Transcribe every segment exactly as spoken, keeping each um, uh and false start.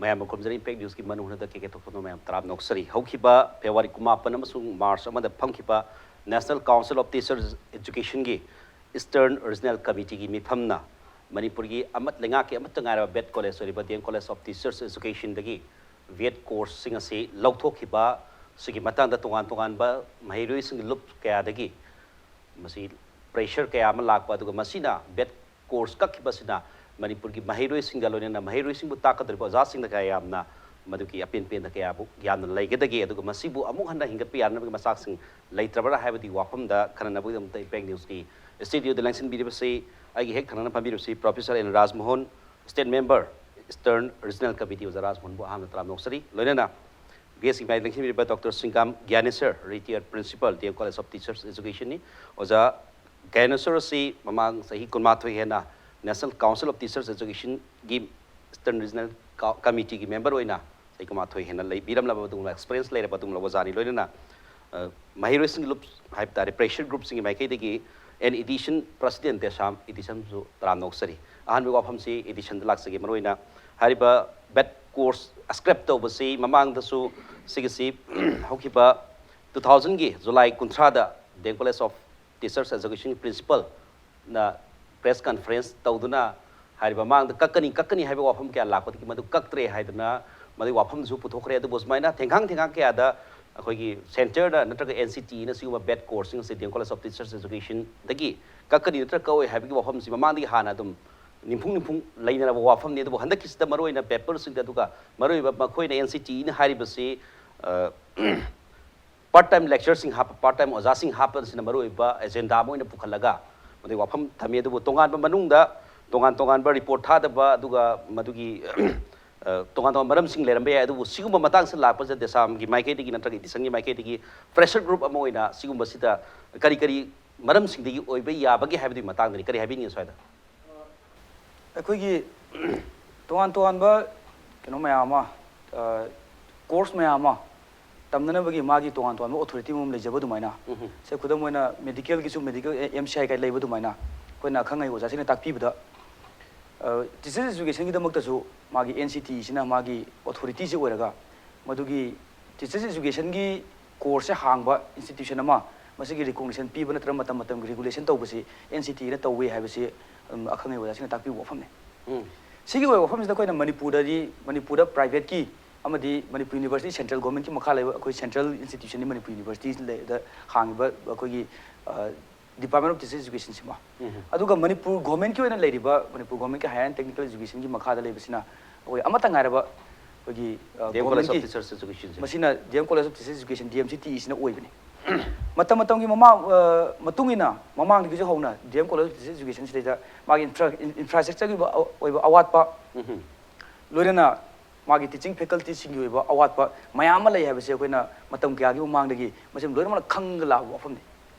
ꯃꯌꯥꯝꯕꯨ ꯈꯨꯔꯨꯝꯖꯔꯤ꯫ ꯏꯝꯄꯦꯛ ꯅ꯭ꯌꯨꯁꯀꯤ ꯃꯅꯨꯡ ꯍꯨꯠꯅ ꯀꯦ ꯀꯦ ꯊꯣꯛꯄ ꯃꯌꯥꯝ ꯇꯔꯥꯝꯅ ꯑꯣꯛꯆꯔꯤ꯫ ꯍꯧꯈꯤꯕ ꯐꯦꯕ꯭ꯔꯨꯋꯥꯔꯤ ꯀꯨꯟꯃꯥꯄꯟ ꯑꯃꯁꯨꯡ ꯃꯥꯔꯆ ꯑꯃꯗ ꯐꯝꯈꯤꯕ National Council of Teachers Educationꯒꯤ Eastern Regional Committeeꯒꯤ ꯃꯤꯐꯝꯅ ꯃꯅꯤꯄꯨꯔꯒꯤ ꯑꯃꯠ ꯂꯩꯉꯥꯛꯀꯤ ꯑꯃꯠꯇ ꯉꯥꯏꯔꯕ ꯕꯦꯠ ꯀꯣꯂꯦꯖ ꯑꯣꯏꯔꯤꯕ D M College of Teachers Educationꯗꯒꯤ ꯕꯤ ꯑꯦꯠ ꯀꯣꯔꯁꯁꯤꯡ ꯑꯁꯤ ꯂꯧꯊꯣꯛꯈꯤꯕ, ꯁꯤꯒꯤ ꯃꯇꯥꯡꯗ ꯇꯣꯉꯥꯟ ꯇꯣꯉꯥꯟꯕ ꯃꯍꯩꯔꯣꯏꯁꯤꯡꯒꯤ ꯂꯨꯞ ꯀꯌꯥꯗꯒꯤ ꯃꯁꯤ ꯄ꯭ꯔꯦꯁꯔ ꯀꯌꯥ ꯑꯃ ꯂꯥꯛꯄ, ꯑꯗꯨꯒ ꯃꯁꯤꯅ ꯕꯦꯠ ꯀꯣꯔꯁ ꯀꯛꯈꯤꯕꯁꯤꯅ ꯃꯅꯤꯄꯨꯔꯒꯤ ꯃꯍꯩꯔꯣꯏꯁꯤꯡꯒ ꯂꯣꯏꯅꯅ ꯃꯍꯩꯔꯣꯏꯁꯤꯡꯕꯨ ꯇꯥꯛꯀꯗꯧꯔꯤꯕ ꯑꯣꯖꯥꯁꯤꯡꯗ ꯀꯌꯥ ꯌꯥꯝꯅ ꯃꯗꯨꯒꯤ ꯑꯄꯦꯟ ꯄꯦꯟꯗ ꯀꯌꯥꯕꯨ ꯌꯥꯝꯅ ꯂꯩꯒꯗꯒꯦ, ꯑꯗꯨꯒ ꯃꯁꯤꯕꯨ ꯑꯃꯨꯛ ꯍꯟꯅ ꯍꯤꯡꯒꯠꯄ ꯌꯥꯅꯕꯒꯤ ꯃꯆꯥꯛꯁꯤꯡ ꯂꯩꯇ꯭ꯔꯕ꯭ꯔꯥ ꯍꯥꯏꯕꯗꯨꯒꯤ ꯋꯥꯐꯝꯗ ꯈꯟꯅꯅꯕꯒꯤꯗꯃꯛꯇ ꯏꯝꯄꯦꯛ ꯅ꯭ꯌꯨꯁꯀꯤ ꯁ꯭ꯇꯨꯗꯤꯑꯣꯗ ꯂꯦꯡꯁꯤꯟꯕꯤꯔꯤꯕꯁꯤ ꯑꯩꯒꯤ ꯍꯦꯛ ꯊꯪꯅꯅ ꯐꯝꯕꯤꯔꯤꯕꯁꯤ professor N Rajmohan, state member, eastern regional committee ꯑꯣꯖꯥ ꯔꯥꯖꯃꯣꯍꯟꯕꯨ ꯑꯍꯥꯟꯕ ꯇꯔꯥꯝꯅ ꯑꯣꯛꯆꯔꯤ꯫ ꯂꯣꯏꯅꯅ ꯒꯦꯁꯀꯤ ꯃꯥꯏ ꯂꯦꯡꯁꯤꯟꯕꯤꯔꯤꯕ doctor Singam Gyaneshwar, retire principal, D M College of Teachers Educationꯅꯤ꯫ ꯑꯣꯖꯥ ꯒ꯭ꯌꯥꯅꯦꯁꯔ ꯑꯁꯤ ꯃꯃꯥꯡ ꯆꯍꯤ ꯀꯨꯟꯃꯥꯊꯣꯏ ꯍꯦꯟꯅ National Council of Teachers Educationꯒꯤ ꯏꯁꯇꯔꯟ ꯔꯤꯖꯅꯦꯜ ꯀꯃꯤꯇꯤꯒꯤ ꯃꯦꯝꯕꯔ ꯑꯣꯏꯅ ꯆꯍꯤ ꯀꯨꯟꯃꯥꯊꯣꯏ ꯍꯦꯟꯅ ꯂꯩꯕꯤꯔꯝꯂꯕ ꯑꯗꯨꯒꯨꯝꯕ ꯑꯦꯛꯁꯄꯤꯔꯤꯌꯦꯟꯁ ꯂꯩꯔꯕ ꯑꯗꯨꯒꯨꯝꯂꯕ ꯑꯣꯖꯥꯅꯤ꯫ ꯂꯣꯏꯅꯅ ꯑ, ꯃꯍꯩꯔꯣꯏꯁꯤꯡꯒꯤ ꯂꯨꯞ ꯍꯥꯏꯕ ꯇꯥꯔꯦ, ꯄ꯭ꯔꯦꯁꯔ ꯒ꯭ꯔꯨꯞꯁꯤꯡꯒꯤ ꯃꯥꯏꯀꯩꯗꯒꯤ ꯑꯦꯟ ꯏꯗꯤꯁꯟ ꯄ꯭ꯔꯁꯤꯗꯦꯟ ꯗꯦꯁꯥꯝ ꯏꯗꯤꯁꯟꯁꯨ ꯇꯔꯥꯝꯅ ꯑꯣꯛꯆꯔꯤ꯫ ꯑꯍꯥꯟꯕ ꯋꯥꯐꯝꯁꯤ ꯏꯗꯤꯁꯟꯗ ꯂꯥꯛꯆꯒꯦ꯫ ꯃꯔꯨꯑꯣꯏꯅ ꯍꯥꯏꯔꯤꯕ ꯕꯦꯠ ꯀꯣꯔꯁ ꯁ꯭ꯀ꯭ꯔꯦꯞ ꯇꯧꯕꯁꯤ ꯃꯃꯥꯡꯗꯁꯨ ꯁꯤꯒꯤꯁꯤ ꯍꯧꯈꯤꯕ ꯇꯨ ꯊꯥꯎꯖꯟꯒꯤ ꯖꯨꯂꯥꯏ ꯀꯨꯟꯊ꯭ꯔꯥꯗ D M College of Teachers Education ꯄ꯭ꯔꯤꯟꯁꯤꯄꯥꯜꯅ ꯄ꯭ꯔꯦꯁ ꯀꯟꯐꯔꯦꯟꯁ ꯇꯧꯗꯨꯅ ꯍꯥꯏꯔꯤꯕ ꯃꯃꯥꯡꯗ ꯀꯛꯀꯅꯤ, ꯀꯛꯀꯅꯤ ꯍꯥꯏꯕ ꯋꯥꯐꯝ ꯀꯌꯥ ꯂꯥꯛꯄꯗꯒꯤ ꯃꯗꯨ ꯀꯛꯇ꯭ꯔꯦ ꯍꯥꯏꯗꯨꯅ ꯃꯗꯨꯒꯤ ꯋꯥꯐꯝꯁꯨ ꯄꯨꯊꯣꯛꯈ꯭ꯔꯦ꯫ ꯑꯗꯨꯕꯨ ꯁꯨꯃꯥꯏꯅ ꯊꯦꯡꯈꯥꯡ ꯊꯦꯡꯈꯥꯡ ꯀꯌꯥꯗ ꯑꯩꯈꯣꯏꯒꯤ ꯁꯦꯟꯇꯔꯅ ꯅꯠꯇ꯭ꯔꯒ ꯑꯦꯟ ꯁꯤ ꯇꯤꯅ ꯁꯤꯒꯨꯝꯕ ꯕꯦꯠ ꯀꯣꯔꯁꯁꯤꯡ ꯑꯁꯤ ꯗꯤ ꯑꯦꯝ College of Teachers Educationꯗꯒꯤ ꯀꯛꯀꯅꯤ ꯅꯠꯇ꯭ꯔꯒ ꯀꯛꯑꯣꯏ ꯍꯥꯏꯕꯒꯤ ꯋꯥꯐꯝꯁꯤ ꯃꯃꯥꯡꯗꯒꯤ ꯍꯥꯟꯅ ꯑꯗꯨꯝ ꯅꯤꯝꯐꯨꯡ ꯅꯤꯝꯐꯨꯡ ꯂꯩꯅꯔꯕ ꯋꯥꯐꯝꯅꯤ꯫ ꯑꯗꯨꯕꯨ ꯍꯟꯗꯛꯀꯤꯁꯤꯗ ꯃꯔꯨꯑꯣꯏꯅ ꯄꯦꯄꯔꯁꯤꯡꯗ, ꯑꯗꯨꯒ ꯃꯔꯨꯑꯣꯏꯕ ꯃꯈꯣꯏꯅ ꯑꯦꯟ ꯁꯤ ꯇꯤꯅ ꯍꯥꯏꯔꯤꯕꯁꯤ, ꯑ, ꯄꯥꯔꯠ ꯇꯥꯏꯝ ꯂꯦꯛꯆꯔꯁꯤꯡ ꯍꯥꯞꯄ, ꯄꯥꯔꯠ ꯇꯥꯏꯝ ꯑꯣꯖꯥꯁꯤꯡ ꯍꯥꯞꯄ ꯑꯁꯤꯅ ꯃꯔꯨꯑꯣꯏꯕ ꯑꯦꯖꯦꯟꯗꯥ ꯑꯃ ꯑꯣꯏꯅ ꯄꯨꯈꯠꯂꯒ ꯃꯗꯨꯒꯤ ꯋꯥꯐꯝ ꯊꯝꯃꯤ꯫ ꯑꯗꯨꯕꯨ ꯇꯣꯉꯥꯟꯕ ꯃꯅꯨꯡꯗ ꯇꯣꯉꯥꯟ ꯇꯣꯉꯥꯟꯕ ꯔꯤꯄꯣꯔꯠ ꯊꯥꯗꯕ, ꯑꯗꯨꯒ ꯃꯗꯨꯒꯤ, ꯑ, ꯇꯣꯉꯥꯟ ꯇꯣꯉꯥꯟꯕ ꯃꯔꯝꯁꯤꯡ ꯂꯩꯔꯝꯕ ꯌꯥꯏ꯫ ꯑꯗꯨꯕꯨ ꯁꯤꯒꯨꯝꯕ ꯃꯇꯥꯡꯁꯤꯗ ꯂꯥꯛꯄꯁꯤꯗ ꯗꯦꯁꯥꯝꯒꯤ ꯃꯥꯏꯀꯩꯗꯒꯤ ꯅꯠꯇ꯭ꯔꯒ ꯏꯗꯤꯁꯟꯒꯤ ꯃꯥꯏꯀꯩꯗꯒꯤ ꯄ꯭ꯔꯦꯁꯔ ꯒ꯭ꯔꯨꯞ ꯑꯃ ꯑꯣꯏꯅ ꯁꯤꯒꯨꯝꯕꯁꯤꯗ ꯀꯔꯤ ꯀꯔꯤ ꯃꯔꯝꯁꯤꯡꯗꯒꯤ ꯑꯣꯏꯕ ꯌꯥꯕꯒꯦ ꯍꯥꯏꯕꯗꯨꯒꯤ ꯃꯇꯥꯡꯗꯅꯤ꯫ ꯀꯔꯤ ꯍꯥꯏꯕꯤꯅꯤꯡꯉꯤ ꯁ꯭ꯋꯥꯏꯗ? ꯑꯩꯈꯣꯏꯒꯤ ꯇꯣꯉꯥꯟ ꯇꯣꯉꯥꯟꯕ ꯀꯩꯅꯣ ꯃꯌꯥꯝ ꯑꯃ, ꯑ, ꯀꯣꯔꯁ ꯃꯌꯥꯝ ꯑꯃ ꯇꯝꯅꯅꯕꯒꯤ ꯃꯥꯒꯤ ꯇꯣꯉꯥꯟ ꯇꯣꯉꯥꯟꯕ ꯑꯣꯊꯣꯔꯤꯇꯤ ꯑꯃꯃꯝ ꯂꯩꯖꯕ ꯑꯗꯨꯃꯥꯏꯅ, ꯎꯝ꯫ ꯁꯦ, ꯈꯨꯗꯝ ꯑꯣꯏꯅ ꯃꯦꯗꯤꯀꯦꯜꯒꯤꯁꯨ ꯃꯦꯗꯤꯀꯦꯜ ꯑꯦꯝ ꯁꯤ ꯑꯥꯏ ꯀꯥꯏꯅ ꯂꯩꯕ ꯑꯗꯨꯃꯥꯏꯅ, ꯑꯩꯈꯣꯏꯅ ꯑꯈꯪ ꯑꯍꯩ ꯑꯣꯖꯥꯁꯤꯡꯅ ꯇꯥꯛꯄꯤꯕꯗ ꯇꯤꯆꯔꯁ ꯑꯦꯖꯨꯀꯦꯁꯟꯒꯤꯗꯃꯛꯇꯁꯨ ꯃꯥꯒꯤ ꯑꯦꯟ ꯁꯤ ꯇꯤ ꯏꯁꯤꯅ ꯃꯥꯒꯤ ꯑꯣꯊꯣꯔꯤꯇꯤꯁꯤ ꯑꯣꯏꯔꯒ, ꯃꯗꯨꯒꯤ ꯇꯤꯆꯔꯁ ꯑꯦꯖꯨꯀꯦꯁꯟꯒꯤ ꯀꯣꯔꯁꯁꯦ ꯍꯥꯡꯕ ꯏꯟꯁꯇꯤꯇ꯭ꯌꯨꯁꯟ ꯑꯃ, ꯃꯁꯤꯒꯤ ꯔꯤꯀꯣꯛꯅꯤꯁꯟ ꯄꯤꯕ ꯅꯠꯇ꯭ꯔꯒ ꯃꯇꯝ ꯃꯇꯝꯒꯤ ꯔꯤꯒꯨꯂꯦꯁꯟ ꯇꯧꯕꯁꯤ ꯑꯦꯟ ꯁꯤ ꯇꯤ ꯏꯅ ꯇꯧꯋꯤ ꯍꯥꯏꯕꯁꯤ, ꯑꯝ, ꯑꯈꯪ ꯑꯍꯩ ꯑꯣꯖꯥꯁꯤꯡꯅ ꯇꯥꯛꯄꯤꯕ ꯋꯥꯐꯝꯅꯤ꯫ ꯎꯝ꯫ ꯁꯤꯒꯤ ꯑꯣꯏꯕ ꯋꯥꯐꯝꯁꯤꯗ ꯑꯩꯈꯣꯏꯅ ꯃꯅꯤꯄꯨꯔꯗꯗꯤ, ꯃꯅꯤꯄꯨꯔꯗ ꯄ꯭ꯔꯥꯏꯚꯦꯠꯀꯤ ꯑꯃꯗꯤ ꯃꯅꯤꯄꯨꯔ ꯌꯨꯅꯤꯚꯔꯁꯤꯇꯤ, ꯁꯦꯟꯇ꯭ꯔꯦꯜ ꯒꯣꯔꯃꯦꯟꯠꯀꯤ ꯃꯈꯥ ꯂꯩꯕ ꯑꯩꯈꯣꯏ ꯁꯦꯟꯇ꯭ꯔꯦꯜ ꯏꯟꯁꯇꯤꯇ꯭ꯌꯨꯁꯟꯅꯤ ꯃꯅꯤꯄꯨꯔ ꯌꯨꯅꯤꯚꯔꯁꯤꯇꯤ ꯂꯩ-, ꯗ ꯍꯥꯡꯉꯤꯕ ꯑꯩꯈꯣꯏꯒꯤ, ꯑ, ꯗꯤꯄꯥꯔꯠꯃꯦꯟ ꯑꯣꯐ ꯇꯤꯆꯔꯁ ꯑꯦꯖꯨꯀꯦꯁꯟꯁꯤꯃ꯫ ꯎꯝ꯫ ꯑꯗꯨꯒ ꯃꯅꯤꯄꯨꯔ ꯒꯣꯔꯃꯦꯟꯠꯀꯤ ꯑꯣꯏꯅ ꯂꯩꯔꯤꯕ, ꯃꯅꯤꯄꯨꯔ ꯒꯣꯔꯃꯦꯟꯠꯀꯤ ꯍꯥꯌꯔ ꯑꯦꯟ ꯇꯦꯛꯅꯤꯀꯦꯜ ꯑꯦꯖꯨꯀꯦꯁꯟꯒꯤ ꯃꯈꯥꯗ ꯂꯩꯕꯁꯤꯅ ꯑꯩꯈꯣꯏ ꯑꯃꯠꯇ ꯉꯥꯏꯔꯕ ꯑꯩꯈꯣꯏꯒꯤ, uh, D M college of ꯒꯣꯔꯃꯦꯟꯠꯀꯤ, ꯇꯤꯆꯔꯁ ꯑꯦꯖꯨꯀꯦꯁꯟꯁꯦ꯫ ꯃꯁꯤꯅ D M college of teachers education, D M C T ꯏꯁꯤꯅ ꯑꯣꯏꯕꯅꯤ꯫ ꯃꯇꯝ ꯃꯇꯝꯒꯤ ꯃꯃꯥꯡ, ꯑ, ꯃꯇꯨꯡ ꯏꯟꯅ ꯃꯃꯥꯡꯗꯒꯤꯁꯨ ꯍꯧꯅ D M college of teachers ꯑꯦꯖꯨꯀꯦꯁꯟꯁꯤꯗꯩꯗ ꯃꯥꯒꯤ ꯏꯟꯐ꯭ꯔꯥ-, ꯏꯟ-, ꯏꯟꯐ꯭ꯔꯥꯁ꯭ꯇ꯭ꯔꯛꯆꯔꯒꯤ ꯑꯣꯏꯕ ꯑ-, ꯑꯣꯏꯕ ꯑꯋꯥꯠꯄ, ꯎꯝ꯫ ꯂꯣꯏꯅꯅ ꯃꯥꯒꯤ ꯇꯤꯆꯤꯡ ꯐꯦꯀꯜꯇꯤꯁꯤꯡꯒꯤ ꯑꯣꯏꯕ ꯑꯋꯥꯠꯄ ꯃꯌꯥꯝ ꯑꯃ ꯂꯩ ꯍꯥꯏꯕꯁꯦ ꯑꯩꯈꯣꯏꯅ ꯃꯇꯝ ꯀꯌꯥꯒꯤ ꯃꯃꯥꯡꯗꯒꯤ ꯃꯁꯤ ꯂꯣꯏꯅꯃꯛ ꯈꯪꯉꯒ ꯂꯥꯛꯄ ꯋꯥꯐꯝꯅꯤ꯫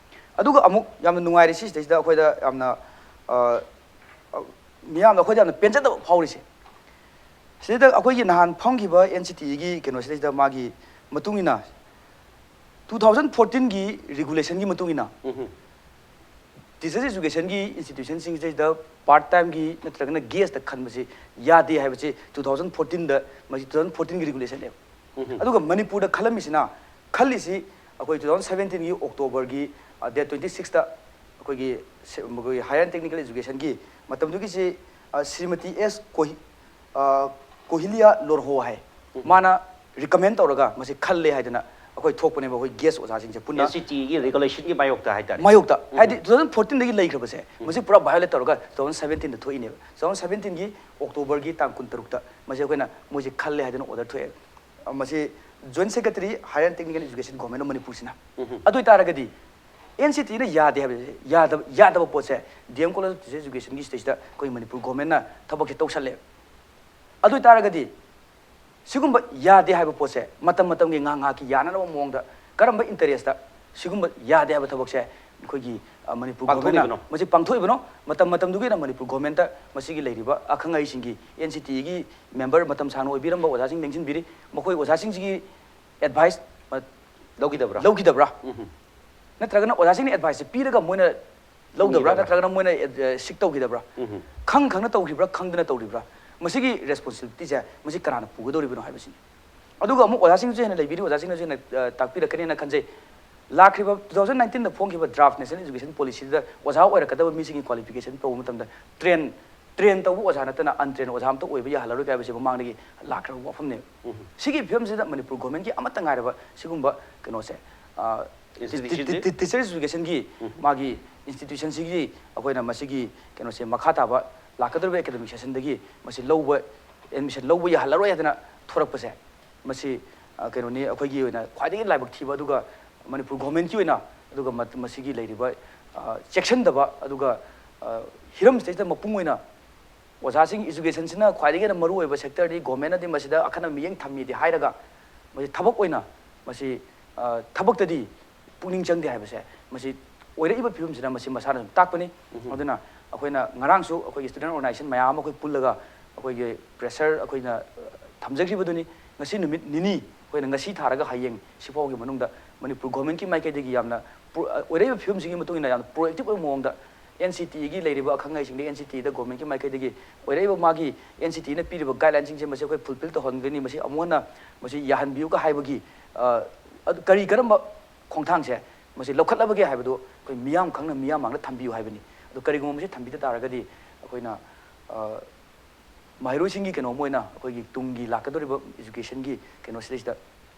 ꯑꯗꯨꯒ ꯑꯃꯨꯛ ꯌꯥꯝꯅ ꯅꯨꯡꯉꯥꯏꯔꯤꯁꯤ ꯁꯤꯗꯩꯁꯤꯗ ꯑꯩꯈꯣꯏꯗ ꯌꯥꯝꯅ, ꯑ, ꯑ, ꯃꯤꯌꯥꯝꯅ ꯑꯩꯈꯣꯏꯗ ꯌꯥꯝꯅ ꯄꯦꯟꯖꯗꯕ ꯐꯥꯎꯔꯤꯁꯦ, ꯁꯤꯗꯩꯗ ꯑꯩꯈꯣꯏꯒꯤ ꯅꯍꯥꯟ ꯐꯝꯈꯤꯕ ꯑꯦꯟ ꯁꯤ ꯇꯤ ꯏꯒꯤ ꯀꯩꯅꯣꯁꯤꯗꯩꯁꯤꯗ ꯃꯥꯒꯤ ꯃꯇꯨꯡ ꯏꯟꯅ, ꯇꯨ ꯊꯥꯎꯖꯟ ꯐꯣꯔꯇꯤꯟꯒꯤ ꯔꯤꯒꯨꯂꯦꯁꯟꯒꯤ ꯃꯇꯨꯡ ꯏꯟꯅ, ꯎꯝ꯫ ꯇꯤꯆꯔꯁ ꯑꯦꯖꯨꯀꯦꯁꯟꯒꯤ ꯏꯟꯁꯇꯤꯇ꯭ꯌꯨꯁꯟꯁꯤꯡꯁꯤꯗꯩꯗ ꯄꯥꯔꯠ ꯇꯥꯏꯝꯒꯤ ꯅꯠꯇ꯭ꯔꯒꯅ ꯒꯦꯁꯇ ꯈꯟꯕꯁꯤ ꯌꯥꯗꯦ ꯍꯥꯏꯕꯁꯤ ꯇꯨ ꯊꯥꯎꯖꯟ ꯐꯣꯔꯇꯤꯟꯗ, ꯃꯁꯤ ꯇꯨ ꯊꯥꯎꯖꯟ ꯐꯣꯔꯇꯤꯟꯒꯤ ꯔꯤꯒꯨꯂꯦꯁꯟꯅꯦꯕ꯫ ꯎꯝ꯫ ꯑꯗꯨꯒ ꯃꯅꯤꯄꯨꯔꯗ ꯈꯜꯂꯝꯃꯤꯁꯤꯅ, ꯈꯜꯂꯤꯁꯤ ꯑꯩꯈꯣꯏ ꯇꯨ ꯊꯥꯎꯖꯟ ꯁꯕꯦꯟꯇꯤꯟꯒꯤ ꯑꯣꯛꯇꯣꯕꯔꯒꯤ, ꯑ, ꯗꯦꯠ ꯇ꯭ꯋꯦꯟꯇꯤ ꯁꯤꯛꯁꯇ ꯑꯩꯈꯣꯏꯒꯤ ꯁꯦ-, ꯑꯩꯈꯣꯏꯒꯤ ꯍꯥꯌꯔ ꯑꯦꯟ ꯇꯦꯛꯅꯤꯀꯦꯜ ꯑꯦꯖꯨꯀꯦꯁꯟꯒꯤ ꯃꯇꯝꯗꯨꯒꯤꯁꯤ, ꯑ, ꯁ꯭ꯔꯤꯃꯇꯤ ꯑꯦꯁ ꯀꯣꯍꯤ-, ꯑ, ꯀꯣꯍꯤꯂꯤꯌꯥ ꯂꯣꯔꯍꯣ ꯍꯥꯏ꯫ ꯎꯝ꯫ ꯃꯥꯅ ꯔꯤꯀꯃꯦꯟ ꯇꯧꯔꯒ ꯃꯁꯤ ꯈꯜꯂꯦ ꯍꯥꯏꯗꯅ ꯑꯩꯈꯣꯏ ꯊꯣꯛꯄꯅꯦꯕ, ꯑꯩꯈꯣꯏ ꯒꯦꯁ ꯑꯣꯖꯥꯁꯤꯡꯁꯦ ꯄꯨꯟꯅ꯫ ꯑꯦꯟ ꯁꯤ ꯇꯤꯒꯤ ꯔꯤꯒꯨꯂꯦꯁꯟꯒꯤ ꯃꯥꯌꯣꯛꯇ ꯍꯥꯏꯇꯥꯔꯦ꯫ ꯃꯥꯌꯣꯛꯇ꯫ ꯎꯝ꯫ ꯍꯥꯏꯗꯤ ꯇꯨ ꯊꯥꯎꯖꯟ ꯐꯣꯔꯇꯤꯟꯗꯒꯤ ꯂꯩꯈ꯭ꯔꯕꯁꯦ, ꯎꯝ꯫ ꯃꯁꯤ ꯄꯨꯔꯥ ꯚꯥꯏꯑꯣꯂꯦꯠ ꯇꯧꯔꯒ ꯇꯨ ꯊꯥꯎꯖꯟ ꯁꯕꯦꯟꯇꯤꯟꯗ ꯊꯣꯛꯏꯅꯦꯕ꯫ ꯇꯨ ꯊꯥꯎꯖꯟ ꯁꯕꯦꯟꯇꯤꯟꯒꯤ ꯑꯣꯛꯇꯣꯕꯔꯒꯤ ꯇꯥꯡ ꯀꯨꯟꯇꯔꯨꯛꯇ ꯃꯁꯤ ꯑꯩꯈꯣꯏꯅ ꯃꯣꯏꯁꯦ ꯈꯜꯂꯦ ꯍꯥꯏꯗꯅ ꯑꯣꯔꯗꯔ ꯊꯣꯛꯑꯦ꯫ ꯑ, ꯃꯁꯤ joint secretary higher and technical education government of ꯃꯅꯤꯄꯨꯔꯁꯤꯅ꯫ ꯎꯝ꯫ ꯑꯗꯨ ꯑꯣꯏꯇꯥꯔꯒꯗꯤ ꯑꯦꯟ ꯁꯤ ꯇꯤꯅ ꯌꯥꯗꯦ ꯍꯥꯏꯕꯁꯦ, ꯌꯥꯗꯕ, ꯌꯥꯗꯕ ꯄꯣꯠꯁꯦ D M college of teacher ꯑꯦꯖꯨꯀꯦꯁꯟꯒꯤ ꯁꯤꯗꯩꯁꯤꯗ ꯑꯩꯈꯣꯏ ꯃꯅꯤꯄꯨꯔ ꯒꯣꯔꯃꯦꯟꯅ ꯊꯕꯛꯁꯦ ꯇꯧꯁꯜꯂꯦ꯫ ꯑꯗꯨ ꯑꯣꯏꯇꯥꯔꯒꯗꯤ ꯁꯤꯒꯨꯝꯕ ꯌꯥꯗꯦ ꯍꯥꯏꯕ ꯄꯣꯠꯁꯦ ꯃꯇꯝ ꯃꯇꯝꯒꯤ ꯉꯥꯏꯍꯥꯛ ꯉꯥꯏꯍꯥꯛꯀꯤ ꯌꯥꯅꯅꯕ ꯃꯑꯣꯡꯗ ꯀꯔꯝꯕ ꯏꯟꯇꯔꯦꯁꯇ ꯁꯤꯒꯨꯝꯕ ꯌꯥꯗꯦ ꯍꯥꯏꯕ ꯊꯕꯛꯁꯦ ꯑꯩꯈꯣꯏꯒꯤ, ꯑ, ꯃꯅꯤꯄꯨꯔ ꯒꯣꯔꯃꯦꯟꯅ ꯄꯥꯡꯊꯣꯛꯂꯤꯕꯅꯣ? ꯃꯁꯤ ꯄꯥꯡꯊꯣꯛꯏꯕꯅꯣ? ꯃꯇꯝ ꯃꯇꯝꯗꯨꯒꯤ ꯑꯣꯏꯅ ꯃꯅꯤꯄꯨꯔ ꯒꯣꯔꯃꯦꯟꯇ ꯃꯁꯤꯒꯤ ꯂꯩꯔꯤꯕ ꯑꯈꯪ ꯑꯍꯩꯁꯤꯡꯒꯤ, ꯑꯦꯟ ꯁꯤ ꯇꯤꯒꯤ ꯃꯦꯝꯕꯔ ꯃꯇꯝ ꯁꯥꯡꯅ ꯑꯣꯏꯕꯤꯔꯝꯕ ꯑꯣꯖꯥꯁꯤꯡ ꯅꯤꯡꯁꯤꯡꯕꯤꯔꯤ, ꯃꯈꯣꯏ ꯑꯣꯖꯥꯁꯤꯡꯁꯤꯒꯤ ꯑꯦꯗꯚꯥꯏꯁ, ꯑ, ꯂꯧꯈꯤꯗꯕ꯭ꯔꯥ? ꯂꯧꯈꯤꯗꯕ꯭ꯔꯥ? ꯎꯝ꯫ ꯅꯠꯇ꯭ꯔꯒꯅ ꯑꯣꯖꯥꯁꯤꯡꯅ ꯑꯦꯗꯚꯥꯏꯁꯁꯦ ꯄꯤꯔꯒ ꯃꯣꯏꯅ ꯂꯧꯗꯕ꯭ꯔꯥ, ꯅꯠꯇ꯭ꯔꯒꯅ ꯃꯣꯏꯅ ꯁꯤꯛ ꯇꯧꯈꯤꯗꯕ꯭ꯔꯥ? ꯎꯝ꯫ ꯈꯪ ꯈꯪꯅ ꯇꯧꯈꯤꯕ꯭ꯔꯥ, ꯈꯪꯗꯅ ꯇꯧꯔꯤꯕ꯭ꯔꯥ? ꯃꯁꯤꯒꯤ ꯔꯦꯁꯄꯣꯟꯁꯤꯕꯤꯂꯤꯇꯤꯁꯦ ꯃꯁꯤ ꯀꯅꯥꯅ ꯄꯨꯒꯗꯧꯔꯤꯕꯅꯣ ꯍꯥꯏꯕꯁꯤꯅꯤ꯫ ꯑꯗꯨꯒ ꯑꯃꯨꯛ ꯑꯣꯖꯥꯁꯤꯡꯁꯨ ꯍꯦꯟꯅ ꯂꯩꯕꯤꯔꯤ, ꯑꯣꯖꯥꯁꯤꯡꯅꯁꯨ ꯍꯦꯟꯅ ꯑ, ꯇꯥꯛꯄꯤꯔꯛꯀꯅꯤꯅ ꯈꯟꯖꯩ꯫ ꯂꯥꯛꯈ꯭ꯔꯤꯕ ꯇꯨ ꯊꯥꯎꯖꯟ ꯅꯥꯏꯟꯇꯤꯟꯗ ꯐꯣꯡꯈꯤꯕ ꯗ꯭ꯔꯥꯐ ꯅꯦꯁꯅꯦꯜ ꯏꯖꯨꯀꯦꯁꯟ ꯄꯣꯂꯤꯁꯤꯗ ꯑꯣꯖꯥ ꯑꯣꯏꯔꯛꯀꯗꯕ ꯃꯤꯁꯤꯡꯒꯤ ꯀ꯭ꯋꯥꯂꯤꯐꯤꯀꯦꯁꯟ ꯇꯧꯕ ꯃꯇꯝꯗ ꯇ꯭ꯔꯦꯟ ꯇ꯭ꯔꯦꯟ ꯇꯧꯕ ꯑꯣꯖꯥ ꯅꯠꯇꯅ ꯑꯟꯇ꯭ꯔꯦꯟ ꯑꯣꯖꯥ ꯑꯝꯇ ꯑꯣꯏꯕ ꯌꯥꯍꯜꯂꯔꯣꯏ ꯍꯥꯏꯕꯁꯤ ꯃꯃꯥꯡꯗꯒꯤ ꯂꯥꯛꯈ꯭ꯔꯕ ꯋꯥꯐꯝꯅꯦꯕ꯫ ꯁꯤꯒꯤ ꯐꯤꯕꯝꯁꯤꯗ ꯃꯅꯤꯄꯨꯔ ꯒꯣꯔꯃꯦꯟꯒꯤ ꯑꯃꯠꯇ ꯉꯥꯏꯔꯕ ꯁꯤꯒꯨꯝꯕ ꯀꯩꯅꯣꯁꯦ, ꯑ, ꯇꯤ-, ꯇꯤ-, institutionꯁꯦ? ꯇꯤ-, teacher educationꯒꯤ ꯃꯥꯒꯤ institutionꯁꯤꯒꯤ ꯑꯩꯈꯣꯏꯅ ꯃꯁꯤꯒꯤ ꯀꯩꯅꯣꯁꯦ ꯃꯈꯥ ꯇꯥꯕ ꯂꯥꯛꯀꯗꯧꯔꯤꯕ academic sessionꯗꯒꯤ ꯃꯁꯤ ꯂꯧꯕ, admission ꯂꯧꯕ ꯌꯥꯍꯜꯂꯔꯣꯏ ꯍꯥꯏꯗꯅ ꯊꯣꯔꯛꯄꯁꯦ, ꯃꯁꯤ, ꯑ, ꯀꯩꯅꯣꯅꯤ, ꯑꯩꯈꯣꯏꯒꯤ ꯑꯣꯏꯅ ꯈ꯭ꯋꯥꯏꯗꯒꯤ ꯂꯥꯏꯕꯛ ꯊꯤꯕ, ꯑꯗꯨꯒ ꯃꯅꯤꯄꯨꯔ ꯒꯣꯔꯃꯦꯟꯒꯤ ꯑꯣꯏꯅ, ꯑꯗꯨꯒ ꯃ-, ꯃꯁꯤꯒꯤ ꯂꯩꯔꯤꯕ, ꯑ, ꯆꯦꯛꯁꯤꯟꯗꯕ, ꯑꯗꯨꯒ, ꯑ, ꯍꯤꯔꯝꯁꯤꯗꯩꯁꯤꯗ ꯃꯄꯨꯡ ꯑꯣꯏꯅ ꯑꯣꯖꯥꯁꯤꯡ, educationꯁꯤꯅ ꯈ꯭ꯋꯥꯏꯗꯒꯤ ꯍꯦꯟꯅ ꯃꯔꯨꯑꯣꯏꯕ sectorꯅꯤ, ꯒꯣꯔꯃꯦꯟꯅꯗꯤ ꯃꯁꯤꯗ ꯑꯈꯟꯅꯕ ꯃꯤꯠꯌꯦꯡ ꯊꯝꯃꯤꯗꯤ ꯍꯥꯏꯔꯒ, ꯃꯁꯤ ꯊꯕꯛ ꯑꯣꯏꯅ, ꯃꯁꯤ, ꯑ, ꯊꯕꯛꯇꯗꯤ ꯄꯨꯛꯅꯤꯡ ꯆꯪꯗꯦ ꯍꯥꯏꯕꯁꯦ, ꯃꯁꯤ ꯑꯣꯏꯔꯛꯏꯕ ꯐꯤꯕꯝꯁꯤꯅ ꯃꯁꯤ ꯃꯁꯥꯅ ꯑꯗꯨꯝ ꯇꯥꯛꯄꯅꯤ꯫ ꯑꯗꯨꯅ ꯑꯩꯈꯣꯏꯅ ꯉꯔꯥꯡꯁꯨ ꯑꯩꯈꯣꯏꯒꯤ student organization ꯃꯌꯥꯝ ꯑꯃ ꯑꯩꯈꯣꯏ ꯄꯨꯜꯂꯒ ꯑꯩꯈꯣꯏꯒꯤ pressure ꯑꯩꯈꯣꯏꯅ, ꯑ, ꯊꯝꯖꯈꯤꯕꯗꯨꯅꯤ꯫ ꯉꯁꯤ ꯅꯨꯃꯤꯠ ꯅꯤꯅꯤ ꯑꯩꯈꯣꯏꯅ ꯉꯁꯤ ꯊꯥꯔꯒ ꯍꯌꯦꯡ ꯁꯤꯐꯥꯎꯒꯤ ꯃꯅꯨꯡꯗ ꯃꯅꯤꯄꯨꯔ ꯒꯣꯔꯃꯦꯟꯒꯤ ꯃꯥꯏꯀꯩꯗꯒꯤ ꯌꯥꯝꯅ ꯄ꯭ꯔꯣ-, ꯑ, ꯑꯣꯏꯔꯛꯏꯕ ꯐꯤꯕꯝꯁꯤꯒꯤ ꯃꯇꯨꯡ ꯏꯟꯅ ꯌꯥꯝꯅ proactive ꯑꯣꯏꯕ ꯃꯑꯣꯡꯗ NCTꯒꯤ ꯂꯩꯔꯤꯕ ꯑꯈꯪ ꯑꯍꯩꯁꯤꯡꯗ NCTꯗ ꯒꯣꯔꯃꯦꯟꯒꯤ ꯃꯥꯏꯀꯩꯗꯒꯤ ꯑꯣꯏꯔꯛꯏꯕ ꯃꯥꯒꯤ NCTꯅ ꯄꯤꯔꯤꯕ guidelineꯁꯤꯡꯁꯦ ꯃꯁꯤ ꯑꯩꯈꯣꯏ fulfil ꯇꯧꯍꯟꯒꯅꯤ, ꯃꯁꯤ ꯑꯃꯨꯛ ꯍꯟꯅ ꯃꯁꯤ ꯌꯥꯍꯟꯕꯤꯌꯨꯒ ꯍꯥꯏꯕꯒꯤ, ꯑ, ꯑꯗꯨ ꯀꯔꯤ ꯀꯔꯝꯕ ꯈꯣꯡꯊꯥꯡꯁꯦ ꯃꯁꯤ ꯂꯧꯈꯠꯂꯕꯒꯦ ꯍꯥꯏꯕꯗꯨ ꯑꯩꯈꯣꯏ ꯃꯤꯌꯥꯝ ꯈꯪꯅ ꯃꯤꯌꯥꯝ ꯃꯥꯡꯗ ꯊꯝꯕꯤꯌꯨ ꯍꯥꯏꯕꯅꯤ꯫ ꯑꯗꯨ ꯀꯔꯤꯒꯨꯝꯕ ꯃꯁꯤ ꯊꯝꯕꯤꯗ ꯇꯥꯔꯒꯗꯤ ꯑꯩꯈꯣꯏꯅ, ꯑ, ꯃꯍꯩꯔꯣꯏꯁꯤꯡꯒꯤ ꯀꯩꯅꯣ ꯑꯃ ꯑꯣꯏꯅ ꯑꯩꯈꯣꯏꯒꯤ ꯇꯨꯡꯒꯤ ꯂꯥꯛꯀꯗꯧꯔꯤꯕ educationꯒꯤ ꯀꯩꯅꯣꯁꯤꯗꯩꯁꯤꯗ,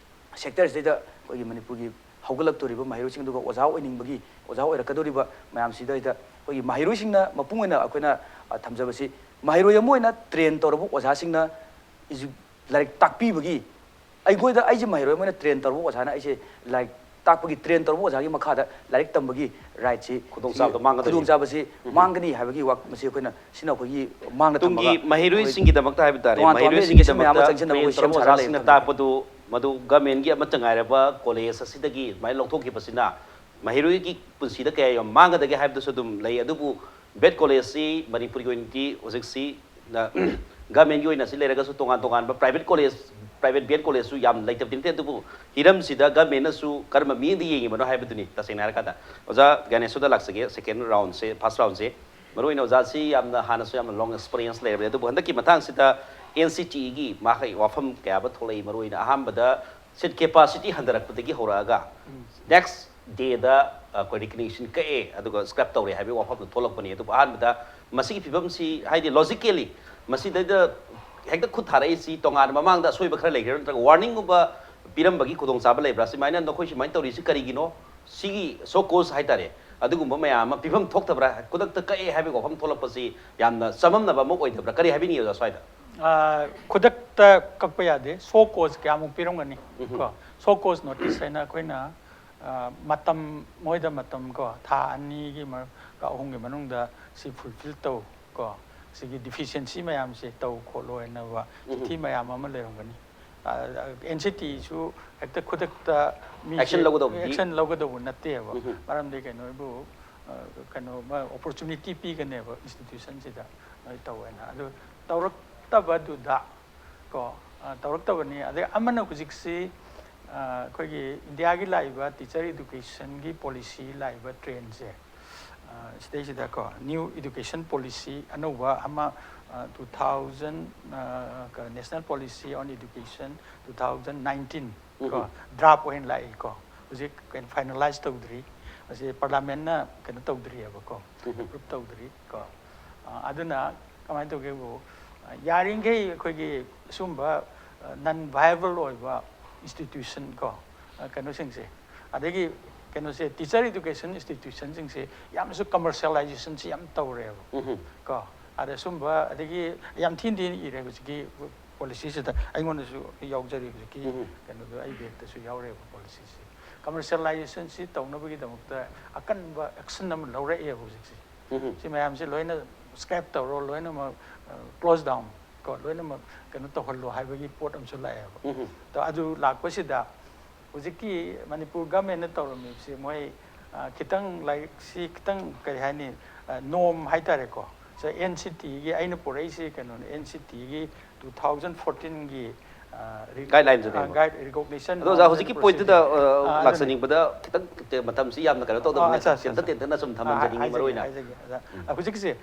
sectorꯁꯤꯗꯩꯗ ꯑꯩꯈꯣꯏꯒꯤ ꯃꯅꯤꯄꯨꯔꯒꯤ ꯍꯧꯒꯠꯂꯛꯇꯧꯔꯤꯕ ꯃꯍꯩꯔꯣꯏꯁꯤꯡ, ꯑꯗꯨꯒ ꯑꯣꯖꯥ ꯑꯣꯏꯅꯤꯡꯕꯒꯤ, ꯑꯣꯖꯥ ꯑꯣꯏꯔꯛꯀꯗꯧꯔꯤꯕ ꯃꯌꯥꯝꯁꯤꯗꯩꯗ ꯑꯩꯈꯣꯏꯒꯤ ꯃꯍꯩꯔꯣꯏꯁꯤꯡꯅ ꯃꯄꯨꯡ ꯑꯣꯏꯅ ꯑꯩꯈꯣꯏꯅ, ꯑ, ꯊꯝꯖꯕꯁꯤ, ꯃꯍꯩꯔꯣꯏ ꯑꯃ ꯑꯣꯏꯅ train ꯇꯧꯔꯕ ꯑꯣꯖꯥꯁꯤꯡꯅ edu-, ꯂꯥꯏꯔꯤꯛ ꯇꯥꯛꯄꯤꯕꯒꯤ, ꯑꯩꯈꯣꯏꯗ, ꯑꯩꯁꯦ ꯃꯍꯩꯔꯣꯏ ꯑꯃ ꯑꯣꯏꯅ train ꯇꯧꯔꯕ ꯑꯣꯖꯥꯅ ꯑꯩꯁꯦ ꯂꯥꯏꯔꯤꯛ ꯇꯥꯛꯄꯒꯤ, train ꯇꯧꯔꯕ ꯑꯣꯖꯥꯒꯤ ꯃꯈꯥꯗ ꯂꯥꯏꯔꯤꯛ ꯇꯝꯕꯒꯤ rightꯁꯤ, ꯈꯨꯗꯣꯡꯆꯥꯕꯗꯣ ꯃꯥꯡꯒꯗꯣꯏꯅꯤ꯫ ꯈꯨꯗꯣꯡꯆꯥꯕꯁꯤ ꯃꯥꯡꯒꯅꯤ ꯍꯥꯏꯕꯒꯤ ꯋꯥ-, ꯃꯁꯤ ꯑꯩꯈꯣꯏꯅ, ꯁꯤꯅ ꯑꯩꯈꯣꯏꯒꯤ ꯃꯥꯡꯗ ꯇꯨꯡꯒꯤ ꯊꯝꯃꯒ ꯃꯍꯩꯔꯣꯏꯁꯤꯡꯒꯤꯗꯃꯛꯇ ꯍꯥꯏꯕ ꯇꯥꯔꯦ, ꯇꯣꯉꯥꯟ ꯇꯣꯉꯥꯟꯕ education ꯃꯌꯥꯝ ꯑꯃ ꯃꯍꯩꯔꯣꯏꯁꯤꯡꯒꯤꯗꯃꯛꯇ ꯆꯪꯁꯤꯟꯅꯕ train ꯑꯩꯈꯣꯏ ꯁꯦꯝ ꯇꯧꯔꯕ ꯁꯥꯔꯒ ꯑꯣꯖꯥꯁꯤꯡꯅ ꯂꯩꯔꯕꯅꯤ꯫ ꯇꯥꯛꯄꯗꯨ ꯃꯗꯨ governmentꯀꯤ ꯑꯃꯠꯇ ꯉꯥꯏꯔꯕ college ꯑꯁꯤꯗꯒꯤ ꯑꯗꯨꯃꯥꯏꯅ ꯂꯧꯊꯣꯛꯈꯤꯕꯁꯤꯅ ꯃꯍꯩꯔꯣꯏꯒꯤ ꯄꯨꯟꯁꯤꯗ ꯀꯌꯥ ꯌꯥꯝ ꯃꯥꯡꯒꯗꯒꯦ ꯍꯥꯏꯕꯗꯨꯁꯨ ꯑꯗꯨꯝ ꯂꯩ꯫ ꯑꯗꯨꯕꯨ ꯕꯦꯠ ꯀꯣꯂꯦꯖꯁꯤ ꯃꯅꯤꯄꯨꯔꯒꯤ ꯑꯣꯏꯅꯗꯤ ꯍꯧꯖꯤꯛꯁꯤ, ꯑ, governmentꯀꯤ ꯑꯣꯏꯅ ꯁꯤ ꯂꯩꯔꯒꯁꯨ ꯇꯣꯉꯥꯟ ꯇꯣꯉꯥꯟꯕ private college ꯄ꯭ꯔꯥꯏꯚꯦꯠ ꯕꯤ ꯑꯦꯗ ꯀꯣꯂꯦꯖꯁꯨ ꯌꯥꯝ ꯂꯩꯇꯕꯗꯤ ꯅꯠꯇꯦ, ꯑꯗꯨꯕꯨ ꯍꯤꯔꯝꯁꯤꯗ ꯒꯃꯦꯟꯅꯁꯨ ꯀꯔꯝꯕ ꯃꯤꯠꯌꯦꯡꯗ ꯌꯦꯡꯉꯤꯕꯅꯣ ꯍꯥꯏꯕꯗꯨꯅꯤ꯫ ꯇꯁꯦꯡꯅ ꯍꯥꯏꯔꯀꯥꯟꯗ ꯑꯣꯖꯥ ꯒ꯭ꯌꯥꯅꯦꯁꯣꯔꯗ ꯂꯥꯛꯆꯒꯦ꯫ ꯁꯦꯀꯦꯟ ꯔꯥꯎꯟꯁꯦ, ꯐꯥꯔꯁ ꯔꯥꯎꯟꯁꯦ, ꯃꯔꯨꯑꯣꯏꯅ ꯑꯣꯖꯥꯁꯤ ꯌꯥꯝꯅ ꯍꯥꯟꯅꯁꯨ ꯌꯥꯝꯅ ꯂꯣꯡ ꯑꯦꯛꯁꯄꯤꯔꯤꯌꯦꯟꯁ ꯂꯩꯔꯕꯅꯤ, ꯑꯗꯨꯕꯨ ꯍꯟꯗꯛꯀꯤ ꯃꯇꯥꯡꯁꯤꯗ ꯑꯦꯟ ꯁꯤ ꯇꯤꯒꯤ ꯃꯥꯒꯤ ꯋꯥꯐꯝ ꯀꯌꯥ ꯑꯃ ꯊꯣꯛꯂꯛꯏ꯫ ꯃꯔꯨꯑꯣꯏꯅ ꯑꯍꯥꯟꯕꯗ ꯁꯤꯠ ꯀꯦꯄꯥꯁꯤꯇꯤ ꯍꯟꯊꯔꯛꯄꯗꯒꯤ ꯍꯧꯔꯛꯑꯒ ꯅꯦꯛꯁ ꯗꯦꯗ ꯑꯩꯈꯣꯏ ꯔꯤꯀꯒꯅꯤꯁꯟ ꯀꯛꯑꯦ ꯑꯗꯨꯒ ꯁ꯭ꯀ꯭ꯔꯦꯞ ꯇꯧꯔꯦ ꯍꯥꯏꯕꯒꯤ ꯋꯥꯐꯝꯗꯣ ꯊꯣꯛꯂꯛꯄꯅꯤ꯫ ꯑꯗꯨꯕꯨ ꯑꯍꯥꯟꯕꯗ ꯃꯁꯤꯒꯤ ꯐꯤꯕꯝꯁꯤ, ꯍꯥꯏꯗꯤ ꯂꯣꯖꯤꯀꯦꯜꯂꯤ ꯃꯁꯤꯗꯩꯗ ꯍꯦꯛꯇ ꯈꯨꯠ ꯊꯥꯔꯛꯏꯁꯤ ꯇꯣꯉꯥꯟꯅ ꯃꯃꯥꯡꯗ ꯑꯁꯣꯏꯕ ꯈꯔ ꯂꯩꯈ꯭ꯔꯥ ꯅꯠꯇ꯭ꯔꯒ ꯋꯥꯔꯅꯤꯡꯒꯨꯝꯕ ꯄꯤꯔꯝꯕꯒꯤ ꯈꯨꯗꯣꯡꯆꯥꯕ ꯂꯩꯕ꯭ꯔꯥ? ꯁꯨꯃꯥꯏꯅ ꯅꯈꯣꯏ ꯁꯨꯃꯥꯏꯅ ꯇꯧꯔꯤꯁꯤ ꯀꯔꯤꯒꯤꯅꯣ? ꯁꯤꯒꯤ ꯁꯣ ꯀꯣꯖ ꯍꯥꯏꯇꯥꯔꯦ, ꯑꯗꯨꯒꯨꯝꯕ ꯃꯌꯥꯝ ꯑꯃ ꯄꯤꯐꯝ ꯊꯣꯛꯇꯕ꯭ꯔꯥ? ꯈꯨꯗꯛꯇ ꯀꯛꯑꯦ ꯍꯥꯏꯕꯒꯤ ꯋꯥꯐꯝ ꯊꯣꯛꯂꯛꯄꯁꯤ ꯌꯥꯝꯅ ꯆꯃꯝꯅꯕ ꯑꯃ ꯑꯣꯏꯗꯕ꯭ꯔꯥ? ꯀꯔꯤ ꯍꯥꯏꯕꯤꯅꯤꯡꯉꯤ ꯑꯣꯖꯥ ꯁ꯭ꯋꯥꯏꯗ? ꯑꯥ, ꯈꯨꯗꯛꯇ ꯀꯛꯄ ꯌꯥꯗꯦ꯫ ꯁꯣ ꯀꯣꯖ ꯀꯌꯥꯃꯨꯛ ꯄꯤꯔꯝꯒꯅꯤ ꯀꯣ? ꯁꯣ ꯀꯣꯖ ꯅꯣꯇꯤꯁ ꯍꯥꯏꯅ ꯑꯩꯈꯣꯏꯅ ꯑꯥ, ꯃꯇꯝ, ꯃꯣꯏꯗ ꯃꯇꯝ ꯀꯣ, ꯊꯥ ꯑꯅꯤꯒꯤ ꯃꯔ-, ꯑꯍꯨꯝꯒꯤ ꯃꯅꯨꯡꯗ ꯁꯤ ꯐꯨꯜꯐꯤꯜ ꯇꯧ ꯀꯣ, ꯁꯤꯒꯤ ꯗꯤꯐꯤꯁꯤꯌꯦꯟꯁꯤ ꯃꯌꯥꯝꯁꯦ ꯇꯧ ꯈꯣꯠꯂꯣ ꯍꯥꯏꯅꯕ ꯆꯤꯊꯤ ꯃꯌꯥꯝ ꯑꯃ ꯂꯩꯔꯝꯒꯅꯤ꯫ ꯑꯦꯟ ꯁꯤ ꯇꯤꯁꯨ ꯍꯦꯛꯇ ꯈꯨꯗꯛꯇ ꯃꯤꯁꯦ Action ꯂꯧꯒꯗꯧꯕꯗꯤ action ꯂꯧꯒꯗꯧꯕ ꯅꯠꯇꯦꯕ꯫ ꯃꯔꯝꯗꯤ ꯀꯩꯅꯣꯕꯨ, ꯑ, ꯀꯩꯅꯣ, ꯑꯣꯄꯣꯔꯆꯨꯅꯤꯇꯤ ꯄꯤꯒꯅꯦꯕ ꯏꯟꯁꯇꯤꯇ꯭ꯌꯨꯁꯟꯁꯤꯗ ꯅꯣꯏ ꯇꯧ ꯍꯥꯏꯅ꯫ ꯑꯗꯨ ꯇꯧꯔꯛꯇꯕꯗꯨꯗ ꯀꯣ, ꯑ, ꯇꯧꯔꯛꯇꯕꯅꯤ꯫ ꯑꯗꯩ ꯑꯃꯅ ꯍꯧꯖꯤꯛꯁꯤ, ꯑ, ꯑꯩꯈꯣꯏꯒꯤ ꯏꯟꯗꯤꯌꯥꯒꯤ ꯂꯥꯛꯏꯕ ꯇꯤꯆꯔ ꯏꯗꯨꯀꯦꯁꯟꯒꯤ ꯄꯣꯂꯤꯁꯤ ꯂꯥꯛꯏꯕ ꯇ꯭ꯔꯦꯟꯁꯦ, ꯑ, ꯁꯤꯗꯩꯁꯤꯗꯀꯣ, ꯅ꯭ꯌꯨ ꯏꯗꯨꯀꯦꯁꯟ ꯄꯣꯂꯤꯁꯤ ꯑꯅꯧꯕ ꯑꯃ, ꯑ, two thousand, ꯑ, ꯀ-, National Policy on Education two thousand nineteen ꯀꯣ, ꯗ꯭ꯔꯥꯐ ꯑꯣꯏꯅ ꯂꯥꯛꯏꯀꯣ꯫ ꯍꯧꯖꯤꯛ ꯀꯩꯅꯣ ꯐꯥꯏꯅꯦꯂꯥꯏꯁ ꯇꯧꯗ꯭ꯔꯤ, ꯃꯁꯤ ꯄꯥꯔꯂꯥꯃꯦꯟꯅ ꯀꯩꯅꯣ ꯇꯧꯗ꯭ꯔꯤꯑꯕꯀꯣ, ꯑꯦꯄ꯭ꯔꯨꯞ ꯇꯧꯗ꯭ꯔꯤ ꯀꯣ꯫ ꯑ, ꯑꯗꯨꯅ ꯀꯃꯥꯏꯅ ꯇꯧꯒꯦꯕꯨ, ꯑ, ꯌꯥꯔꯤꯈꯩ ꯑꯩꯈꯣꯏꯒꯤ ꯁꯨꯝꯕ ꯅꯟ ꯚꯥꯏꯕꯜ ꯑꯣꯏꯕ ꯏꯟꯁꯇꯤꯇ꯭ꯌꯨꯁꯟ ꯀꯣ, ꯑ, ꯀꯩꯅꯣꯁꯤꯡꯁꯦ, ꯑꯗꯒꯤ ꯀꯩꯅꯣꯁꯦ, ꯇꯤꯆꯔ ꯏꯗꯨꯀꯦꯁꯟ ꯏꯟꯁꯇꯤꯇ꯭ꯌꯨꯁꯟꯁꯤꯡꯁꯦ ꯌꯥꯝꯅꯁꯨ ꯀꯃꯔꯁꯤꯌꯦꯂꯥꯏꯖꯦꯁꯟꯁꯤ ꯌꯥꯝ ꯇꯧꯔꯦꯕ ꯀꯣ꯫ ꯑꯗ ꯁꯨꯝꯕ, ꯑꯗꯒꯤ ꯌꯥꯝ ꯊꯤꯅ ꯊꯤꯅ ꯏꯔꯦ ꯍꯧꯖꯤꯛꯀꯤ ꯄꯣꯂꯤꯁꯤꯁꯤꯗ, ꯑꯩꯉꯣꯟꯗꯁꯨ ꯌꯥꯎꯖꯔꯤ ꯍꯧꯖꯤꯛꯀꯤ ꯀꯩꯅꯣꯗꯣ, ꯑꯩ ꯕꯦꯛꯇꯁꯨ ꯌꯥꯎꯔꯦꯕ ꯄꯣꯂꯤꯁꯤꯁꯦ꯫ ꯀꯃꯔꯁꯤꯌꯦꯂꯥꯏꯖꯦꯁꯟꯁꯤ ꯇꯧꯅꯕꯒꯤꯗꯃꯛꯇ ꯑꯀꯟꯕ ꯑꯦꯛꯁꯟ ꯑꯃ ꯂꯧꯔꯛꯑꯦꯕ ꯍꯧꯖꯤꯛꯁꯦ꯫ ꯁꯤ ꯃꯌꯥꯝꯁꯦ ꯂꯣꯏꯅ ꯁ꯭ꯀ꯭ꯔꯦꯞ ꯇꯧꯔꯣ, ꯂꯣꯏꯅꯃꯛ ꯀ꯭ꯂꯣꯖ ꯗꯥꯎꯟ ꯀꯣ, ꯂꯣꯏꯅꯃꯛ ꯀꯩꯅꯣ ꯇꯧꯍꯜꯂꯣ ꯍꯥꯏꯕꯒꯤ ꯄꯣꯠ ꯑꯃꯁꯨ ꯂꯥꯛꯑꯦꯕ꯫ ꯑꯗꯣ ꯑꯗꯨ ꯂꯥꯛꯄꯁꯤꯗ ꯍꯧꯖꯤꯛꯀꯤ ꯃꯅꯤꯄꯨꯔ ꯒꯃꯦꯟꯅ ꯇꯧꯔꯝꯃꯤꯕꯁꯤ ꯃꯣꯏ, ꯑ, ꯈꯤꯇꯪ ꯂꯥꯏꯔꯤꯛꯁꯤ ꯈꯤꯇꯪ ꯀꯔꯤ ꯍꯥꯏꯅꯤ, ꯑ, ꯅꯣꯝ ꯍꯥꯏꯇꯥꯔꯦꯀꯣ꯫ ꯁꯦ ꯑꯦꯟ ꯁꯤ ꯇꯤꯒꯤ ꯑꯩꯅ ꯄꯨꯔꯛꯏꯁꯤ ꯀꯩꯅꯣꯅꯦ, ꯑꯦꯟ ꯁꯤ ꯇꯤꯒꯤ two thousand fourteenꯒꯤ, Guidelines ꯅꯦꯕ꯫ Guide recognition. ꯑꯗꯣ ꯑꯣꯖꯥ, ꯍꯧꯖꯤꯛꯀꯤ point ꯇꯨꯗ ꯑ, ꯂꯥꯛꯆꯅꯤꯡꯕꯗ, ꯈꯤꯇꯪ ꯃꯇꯝꯁꯤ ꯌꯥꯝꯅ ꯀꯩꯅꯣ ꯇꯧꯗꯕꯅꯤꯅ ꯇꯦꯟꯇꯛ ꯇꯦꯟꯇꯛꯅ ꯁꯨꯝ ꯊꯝꯖꯅꯤꯡꯉꯤ꯫ ꯃꯔꯨ ꯑꯣꯏꯅ ꯍꯧꯖꯤꯛꯁꯦ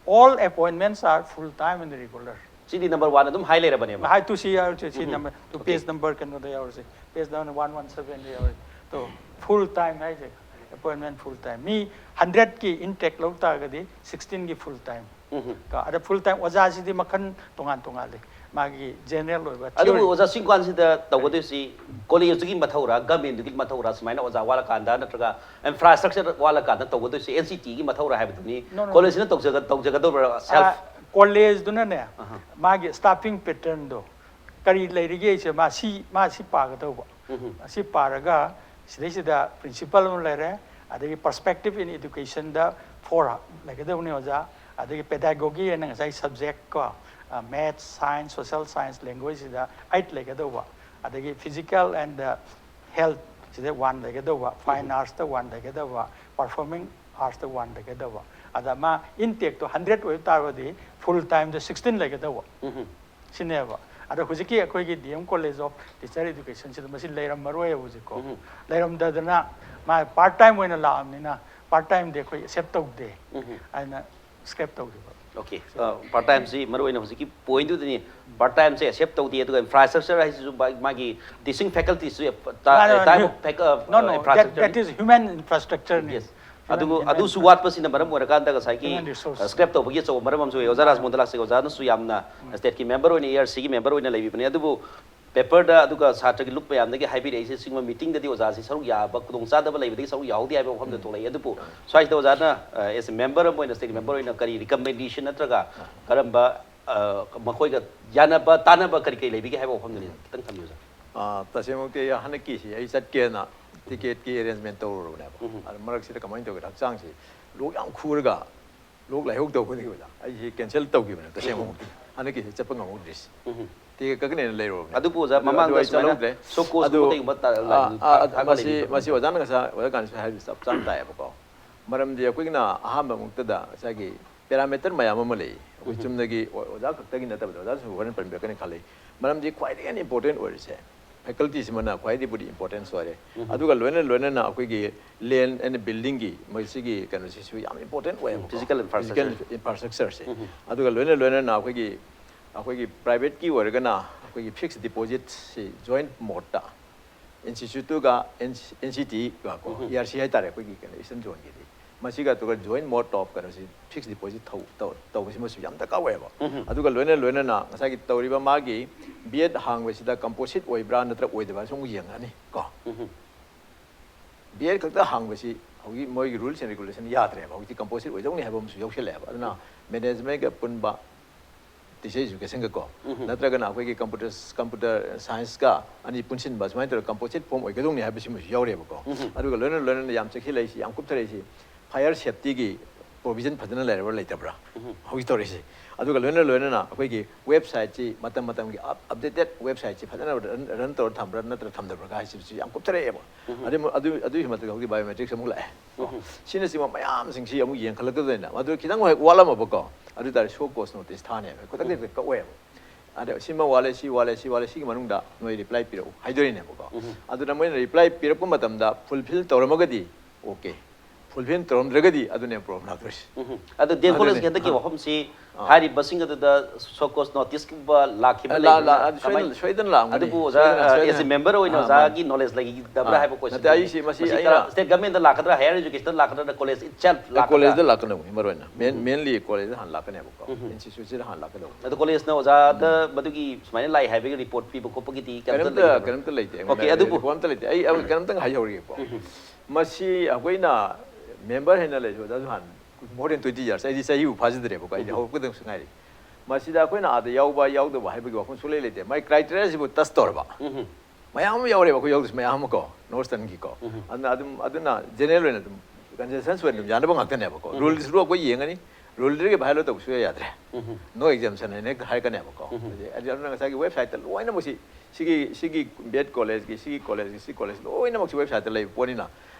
all appointments are full time and regular. CD number one ꯑꯗꯨꯝ ꯍꯥꯏ ꯂꯩꯔꯕꯅꯦꯕ꯫ ꯍꯥꯏ ꯇꯨ ꯁꯤ ꯌꯥꯎꯔꯁꯦ, ꯁꯤ number ꯇꯨ, page number ꯀꯩꯅꯣꯗ ꯌꯥꯎꯔꯁꯦ, page number one one seven ꯗ ꯌꯥꯎꯔꯁꯦ꯫ ꯇꯣ, full time ꯍꯥꯏꯁꯦ, appointment full time꯫ ꯃꯤ hundred ꯀꯤ intake ꯂꯧ ꯇꯥꯔꯒꯗꯤ sixteen ꯒꯤ full time꯫ ꯀꯣ, ꯑꯗ full time ꯑꯣꯖꯥꯁꯤꯗꯤ ꯃꯈꯜ ꯇꯣꯉꯥꯟ ꯇꯣꯉꯥꯜꯂꯤ꯫ ꯃꯥꯒꯤ general ꯑꯣꯏꯕ ꯑꯗꯨꯕꯨ theory꯫ ꯑꯣꯖꯥ, ꯁꯤꯒꯤ ꯀꯥꯟꯁꯤꯗ ꯇꯧꯒꯗꯣꯏꯁꯤ college ꯇꯨꯒꯤ ꯃꯊꯧꯔꯥ, government ꯇꯨꯒꯤ ꯃꯊꯧꯔꯥ, ꯁꯨꯃꯥꯏꯅ ꯑꯣꯖꯥ ꯋꯥꯠꯂꯀꯥꯟꯗ ꯅꯠꯇ꯭ꯔꯒ infrastructure ꯋꯥꯠꯂꯀꯥꯟꯗ ꯇꯧꯒꯗꯣꯏꯁꯤ N C T ꯒꯤ ꯃꯊꯧꯔꯥ ꯍꯥꯏꯕꯗꯨꯅꯤ꯫ No, no, no. College ꯁꯤꯅ ꯇꯧꯖꯒ ꯇꯧꯖꯒꯗꯧꯕ꯭ꯔꯥ self? College ꯗꯨꯅꯅꯦ, ꯃꯥꯒꯤ staffing pattern ꯗꯣ ꯀꯔꯤ ꯂꯩꯔꯤꯒꯦꯁꯦ ꯃꯥ ꯁꯤ, ꯃꯥ ꯁꯤ ꯄꯥꯒꯗꯧꯕ꯫ ꯁꯤ ꯄꯥꯔꯒ ꯁꯤꯗꯩꯁꯤꯗ principle ꯑꯃ ꯂꯩꯔꯦ, ꯑꯗꯒꯤ perspective in education the four ꯂꯩꯒꯗꯧꯕꯅꯤ ꯑꯣꯖꯥ, ꯑꯗꯒꯤ pedagogy ꯍꯥꯏꯅ ꯉꯁꯥꯏ subject ꯀꯣ, maths, science, social science, language ꯁꯤꯗ eight ꯂꯩꯒꯗꯧꯕ, ꯑꯗꯒꯤ physical and health ꯁꯤꯗ one ꯂꯩꯒꯗꯧꯕ, fine arts ꯇ one ꯂꯩꯒꯗꯧꯕ, performing arts ꯇ one ꯂꯩꯒꯗꯧꯕ꯫ ꯑꯗ ꯃꯥ intake ꯇꯣ hundred ꯑꯣꯏꯕ ꯇꯥꯔꯒꯗꯤ full time ꯗ sixteen ꯂꯩꯒꯗꯧꯕ꯫ ꯁꯤꯅꯦꯕ꯫ ꯑꯗꯣ ꯍꯧꯖꯤꯛꯀꯤ ꯑꯩꯈꯣꯏꯒꯤ D M College of Teacher Education ꯁꯤꯗ ꯃꯁꯤ ꯂꯩꯔꯝꯃꯔꯣꯏ ꯍꯧꯖꯤꯛꯀꯣ꯫ ꯂꯩꯔꯝꯗꯗꯅ ꯃꯥ part time ꯑꯣꯏꯅ ꯂꯥꯛꯑꯕꯅꯤꯅ part time ꯗꯤ ꯑꯩꯈꯣꯏ accept ꯇꯧꯗꯦ꯫ ꯑꯗꯨꯅ scrap ꯇꯧꯈꯤꯕ꯫ Okay, part time ꯁꯤ ꯃꯔꯨ ꯑꯣꯏꯅ ꯍꯧꯖꯤꯛꯀꯤ point ꯇꯨꯗꯅꯤ꯫ Part time ꯁꯦ accept ꯇꯧꯗꯦ, ꯑꯗꯨꯒ infrastructure ꯍꯥꯏꯁꯤꯁꯨ ꯃꯥ-, ꯃꯥꯒꯤ teaching faculty ꯁꯨ type of fac-, uh, No, no, that, infrastructure꯫ That is human infrastructure ꯅꯤ꯫ Yes. ꯑꯗꯨ, ꯑꯗꯨꯁꯨ ꯋꯥꯠꯄꯁꯤꯅ ꯃꯔꯝ ꯑꯣꯏꯔꯀꯥꯟꯗ ꯉꯁꯥꯏꯒꯤ, Human resource꯫ Scrap ꯇꯧꯕꯒꯤ ꯑꯆꯧꯕ ꯃꯔꯝ ꯑꯃꯁꯨ ꯑꯣꯏ꯫ ꯑꯣꯖꯥ ꯔꯥꯖꯃꯣꯍꯟꯗ ꯂꯥꯛꯆꯒꯦ꯫ ꯑꯣꯖꯥꯅꯁꯨ ꯌꯥꯝꯅ state ꯀꯤ member ꯑꯣꯏꯅ, A R C ꯒꯤ member ꯑꯣꯏꯅ ꯂꯩꯕꯤꯕꯅꯤ꯫ ꯑꯗꯨꯕꯨ paper ꯗ ꯑꯗꯨꯒ ꯁꯥꯇ꯭ꯔꯒꯤ ꯂꯨꯞ ꯃꯌꯥꯝꯗꯒꯤ ꯍꯥꯏꯕꯤꯔꯛꯏꯁꯦ, ꯁꯤꯒꯨꯝꯕ meeting ꯗꯗꯤ ꯑꯣꯖꯥꯁꯤ ꯁꯔꯨꯛ ꯌꯥꯕ ꯈꯨꯗꯣꯡꯆꯥꯗꯕ ꯂꯩꯕꯗꯒꯤ ꯁꯔꯨꯛ ꯌꯥꯍꯧꯗꯦ ꯍꯥꯏꯕ ꯋꯥꯐꯝꯗ ꯊꯣꯛꯂꯛꯏ꯫ ꯑꯗꯨꯕꯨ ꯁ꯭ꯋꯥꯏꯁꯤꯗ ꯑꯣꯖꯥꯅ, ꯑ, as a member ꯑꯃ ꯑꯣꯏꯅ, state member ꯑꯣꯏꯅ ꯀꯔꯤ recommendation ꯅꯠꯇ꯭ꯔꯒ ꯀꯔꯝꯕ, ꯑ, ꯃꯈꯣꯏꯒ ꯌꯥꯅꯕ ꯇꯥꯅꯕ ꯀꯔꯤ ꯀꯔꯤ ꯂꯩꯕꯤꯒꯦ ꯍꯥꯏꯕ ꯋꯥꯐꯝꯗꯨꯅꯤ ꯈꯤꯇꯪ ꯊꯝꯕꯤꯌꯨ, ꯑꯣꯖꯥ꯫ ꯑ, ꯇꯁꯦꯡꯃꯛꯇꯤ ꯑꯩ ꯍꯟꯗꯛꯀꯤꯁꯤ ꯑꯩ ꯆꯠꯀꯦꯅ ticket ꯀꯤ arrangement ꯇꯧꯔꯨꯔꯕꯅꯦꯕ꯫ ꯑꯗ ꯃꯔꯛꯁꯤꯗ ꯀꯃꯥꯏꯅ ꯇꯧꯒꯦꯗ, ꯍꯛꯆꯥꯡꯁꯤ ꯂꯣꯛ ꯌꯥꯝ ꯈꯨꯔꯒ ꯂꯣꯛ ꯂꯥꯏꯍꯧ ꯇꯧꯒꯗꯧꯕꯗ ꯑꯩꯁꯤ cancel ꯇꯧꯈꯤꯕꯅꯦ꯫ ꯇꯁꯦꯡꯃꯛꯇꯤ ꯍꯟꯗꯛꯀꯤꯁꯤ ꯆꯠꯄ ꯉꯝꯍꯧꯗ꯭ꯔꯤꯁꯤ꯫ Ticket ꯀꯛꯀꯅꯦꯅ ꯂꯩꯔꯨꯔꯕꯅꯦ꯫ ꯑꯗꯨꯕꯨ ꯑꯣꯖꯥ, ꯑꯗꯨ, ꯑꯗꯨ ꯃꯃꯥꯡꯗ ꯑꯩ ꯁꯨꯃꯥꯏꯅ ꯆꯠꯍꯧꯗ꯭ꯔꯦ꯫ show cause ꯑꯗꯨ, ꯀꯨꯝꯕ ꯀꯩꯒꯨꯝꯕ ꯇꯥ-, ꯑ, ꯂꯥꯛ-, ꯑ, ꯊꯥ-, ꯊꯥꯒꯠꯂꯛꯏ ꯃꯁꯤ, ꯑꯗꯨꯃꯥꯏꯅ꯫ ꯃꯁꯤ ꯑꯣꯖꯥꯅ ꯉꯁꯥꯏ, ꯑꯣꯖꯥ ꯀꯥꯟꯅꯁꯨ ꯍꯥꯏꯕꯗꯨ ꯆꯞ ꯆꯥꯅ ꯇꯥꯏꯌꯦꯕꯀꯣ꯫ ꯃꯔꯝꯗꯤ ꯑꯩꯈꯣꯏꯒꯤꯅ ꯑꯍꯥꯟꯕ ꯃꯛꯇꯗ ꯉꯁꯥꯏꯒꯤ parameter ꯃꯌꯥꯝ ꯑꯃ ꯂꯩ꯫ ꯑꯩꯈꯣꯏ ꯆꯨꯝꯅꯒꯤ ꯑꯣ- ꯑꯣꯖꯥ ꯈꯛꯇꯒꯤ ꯅꯠꯇꯕꯗ, ꯑꯣꯖꯥꯁꯨ ꯍꯣꯔꯦꯟ ꯄꯟꯕꯤꯔꯛꯀꯅꯤ ꯈꯜꯂꯤ꯫ ꯃꯔꯝꯗꯤ ꯈ꯭ꯋꯥꯏꯗꯒꯤ ꯍꯦꯟꯅ ꯏꯝꯄꯣꯔꯇꯦꯟ ꯑꯣꯏꯔꯤꯁꯦ ꯐꯦꯀꯜꯇꯤꯁꯤꯃꯅ ꯈ꯭ꯋꯥꯏꯗꯒꯤꯕꯨꯗꯤ ꯏꯝꯄꯣꯔꯇꯦꯟꯁ ꯑꯣꯏꯔꯦ꯫ ꯑꯗꯨꯒ ꯂꯣꯏꯅ ꯂꯣꯏꯅꯅ ꯑꯩꯈꯣꯏꯒꯤ ꯂꯦꯟ ꯑꯦꯟ ꯕꯤꯜꯗꯤꯡꯒꯤ ꯃꯁꯤꯒꯤ ꯀꯩꯅꯣꯁꯤꯁꯨ ꯌꯥꯝ ꯏꯝꯄꯣꯔꯇꯦꯟ ꯑꯣꯏꯌꯦꯕ꯫ Physical infrastructure. ꯏꯟꯐ꯭ꯔꯥꯁ꯭ꯇ꯭ꯔꯛꯆꯔꯁꯦ꯫ ꯑꯗꯨꯒ ꯂꯣꯏꯅ ꯂꯣꯏꯅꯅ ꯑꯩꯈꯣꯏꯒꯤ ꯑꯩꯈꯣꯏꯒꯤ ꯄ꯭ꯔꯥꯏꯚꯦꯠꯀꯤ ꯑꯣꯏꯔꯒꯅ ꯑꯩꯈꯣꯏꯒꯤ ꯐꯤꯛꯁ ꯗꯤꯄꯣꯖꯤꯠꯁꯤ ꯖꯣꯏꯟ ꯃꯣꯠꯇ ꯏꯟꯁꯇꯤꯇ꯭ꯌꯨꯠꯇꯨꯒ ꯑꯦꯟ ꯁꯤ ꯇꯤꯒ ꯀꯣ, ꯏ ꯑꯥꯔ ꯁꯤ ꯍꯥꯏꯇꯥꯔꯦ ꯑꯩꯈꯣꯏꯒꯤ ꯀꯩꯅꯣ ꯏꯁꯇꯔꯟ ꯖꯣꯟꯒꯤꯗꯤ, ꯃꯁꯤꯒ ꯑꯗꯨꯒ ꯖꯣꯏꯟ ꯃꯣꯠ ꯑꯣꯐ ꯀꯩꯅꯣꯁꯤ ꯐꯤꯛꯁ ꯗꯤꯄꯣꯖꯤꯠ ꯇꯧꯕꯁꯤꯃꯁꯨ ꯌꯥꯝ ꯗꯔꯀꯥꯔ ꯑꯣꯏꯌꯦꯕ꯫ ꯑꯗꯨꯒ ꯂꯣꯏꯅ ꯂꯣꯏꯅꯅ ꯉꯁꯥꯏꯒꯤ ꯇꯧꯔꯤꯕ ꯃꯥꯒꯤ ꯕꯤ ꯑꯦꯗ ꯍꯥꯡꯕꯁꯤꯗ ꯀꯝꯄꯣꯖꯤꯠ ꯑꯣꯏꯕ꯭ꯔꯥ ꯅꯠꯇ꯭ꯔꯒ ꯑꯣꯏꯗꯕ꯭ꯔꯥꯁꯨ ꯑꯃꯨꯛ ꯌꯦꯡꯉꯅꯤ ꯀꯣ꯫ ꯕꯤ ꯑꯦꯗ ꯈꯛꯇ ꯍꯥꯡꯕꯁꯤ ꯍꯧꯖꯤꯛ ꯃꯣꯏꯒꯤ ꯔꯨꯜꯁ ꯑꯦꯟ ꯔꯤꯒꯨꯂꯦꯁꯟ ꯌꯥꯗ꯭ꯔꯦꯕ꯫ ꯍꯧꯖꯤꯛꯇꯤ ꯀꯝꯄꯣꯖꯤꯠ ꯑꯣꯏꯗꯧꯅꯤ ꯍꯥꯏꯕ ꯑꯃꯁꯨ ꯌꯥꯎꯁꯜꯂꯛꯑꯦꯕ꯫ ꯑꯗꯨꯅ ꯃꯦꯅꯦꯖꯃꯦꯟꯒ ꯄꯨꯟꯕ ꯇꯤꯆꯔ ꯏꯖꯨꯀꯦꯁꯟꯒ ꯀꯣ, ꯅꯠꯇ꯭ꯔꯒꯅ ꯑꯩꯈꯣꯏꯒꯤ ꯀꯝꯄ꯭ꯌꯨꯇꯔ ꯀꯝꯄ꯭ꯌꯨꯇꯔ ꯁꯥꯏꯟꯁꯀ ꯑꯅꯤ ꯄꯨꯟꯁꯤꯟꯕ, ꯁꯨꯃꯥꯏꯅ ꯇꯧꯔꯒ ꯀꯝꯄꯣꯖꯤꯠ ꯐꯣꯝ ꯑꯣꯏꯒꯗꯧꯅꯤ ꯍꯥꯏꯕꯁꯤꯃꯁꯨ ꯌꯥꯎꯔꯦꯕꯀꯣ꯫ ꯑꯗꯨꯒ ꯂꯣꯏꯅ ꯂꯣꯏꯅꯅ ꯌꯥꯝ ꯆꯦꯛꯁꯤꯜꯂꯛꯏꯁꯤ, ꯌꯥꯝ ꯀꯨꯞꯊꯔꯛꯏꯁꯤ, ꯐꯥꯏꯌꯔ ꯁꯦꯐꯇꯤꯒꯤ ꯄ꯭ꯔꯣꯕꯤꯖꯟ ꯐꯖꯅ ꯂꯩꯔꯕ꯭ꯔꯥ ꯂꯩꯇꯕ꯭ꯔꯥ ꯍꯧꯖꯤꯛ ꯇꯧꯔꯤꯁꯤ꯫ ꯑꯗꯨꯒ ꯂꯣꯏꯅ ꯂꯣꯏꯅꯅ ꯑꯩꯈꯣꯏꯒꯤ ꯋꯦꯕꯁꯥꯏꯠꯁꯤ ꯃꯇꯝ ꯃꯇꯝꯒꯤ ꯑꯞꯗꯦꯇꯦꯠ ꯋꯦꯕꯁꯥꯏꯠꯁꯤ ꯐꯖꯅ ꯔꯟ ꯇꯧꯔ ꯊꯝꯕ꯭ꯔꯥ ꯅꯠꯇ꯭ꯔꯒ ꯊꯝꯗꯕ꯭ꯔꯥ ꯍꯥꯏꯁꯤꯁꯨ ꯌꯥꯝ ꯀꯨꯞꯊꯔꯛꯑꯦꯕ꯫ ꯑꯗꯨ ꯑꯗꯨ ꯑꯗꯨꯒꯤ ꯃꯊꯛꯇ ꯍꯧꯖꯤꯛ ꯕꯥꯏꯑꯣꯃꯦꯇ꯭ꯔꯤꯛꯁ ꯑꯃꯨꯛ ꯂꯥꯛꯑꯦ꯫ ꯁꯤꯅꯆꯤꯡꯕ ꯃꯌꯥꯝꯁꯤꯡꯁꯤ ꯑꯃꯨꯛ ꯌꯦꯡꯈꯠꯂꯛꯀꯗꯣꯏꯅꯦ꯫ ꯑꯗꯨ ꯈꯤꯇꯪ ꯍꯦꯛ ꯋꯥꯠꯂꯝꯃꯕꯀꯣ, ꯑꯗꯨ ꯇꯥꯔꯗꯤ ꯁꯣ ꯀꯣꯁ ꯅꯣꯇꯤꯁ ꯊꯥꯅꯦꯕ, ꯈꯨꯗꯛꯇ ꯍꯦꯛꯇ ꯀꯛꯑꯣꯏꯕ꯫ ꯑꯗ ꯁꯤꯃ ꯋꯥꯠꯂꯦ, ꯁꯤ ꯋꯥꯠꯂꯦ, ꯁꯤ ꯋꯥꯠꯂꯦ, ꯁꯤꯒꯤ ꯃꯅꯨꯡꯗ ꯅꯣꯏ ꯔꯤꯄ꯭ꯂꯥꯏ ꯄꯤꯔꯛꯎ ꯍꯥꯏꯗꯣꯏꯅꯦꯕꯀꯣ꯫ ꯑꯗꯨꯅ ꯃꯣꯏꯅ ꯔꯤꯄ꯭ꯂꯥꯏ ꯄꯤꯔꯛꯄ ꯃꯇꯝꯗ ꯐꯨꯜꯐꯤꯜ ꯇꯧꯔꯝꯃꯒꯗꯤ ꯑꯣꯀꯦ, ꯐꯨꯜꯐꯤꯜ ꯇꯧꯔꯝꯗ꯭ꯔꯒꯗꯤ ꯑꯗꯨꯅꯦ ꯄ꯭ꯔꯣꯕ꯭ꯂꯦꯝ ꯂꯥꯛꯇꯣꯏꯁꯦ꯫ ꯑꯗꯣ ꯗꯤ ꯑꯦꯝ ꯑꯗꯨꯅꯦ꯫ ꯀꯣꯂꯦꯖꯀꯤ ꯍꯟꯗꯛꯀꯤ ꯑꯥ꯫ ꯋꯥꯐꯝꯁꯤ ꯍꯥꯏꯔꯤꯕꯁꯤꯡ ꯑꯗꯨꯗ ꯁꯣ ꯀꯣꯁ ꯅꯣꯇꯤꯁꯀꯨꯝꯕ ꯂꯥꯛꯈꯤꯕ ꯂꯥ- ꯂꯥ- ꯂꯩꯕ꯭ꯔꯥ? ꯑꯗꯨ ꯁꯣꯏꯗꯅ- ꯀꯃꯥꯏꯅ? ꯁꯣꯏꯗꯅ ꯂꯥꯛꯑꯝꯒꯅꯤ꯫ ꯑꯗꯨꯕꯨ ꯑꯣꯖꯥ, ꯁꯣꯏꯗꯅ- ꯑ, ꯁꯣꯏꯗꯅ꯫ as a member ꯑꯣꯏꯅ ꯑꯥ, ꯑꯣꯖꯥꯒꯤ ꯃꯥꯅꯤ꯫ ꯅꯣꯂꯦꯖ ꯂꯩꯒꯗꯕ꯭ꯔꯥ ꯑꯥ, ꯍꯥꯏꯕ ꯅꯠꯇꯦ, ꯀꯣꯏꯁꯟꯗꯨꯅꯤ꯫ ꯑꯩꯁꯤ ꯃꯁꯤ ꯃꯁꯤ ꯑꯩꯅ ꯀꯔ-, ꯁ꯭ꯇꯦꯠ ꯒꯚꯔꯟꯃꯦꯟꯗ ꯂꯥꯛꯀꯗ꯭ꯔꯥ, ꯍꯥꯏꯌꯔ ꯏꯖꯨꯀꯦꯁꯟꯗ ꯂꯥꯛꯀꯗ꯭ꯔꯥ, ꯀꯣꯂꯦꯖ ꯏꯠꯁꯦꯜꯐ ꯂꯥꯛꯀꯗ꯭ꯔꯥ? ꯀꯣꯂꯦꯖꯇ ꯂꯥꯛꯀꯅꯕꯅꯤ ꯃꯔꯨ ꯑꯣꯏꯅ꯫ ꯃꯦꯟ- ꯃꯦꯟꯂꯤ ꯀꯣꯂꯦꯖꯇ ꯍꯥꯟꯅ ꯂꯥꯛꯀꯅꯦꯕꯀꯣ꯫ ꯏꯟꯁꯇꯤꯇ꯭ꯌꯨꯠꯁꯤꯗ ꯍꯥꯟꯅ ꯂꯥꯛꯀꯗꯧꯕ꯫ ꯑꯗꯣ ꯀꯣꯂꯦꯖꯅ ꯑꯣꯖꯥꯗ ꯃꯗꯨꯒꯤ ꯁꯨꯃꯥꯏꯅ ꯂꯥꯛꯑꯦ ꯍꯥꯏꯕꯒꯤ ꯔꯤꯄꯣꯔꯠ ꯄꯤꯕ ꯈꯣꯠꯄꯒꯤꯗꯤ ꯀꯩꯝꯇ ꯀꯔꯤꯝꯇ ꯂꯩꯕ꯭ꯔꯥ? ꯂꯩꯇꯦ꯫ ꯑꯣꯀꯦ, ꯑꯗꯨꯕꯨ ꯔꯤꯄꯣꯔꯠ ꯑꯝꯇ ꯂꯩꯇꯦ꯫ ꯑꯩ ꯑꯩ ꯀꯩꯅꯣꯝꯇꯪ ꯍꯥꯏꯍꯧꯔꯒꯦꯀꯣ꯫ ꯃꯁꯤ ꯑꯩꯈꯣꯏꯅ ꯃꯦꯝꯕꯔ ꯍꯦꯟꯅ ꯂꯩꯔꯁꯨ ꯑꯣꯖꯥꯁꯨ ꯍꯥꯟꯅ more than twenty years, ꯑꯩꯗꯤ ꯆꯍꯤꯕꯨ ꯐꯥꯖꯗ꯭ꯔꯦꯕꯀꯣ, ꯑꯩꯗꯤ ꯍꯧꯔꯛꯄꯗꯪꯁꯨ ꯉꯥꯏꯔꯤ꯫ ꯃꯁꯤꯗ ꯑꯩꯈꯣꯏꯅ ꯑꯥꯗ ꯌꯥꯎꯕ ꯌꯥꯎꯗꯕ ꯍꯥꯏꯕꯒꯤ ꯋꯥꯐꯝ ꯁꯨꯡꯂꯩ ꯂꯩꯇꯦ꯫ ꯃꯥꯏ ꯀ꯭ꯔꯥꯏꯇꯦꯔꯤꯌꯥꯁꯤꯕꯨ ꯇꯁ ꯇꯧꯔꯕ ꯃꯌꯥꯝ ꯑꯃ ꯌꯥꯎꯔꯦꯕ, ꯑꯩꯈꯣꯏ ꯌꯥꯎꯗ꯭ꯔꯁꯨ ꯃꯌꯥꯝ ꯑꯃꯀꯣ, ꯅꯣꯔꯠ ꯏꯁꯇꯔꯟꯒꯤꯀꯣ꯫ ꯑꯗꯨꯅ ꯑꯗꯨꯝ ꯑꯗꯨꯅ ꯖꯦꯅꯔꯦꯜ ꯑꯣꯏꯅ ꯑꯗꯨꯝ ꯀꯟꯁꯦꯟꯁꯁ ꯑꯣꯏꯅ ꯑꯗꯨꯝ ꯌꯥꯅꯕ ꯉꯥꯛꯇꯅꯦꯕꯀꯣ꯫ ꯔꯨꯜꯁꯤꯁꯨ ꯑꯩꯈꯣꯏ ꯌꯦꯡꯉꯅꯤ, ꯔꯨꯜꯗꯨꯗꯒꯤ ꯚꯥꯏꯑꯣꯂꯦꯠ ꯇꯧꯕ ꯁꯨꯡꯌꯥ ꯌꯥꯗ꯭ꯔꯦ꯫ ꯅꯣ ꯑꯦꯛꯖꯦꯝꯁꯟ ꯍꯥꯏꯅ ꯍꯦꯛꯇ ꯍꯥꯏꯔꯛꯀꯅꯦꯕꯀꯣ꯫ ꯑꯗꯨꯗꯤ ꯑꯗꯨ ꯑꯗꯨꯅ ꯉꯁꯥꯏꯒꯤ ꯋꯦꯕꯁꯥꯏꯠꯇ ꯂꯣꯏꯅꯃꯛꯁꯤ ꯁꯤꯒꯤ ꯁꯤꯒꯤ ꯕꯤ ꯑꯦꯗ ꯀꯣꯂꯦꯖꯀꯤ, ꯁꯤꯒꯤ ꯀꯣꯂꯦꯖꯀꯤ, ꯁꯤ ꯀꯣꯂꯦꯖ ꯂꯣꯏꯅꯃꯛꯁꯤ ꯋꯦꯕꯁꯥꯏꯠꯇ ꯂꯩꯕ ꯄꯣꯠꯅꯤꯅ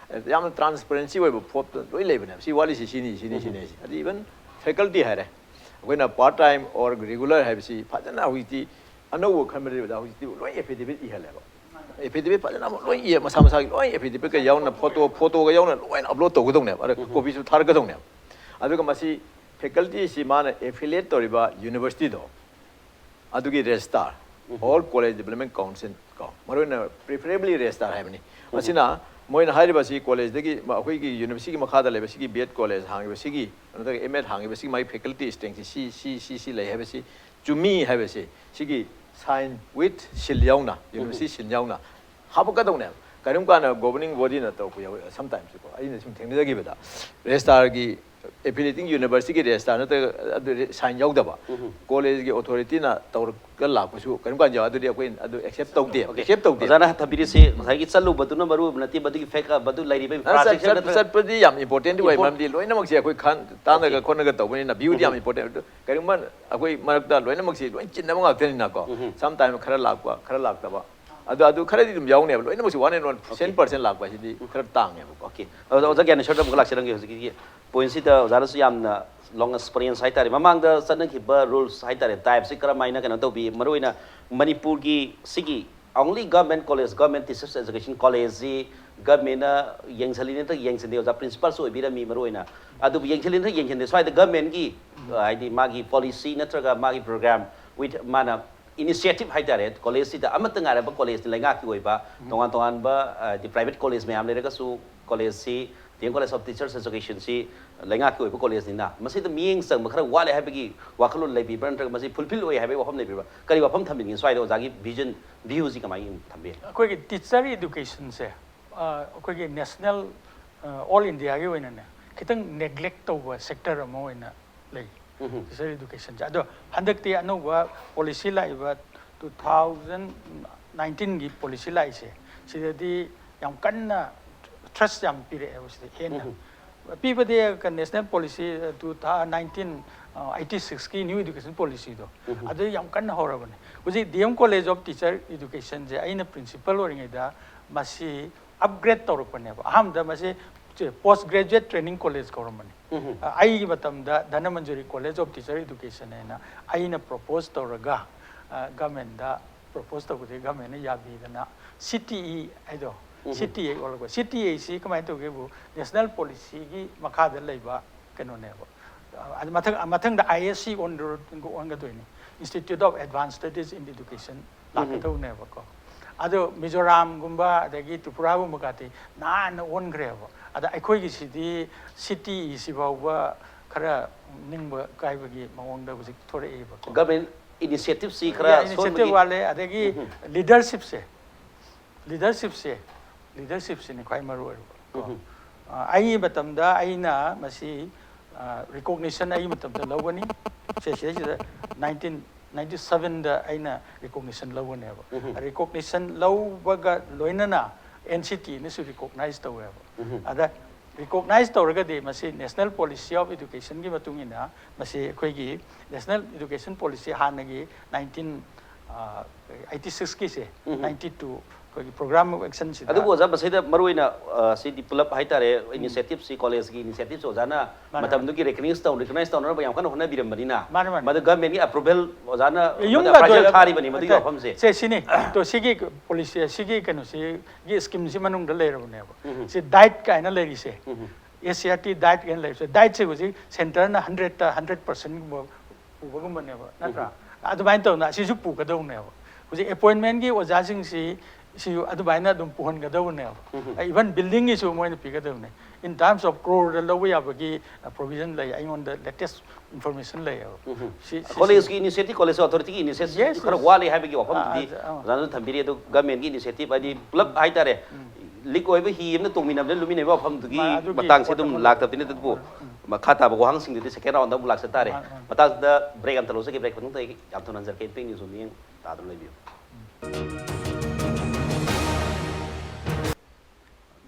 ꯌꯥꯝꯅ ꯇ꯭ꯔꯥꯟꯁꯄꯔꯦꯟꯁꯤ ꯑꯣꯏꯕ ꯐꯣꯞꯇ ꯂꯣꯏ ꯂꯩꯕꯅꯦꯕ꯫ ꯁꯤ ꯋꯥꯠꯂꯤꯁꯤ ꯁꯤꯅꯤ, ꯁꯤꯅꯤ, ꯁꯤꯅꯤ ꯍꯥꯏꯁꯦ꯫ ꯑꯗꯨ ꯏꯚꯟ ꯐꯦꯀꯜꯇꯤ ꯍꯥꯏꯔꯦ, ꯑꯩꯈꯣꯏꯅ part time or regular ꯍꯥꯏꯕꯁꯤ ꯐꯖꯅ ꯍꯧꯖꯤꯛꯇꯤ ꯑꯅꯧꯕ ꯈꯟꯕꯗ ꯍꯧꯖꯤꯛꯇꯤ ꯂꯣꯏ affidavit ꯏꯍꯜꯂꯦꯕ꯫ Affidavit ꯐꯖꯅ ꯑꯃꯨꯛ ꯂꯣꯏ ꯏꯌꯦ, ꯃꯁꯥ ꯃꯁꯥꯒꯤ ꯂꯣꯏ affidavitꯀ ꯌꯥꯎꯅ, photo, photoꯒ ꯌꯥꯎꯅ ꯂꯣꯏꯅ upload ꯇꯧꯒꯗꯧꯅꯦꯕ, ꯑꯗ copyꯁꯨ ꯊꯥꯔꯛꯀꯗꯧꯅꯦꯕ꯫ ꯑꯗꯨꯒ ꯃꯁꯤ facultyꯁꯤ ꯃꯥꯅ affiliate ꯇꯧꯔꯤꯕ universityꯗꯣ, ꯑꯗꯨꯒꯤ registrar, All College Development Council ꯀꯣ, ꯃꯔꯨꯑꯣꯏꯅ preferably registrar ꯍꯥꯏꯕꯅꯤ꯫ ꯃꯁꯤꯅ ꯃꯣꯏꯅ ꯍꯥꯏꯔꯤꯕ ꯑꯁꯤ collegeꯗꯒꯤ, ꯑꯩꯈꯣꯏꯒꯤ universityꯒꯤ ꯃꯈꯥꯗ ꯂꯩꯕ ꯁꯤꯒꯤ B.Ed college ꯍꯥꯡꯉꯤꯕ ꯁꯤꯒꯤ, ꯅꯠꯇ꯭ꯔꯒ M.Ed ꯍꯥꯡꯉꯤꯕ ꯁꯤꯒꯤ ꯃꯥꯒꯤ faculty strengthꯁꯤ ꯁꯤ, ꯁꯤ, ꯁꯤ, ꯁꯤ ꯂꯩ ꯍꯥꯏꯕꯁꯤ ꯆꯨꯝꯃꯤ ꯍꯥꯏꯕꯁꯤ ꯁꯤꯒꯤ sign with seal ꯌꯥꯎꯅ, university seal ꯌꯥꯎꯅ ꯍꯥꯞꯄꯛꯀꯗꯧꯅꯦꯕ꯫ ꯀꯔꯤꯒꯨꯝꯕ ꯀꯥꯟꯗ governing bodyꯅ ꯇꯧꯔꯛꯄ ꯌꯥꯎꯋꯤ sometimes ꯀꯣ, ꯑꯩꯅ ꯁꯨꯝ ꯊꯦꯡꯅꯖꯈꯤꯕꯗ꯫ Registrarꯒꯤ, affiliating universityꯒꯤ registrar ꯅꯠꯇ꯭ꯔꯒ ꯑꯗꯨ sign ꯌꯥꯎꯗꯕ, collegeꯒꯤ authorityꯅ ꯇꯧꯔꯒ ꯂꯥꯛꯄꯁꯨ ꯀꯔꯤꯒꯨꯝꯕ ꯀꯥꯟꯗ ꯌꯥꯎꯋꯤ꯫ ꯑꯗꯨꯗꯤ ꯑꯩꯈꯣꯏ ꯑꯗꯨ accept ꯇꯧꯗꯦ, accept ꯇꯧꯗꯦ꯫ ꯑꯣꯖꯥꯅ ꯊꯝꯕꯤꯔꯤꯁꯤ ꯉꯁꯥꯏꯒꯤ ꯆꯠꯂꯨꯕꯗꯨꯅ ꯃꯔꯨ ꯑꯣꯏꯕ ꯅꯠꯇꯦ, ꯃꯗꯨꯒꯤ fact, ꯃꯗꯨ ꯂꯩꯔꯤꯕ ꯆꯠ- infrastructure ꯆꯠ- ꯅꯠꯇ꯭ꯔꯒ ꯆꯠꯄꯗꯤ ꯌꯥꯝ important ꯑꯣꯏ, Import- ꯃꯔꯝꯗꯤ ꯂꯣꯏꯅꯃꯛꯁꯦ ꯑꯩꯈꯣꯏ ꯈꯪ ꯇꯥꯟꯅꯒ ꯈꯣꯠꯅꯒ ꯇꯧꯕꯅꯤꯅ viewꯗꯤ ꯌꯥꯝ important ꯑꯣꯏ꯫ ꯑꯗꯨ ꯀꯔꯤꯒꯨꯝꯕ ꯑꯩꯈꯣꯏ ꯃꯔꯛꯇ ꯂꯣꯏꯅꯃꯛꯁꯤ ꯂꯣꯏ ꯆꯤꯟꯅꯕ ꯉꯥꯛꯇꯅꯤꯅꯀꯣ꯫ Sometime ꯈꯔ ꯂꯥꯛꯄ, ꯈꯔ ꯂꯥꯛꯇꯕ, ꯑꯗꯨ ꯑꯗꯨ ꯈꯔꯗꯤ ꯑꯗꯨꯝ ꯌꯥꯎꯅꯦꯕ꯫ ꯂꯣꯏꯅꯃꯛꯁꯤ one and one cent percent ꯂꯥꯛꯄ ꯍꯥꯏꯁꯤꯗꯤ ꯈꯔ ꯇꯥꯡꯉꯦꯕꯀꯣ꯫ Okay, ꯑꯣꯖꯥ, ꯑꯣꯖꯥ ꯒ꯭ꯌꯥꯅꯦꯁꯣꯔꯗ ꯑꯃꯨꯛ ꯂꯥꯛꯆꯔꯝꯒꯦ꯫ ꯍꯧꯖꯤꯛꯀꯤ pointꯁꯤꯗ ꯑꯣꯖꯥꯅꯁꯨ ꯌꯥꯝꯅ long experience ꯍꯥꯏꯇꯥꯔꯦ, ꯃꯃꯥꯡꯗ ꯆꯠꯅꯈꯤꯕ rules ꯍꯥꯏꯇꯥꯔꯦ, typeꯁꯤ ꯀꯔꯝꯍꯥꯏꯅ ꯀꯩꯅꯣ ꯇꯧꯕꯤ, ꯃꯔꯨꯑꯣꯏꯅ ꯃꯅꯤꯄꯨꯔꯒꯤ ꯁꯤꯒꯤ only government college, government teachers education collegeꯁꯤ governmentꯅ ꯌꯦꯡꯁꯤꯜꯂꯤ ꯅꯠꯇ꯭ꯔꯒ ꯌꯦꯡꯁꯤꯟꯗꯦ? ꯑꯣꯖꯥ principalꯁꯨ ꯑꯣꯏꯕꯤꯔꯝꯃꯤ ꯃꯔꯨꯑꯣꯏꯅ, ꯑꯗꯨꯕꯨ ꯌꯦꯡꯁꯤꯜꯂꯤ ꯅꯠꯇ꯭ꯔꯒ ꯌꯦꯡꯁꯤꯟꯗꯦ? ꯁ꯭ꯋꯥꯏꯗ governmentꯒꯤ, ꯍꯥꯏꯗꯤ ꯃꯥꯒꯤ policy ꯅꯠꯇ꯭ꯔꯒ ꯃꯥꯒꯤ program with ꯃꯥꯅ initiative ꯍꯥꯏꯇꯥꯔꯦ, collegeꯁꯤꯗ ꯑꯃꯠꯇ ꯉꯥꯏꯔꯕ collegeꯅꯤ ꯂꯩꯉꯥꯛꯀꯤ ꯑꯣꯏꯕ꯫ ꯇꯣꯉꯥꯟ ꯇꯣꯉꯥꯟꯕ, ꯍꯥꯏꯗꯤ private college ꯃꯌꯥꯝ ꯂꯩꯔꯒꯁꯨ collegeꯁꯤ, D M College of Teachers Educationꯁꯤ ꯂꯩꯉꯥꯛꯀꯤ ꯑꯣꯏꯕ collegeꯅꯤꯅ, ꯃꯁꯤꯗ ꯃꯤꯠꯌꯦꯡ ꯆꯪꯕ ꯈꯔ ꯋꯥꯠꯂꯦ ꯍꯥꯏꯕꯒꯤ ꯋꯥꯈꯜꯂꯣꯟ ꯂꯩꯕꯤꯕ꯭ꯔꯥ, ꯅꯠꯇ꯭ꯔꯒ ꯃꯁꯤ fulfil ꯑꯣꯏ ꯍꯥꯏꯕꯒꯤ ꯋꯥꯐꯝ ꯂꯩꯕꯤꯕ꯭ꯔꯥ? ꯀꯔꯤ ꯋꯥꯐꯝ ꯊꯝꯕꯤꯅꯤꯡꯉꯤ ꯁ꯭ꯋꯥꯏꯗ ꯑꯣꯖꯥꯒꯤ vision, viewꯁꯤ ꯀꯃꯥꯏꯅ ꯊꯝꯕꯤ? ꯑꯩꯈꯣꯏꯒꯤ teacher educationꯁꯦ, ꯑ, ꯑꯩꯈꯣꯏꯒꯤ national, ꯑ, all Indiaꯒꯤ ꯑꯣꯏꯅꯅꯦ, ꯈꯤꯇꯪ neglect ꯇꯧꯕ sector ꯑꯃ ꯑꯣꯏꯅ ꯂꯩ, teacher educationꯁꯦ꯫ ꯑꯗꯣ ꯍꯟꯗꯛꯇꯤ ꯑꯅꯧꯕ policy ꯂꯥꯛꯏꯕ two thousand nineteenꯒꯤ policy ꯂꯥꯛꯏꯁꯦ, ꯁꯤꯗꯗꯤ ꯌꯥꯝ ꯀꯟꯅ thrust ꯌꯥꯝ ꯄꯤꯔꯛꯑꯦꯕ ꯁꯤꯗ ꯍꯦꯟꯅ꯫ ꯄꯤꯕꯗꯤ national policy two thousand nineteen eighty sixꯀꯤ new education policyꯗꯣ, ꯑꯗꯨ ꯌꯥꯝ ꯀꯟꯅ ꯍꯧꯔꯕꯅꯦ꯫ ꯍꯧꯖꯤꯛ D M College of Teacher Educationꯁꯦ ꯑꯩꯅ principal ꯑꯣꯏꯔꯤꯉꯩꯗ ꯃꯁꯤ upgrade ꯇꯧꯔꯛꯄꯅꯦꯕ꯫ ꯑꯍꯥꯟꯕꯗ ꯃꯁꯤ ꯄꯣꯁ ꯒ꯭ꯔꯦꯖꯨꯑꯦꯠ ꯇ꯭ꯔꯦꯅꯤꯡ ꯀꯣꯂꯦꯖ ꯀꯧꯔꯝꯕꯅꯤ꯫ ꯑ, ꯑꯩꯒꯤ ꯃꯇꯝꯗ Dhanamanjuri college of teacher education ꯍꯥꯏꯅ ꯑꯩꯅ ꯄ꯭ꯔꯣꯄꯣꯁ ꯇꯧꯔꯒ, ꯑ, ꯒꯚꯔꯟꯃꯦꯟꯗ ꯄ꯭ꯔꯣꯄꯣꯁ ꯇꯧꯕꯗꯒꯤ ꯒꯚꯔꯟꯃꯦꯟꯅ ꯌꯥꯕꯤꯗꯅ ꯁꯤ ꯇꯤ ꯏ ꯍꯥꯏꯗꯣ, ꯁꯤ ꯇꯤ ꯏ ꯑꯣꯜꯂꯛꯄ꯫ ꯁꯤ ꯇꯤ ꯏ ꯁꯤ ꯀꯃꯥꯏꯅ ꯇꯧꯒꯦꯕꯨ, ꯅꯦꯁꯅꯦꯜ ꯄꯣꯂꯤꯁꯤꯒꯤ ꯃꯈꯥꯗ ꯂꯩꯕ ꯀꯩꯅꯣꯅꯦꯕ꯫ ꯑ, ꯑꯗꯨ ꯃꯊꯪ, ꯃꯊꯪꯗ ꯑꯥꯏ S C ꯑꯣꯟꯗꯣꯏ-, ꯑꯣꯟꯒꯗꯣꯏꯅꯤ, Institute of Advanced Studies in Education ꯂꯥꯛꯀꯗꯧꯅꯦꯕꯀꯣ꯫ ꯑꯗꯣ ꯃꯤꯖꯣꯔꯥꯝꯒꯨꯝꯕ ꯑꯗꯒꯤ ꯇ꯭ꯔꯤꯄꯨꯔꯥꯒꯨꯝꯕ ꯀꯥꯇꯤ ꯅꯍꯥꯟꯅ ꯑꯣꯟꯈ꯭ꯔꯦꯕ꯫ ꯑꯗ ꯑꯩꯈꯣꯏꯒꯤꯁꯤꯗꯤ ꯁꯤ ꯇꯤ ꯏ ꯁꯤ ꯐꯥꯎꯕ ꯈꯔ ꯅꯤꯡꯕ ꯀꯥꯏꯕꯒꯤ ꯃꯑꯣꯡꯗ ꯍꯧꯖꯤꯛ ꯊꯣꯔꯛꯏꯕꯀꯣ꯫ ꯒꯚꯔꯟꯃꯦꯟ ꯏꯅꯤꯁꯤꯌꯦꯇꯤꯞꯁꯤ ꯈꯔ ꯏꯅꯤꯁꯤꯌꯦꯇꯤꯞ ꯁꯣꯟꯕꯒꯤ ꯋꯥꯠꯂꯦ, ꯑꯗꯒꯤ ꯂꯤꯗꯔꯁꯤꯞꯁꯦ, ꯂꯤꯗꯔꯁꯤꯞꯁꯦ, ꯂꯤꯗꯔꯁꯤꯞꯁꯤꯅꯤ ꯈ꯭ꯋꯥꯏ ꯃꯔꯨ ꯑꯣꯏꯕ꯫ ꯑ, ꯑꯩꯒꯤ ꯃꯇꯝꯗ ꯑꯩꯅ ꯃꯁꯤ ꯔꯤꯀꯣꯛꯅꯤꯁꯟ ꯑꯩꯒꯤ ꯃꯇꯝꯗ ꯂꯧꯒꯅꯤ꯫ ꯁꯦ, ꯁꯤꯗꯩꯁꯤꯗ ꯅꯥꯏꯟꯇꯤꯟ ꯅꯥꯏꯟꯇꯤ ꯁꯚꯦꯟꯗ ꯑꯩꯅ ꯔꯤꯀꯣꯛꯅꯤꯁꯟ ꯂꯧꯒꯅꯦꯕ꯫ ꯔꯤꯀꯣꯛꯅꯤꯁꯟ ꯂꯧꯕꯒ ꯂꯣꯏꯅꯅ ꯑꯦꯟ ꯁꯤ ꯇꯤꯅꯁꯨ ꯔꯤꯀꯣꯛꯅꯥꯏꯁ ꯇꯧꯋꯦꯕ꯫ ꯑꯗ ꯔꯤꯀꯣꯛꯅꯥꯏꯁ ꯇꯧꯔꯒꯗꯤ ꯃꯁꯤ National Policy of Educationꯒꯤ ꯃꯇꯨꯡ ꯏꯟꯅ ꯃꯁꯤ ꯑꯩꯈꯣꯏꯒꯤ ꯅꯦꯁꯅꯦꯜ ꯏꯗꯨꯀꯦꯁꯟ ꯄꯣꯂꯤꯁꯤ ꯍꯥꯟꯅꯒꯤ ꯅꯥꯏꯟꯇꯤꯟ ꯑꯩꯠꯇꯤ ꯁꯤꯛꯁꯀꯤꯁꯦ, ꯅꯥꯏꯟꯇꯤ ꯇꯨ ꯑꯩꯈꯣꯏꯒꯤ ꯄ꯭ꯔꯣꯒ꯭ꯔꯥꯝ ꯑꯣꯐ ꯑꯦꯛꯁꯟꯁꯤꯗ꯫ ꯑꯗꯨꯕꯨ ꯑꯣꯖꯥ, ꯃꯁꯤꯗ ꯃꯔꯨ ꯑꯣꯏꯅ, ꯑ, ꯁꯤꯗꯤ ꯄꯨꯂꯞ ꯍꯥꯏꯇꯥꯔꯦ, ꯏꯅꯤꯁꯤꯌꯦꯇꯤꯞꯁꯤ, ꯀꯣꯂꯦꯖꯀꯤ ꯏꯅꯤꯁꯤꯌꯦꯇꯤꯞꯁꯤ ꯑꯣꯖꯥꯅ ꯃꯥꯅꯦ, ꯃꯇꯝꯗꯨꯒꯤ ꯔꯦꯀꯒꯅꯥꯏꯁ ꯇꯧ ꯔꯤꯀꯒꯅꯥꯏꯁ ꯇꯧꯅꯅꯕ ꯌꯥꯝ ꯀꯟꯅ ꯍꯣꯠꯅꯕꯤꯔꯝꯕꯅꯤꯅ꯫ ꯃꯥꯅꯦ, ꯃꯥꯅꯦ꯫ ꯃꯗꯨ ꯒꯚꯔꯟꯃꯦꯟꯒꯤ ꯑꯦꯄ꯭ꯔꯨꯚꯦꯜ ꯑꯣꯖꯥꯅ ꯌꯨꯝ ꯃꯗꯨ ꯑꯦꯄ꯭ꯔꯥꯏꯖꯦꯜ ꯀꯥꯗꯣꯏ-, ꯊꯥꯔꯤꯕꯅꯤ ꯃꯗꯨꯒꯤ ꯅꯠꯇꯦ, ꯋꯥꯐꯝꯁꯦ꯫ ꯁꯦ, ꯁꯤꯅꯤ꯫ ꯇꯣ, ꯁꯤꯒꯤ ꯄꯣꯂꯤꯁꯤ, ꯁꯤꯒꯤ ꯀꯩꯅꯣꯁꯤꯒꯤ ꯁ꯭ꯀꯤꯝꯁꯤ ꯃꯅꯨꯡꯗ ꯂꯩꯔꯕꯅꯦꯕ꯫ ꯁꯤ ꯗꯥꯏꯠ ꯀꯥꯏꯅ ꯂꯩꯔꯤꯁꯦ, S C R T diet ꯀꯥꯏꯅ ꯂꯩꯔꯤꯁꯦ, ꯗꯥꯏꯠꯁꯦ ꯍꯧꯖꯤꯛ ꯁꯦꯟꯇꯔꯅ ꯍꯟꯗ꯭ꯔꯦꯠꯇ ꯍꯟꯗ꯭ꯔꯦꯠ ꯄꯥꯔꯁꯦꯟꯒꯨꯝꯕ ꯄꯨꯕꯒꯨꯝꯕꯅꯦꯕ, ꯅꯠꯇ꯭ꯔꯥ? ꯑꯗꯨꯃꯥꯏꯅ ꯇꯧꯗꯅ ꯑꯁꯤꯁꯨ ꯄꯨꯒꯗꯧꯅꯦꯕ꯫ ꯍꯧꯖꯤꯛ ꯑꯦꯄꯣꯏꯟꯃꯦꯟꯒꯤ ꯑꯣꯖꯥꯁꯤꯡꯁꯤ ꯁꯤ ꯑꯗꯨꯃꯥꯏꯅ ꯑꯗꯨꯝ ꯄꯨꯍꯟꯒꯗꯧꯕꯅꯦꯕ꯫ ꯏꯚꯟ ꯕꯤꯜꯗꯤꯡꯒꯤꯁꯨ ꯃꯣꯏꯅ ꯄꯤꯒꯗꯕꯅꯦ꯫ In terms of ꯀ꯭ꯔꯣꯔꯗ ꯂꯧꯕ ꯌꯥꯕꯒꯤ ꯄ꯭ꯔꯣꯚꯤꯖꯟ ꯂꯩ, ꯑꯩꯉꯣꯟꯗ ꯂꯦꯇꯦꯁ ꯏꯟꯐꯣꯔꯃꯦꯁꯟ ꯂꯩꯌꯦꯕ꯫ ꯁꯤ, ꯁꯤ, ꯀꯣꯂꯦꯖꯀꯤ ꯏꯅꯤꯁꯤꯌꯦꯇꯤꯞ, ꯀꯣꯂꯦꯖ ꯑꯣꯊꯣꯔꯤꯇꯤꯒꯤ ꯏꯅꯤꯁꯤꯌꯦꯇꯤꯞ Yes, ꯈꯔ yes. ꯋꯥꯠꯂꯤ ꯍꯥꯏꯕꯒꯤ ꯋꯥꯐꯝꯗꯨꯗꯤ ꯑꯥ, ꯑꯥ, ꯑꯥ꯫ ꯑꯣꯖꯥꯅꯁꯨ ꯊꯝꯕꯤꯔꯤ꯫ ꯑꯗꯨ ꯒꯚꯔꯟꯃꯦꯟꯒꯤ ꯏꯅꯤꯁꯤꯌꯦꯇꯤꯞ ꯍꯥꯏꯗꯤ ꯄꯨꯂꯞ ꯍꯥꯏꯇꯥꯔꯦ, ꯂꯤꯛ ꯑꯣꯏꯕ ꯍꯤ ꯑꯃꯅ ꯇꯣꯡꯃꯤꯟꯅꯕꯗ ꯂꯨꯃꯤꯟꯅꯕ ꯋꯥꯐꯝꯗꯨꯒꯤ ꯃꯥ-, ꯑꯗꯨꯒꯤ ꯃꯇꯥꯡꯁꯦ ꯄꯣꯠ ꯑꯗꯨꯝ ꯑꯃ ꯂꯥꯛꯇꯕꯗꯤ ꯅꯠꯇꯦ꯫ ꯑꯗꯨꯕꯨ ꯎꯝ, ꯎꯝ꯫ ꯃꯈꯥ ꯇꯥꯕ ꯋꯥꯍꯪꯁꯤꯡꯗꯨꯗꯤ ꯁꯦꯀꯦꯟ ꯔꯥꯎꯟꯗ ꯑꯃꯨꯛ ꯂꯥꯛꯆ ꯇꯥꯔꯦ꯫ ꯃꯥꯅꯤ, ꯃꯥꯅꯤ꯫ ꯃꯇꯥꯡꯁꯤꯗ ꯕ꯭ꯔꯦꯛ ꯑꯝꯇ ꯂꯧꯖꯒꯦ꯫ ꯕ꯭ꯔꯦꯛ ꯃꯇꯨꯡꯗ ꯑꯩ ꯌꯥꯝ ꯊꯨꯅ ꯍꯟꯖꯔꯛꯀꯦ꯫ ꯄꯤꯛ ꯅ꯭ꯌꯨꯁ ꯔꯨꯝꯗ ꯌꯦꯡ ꯇꯥꯗꯨꯅ ꯂꯩꯕꯤꯌꯨ꯫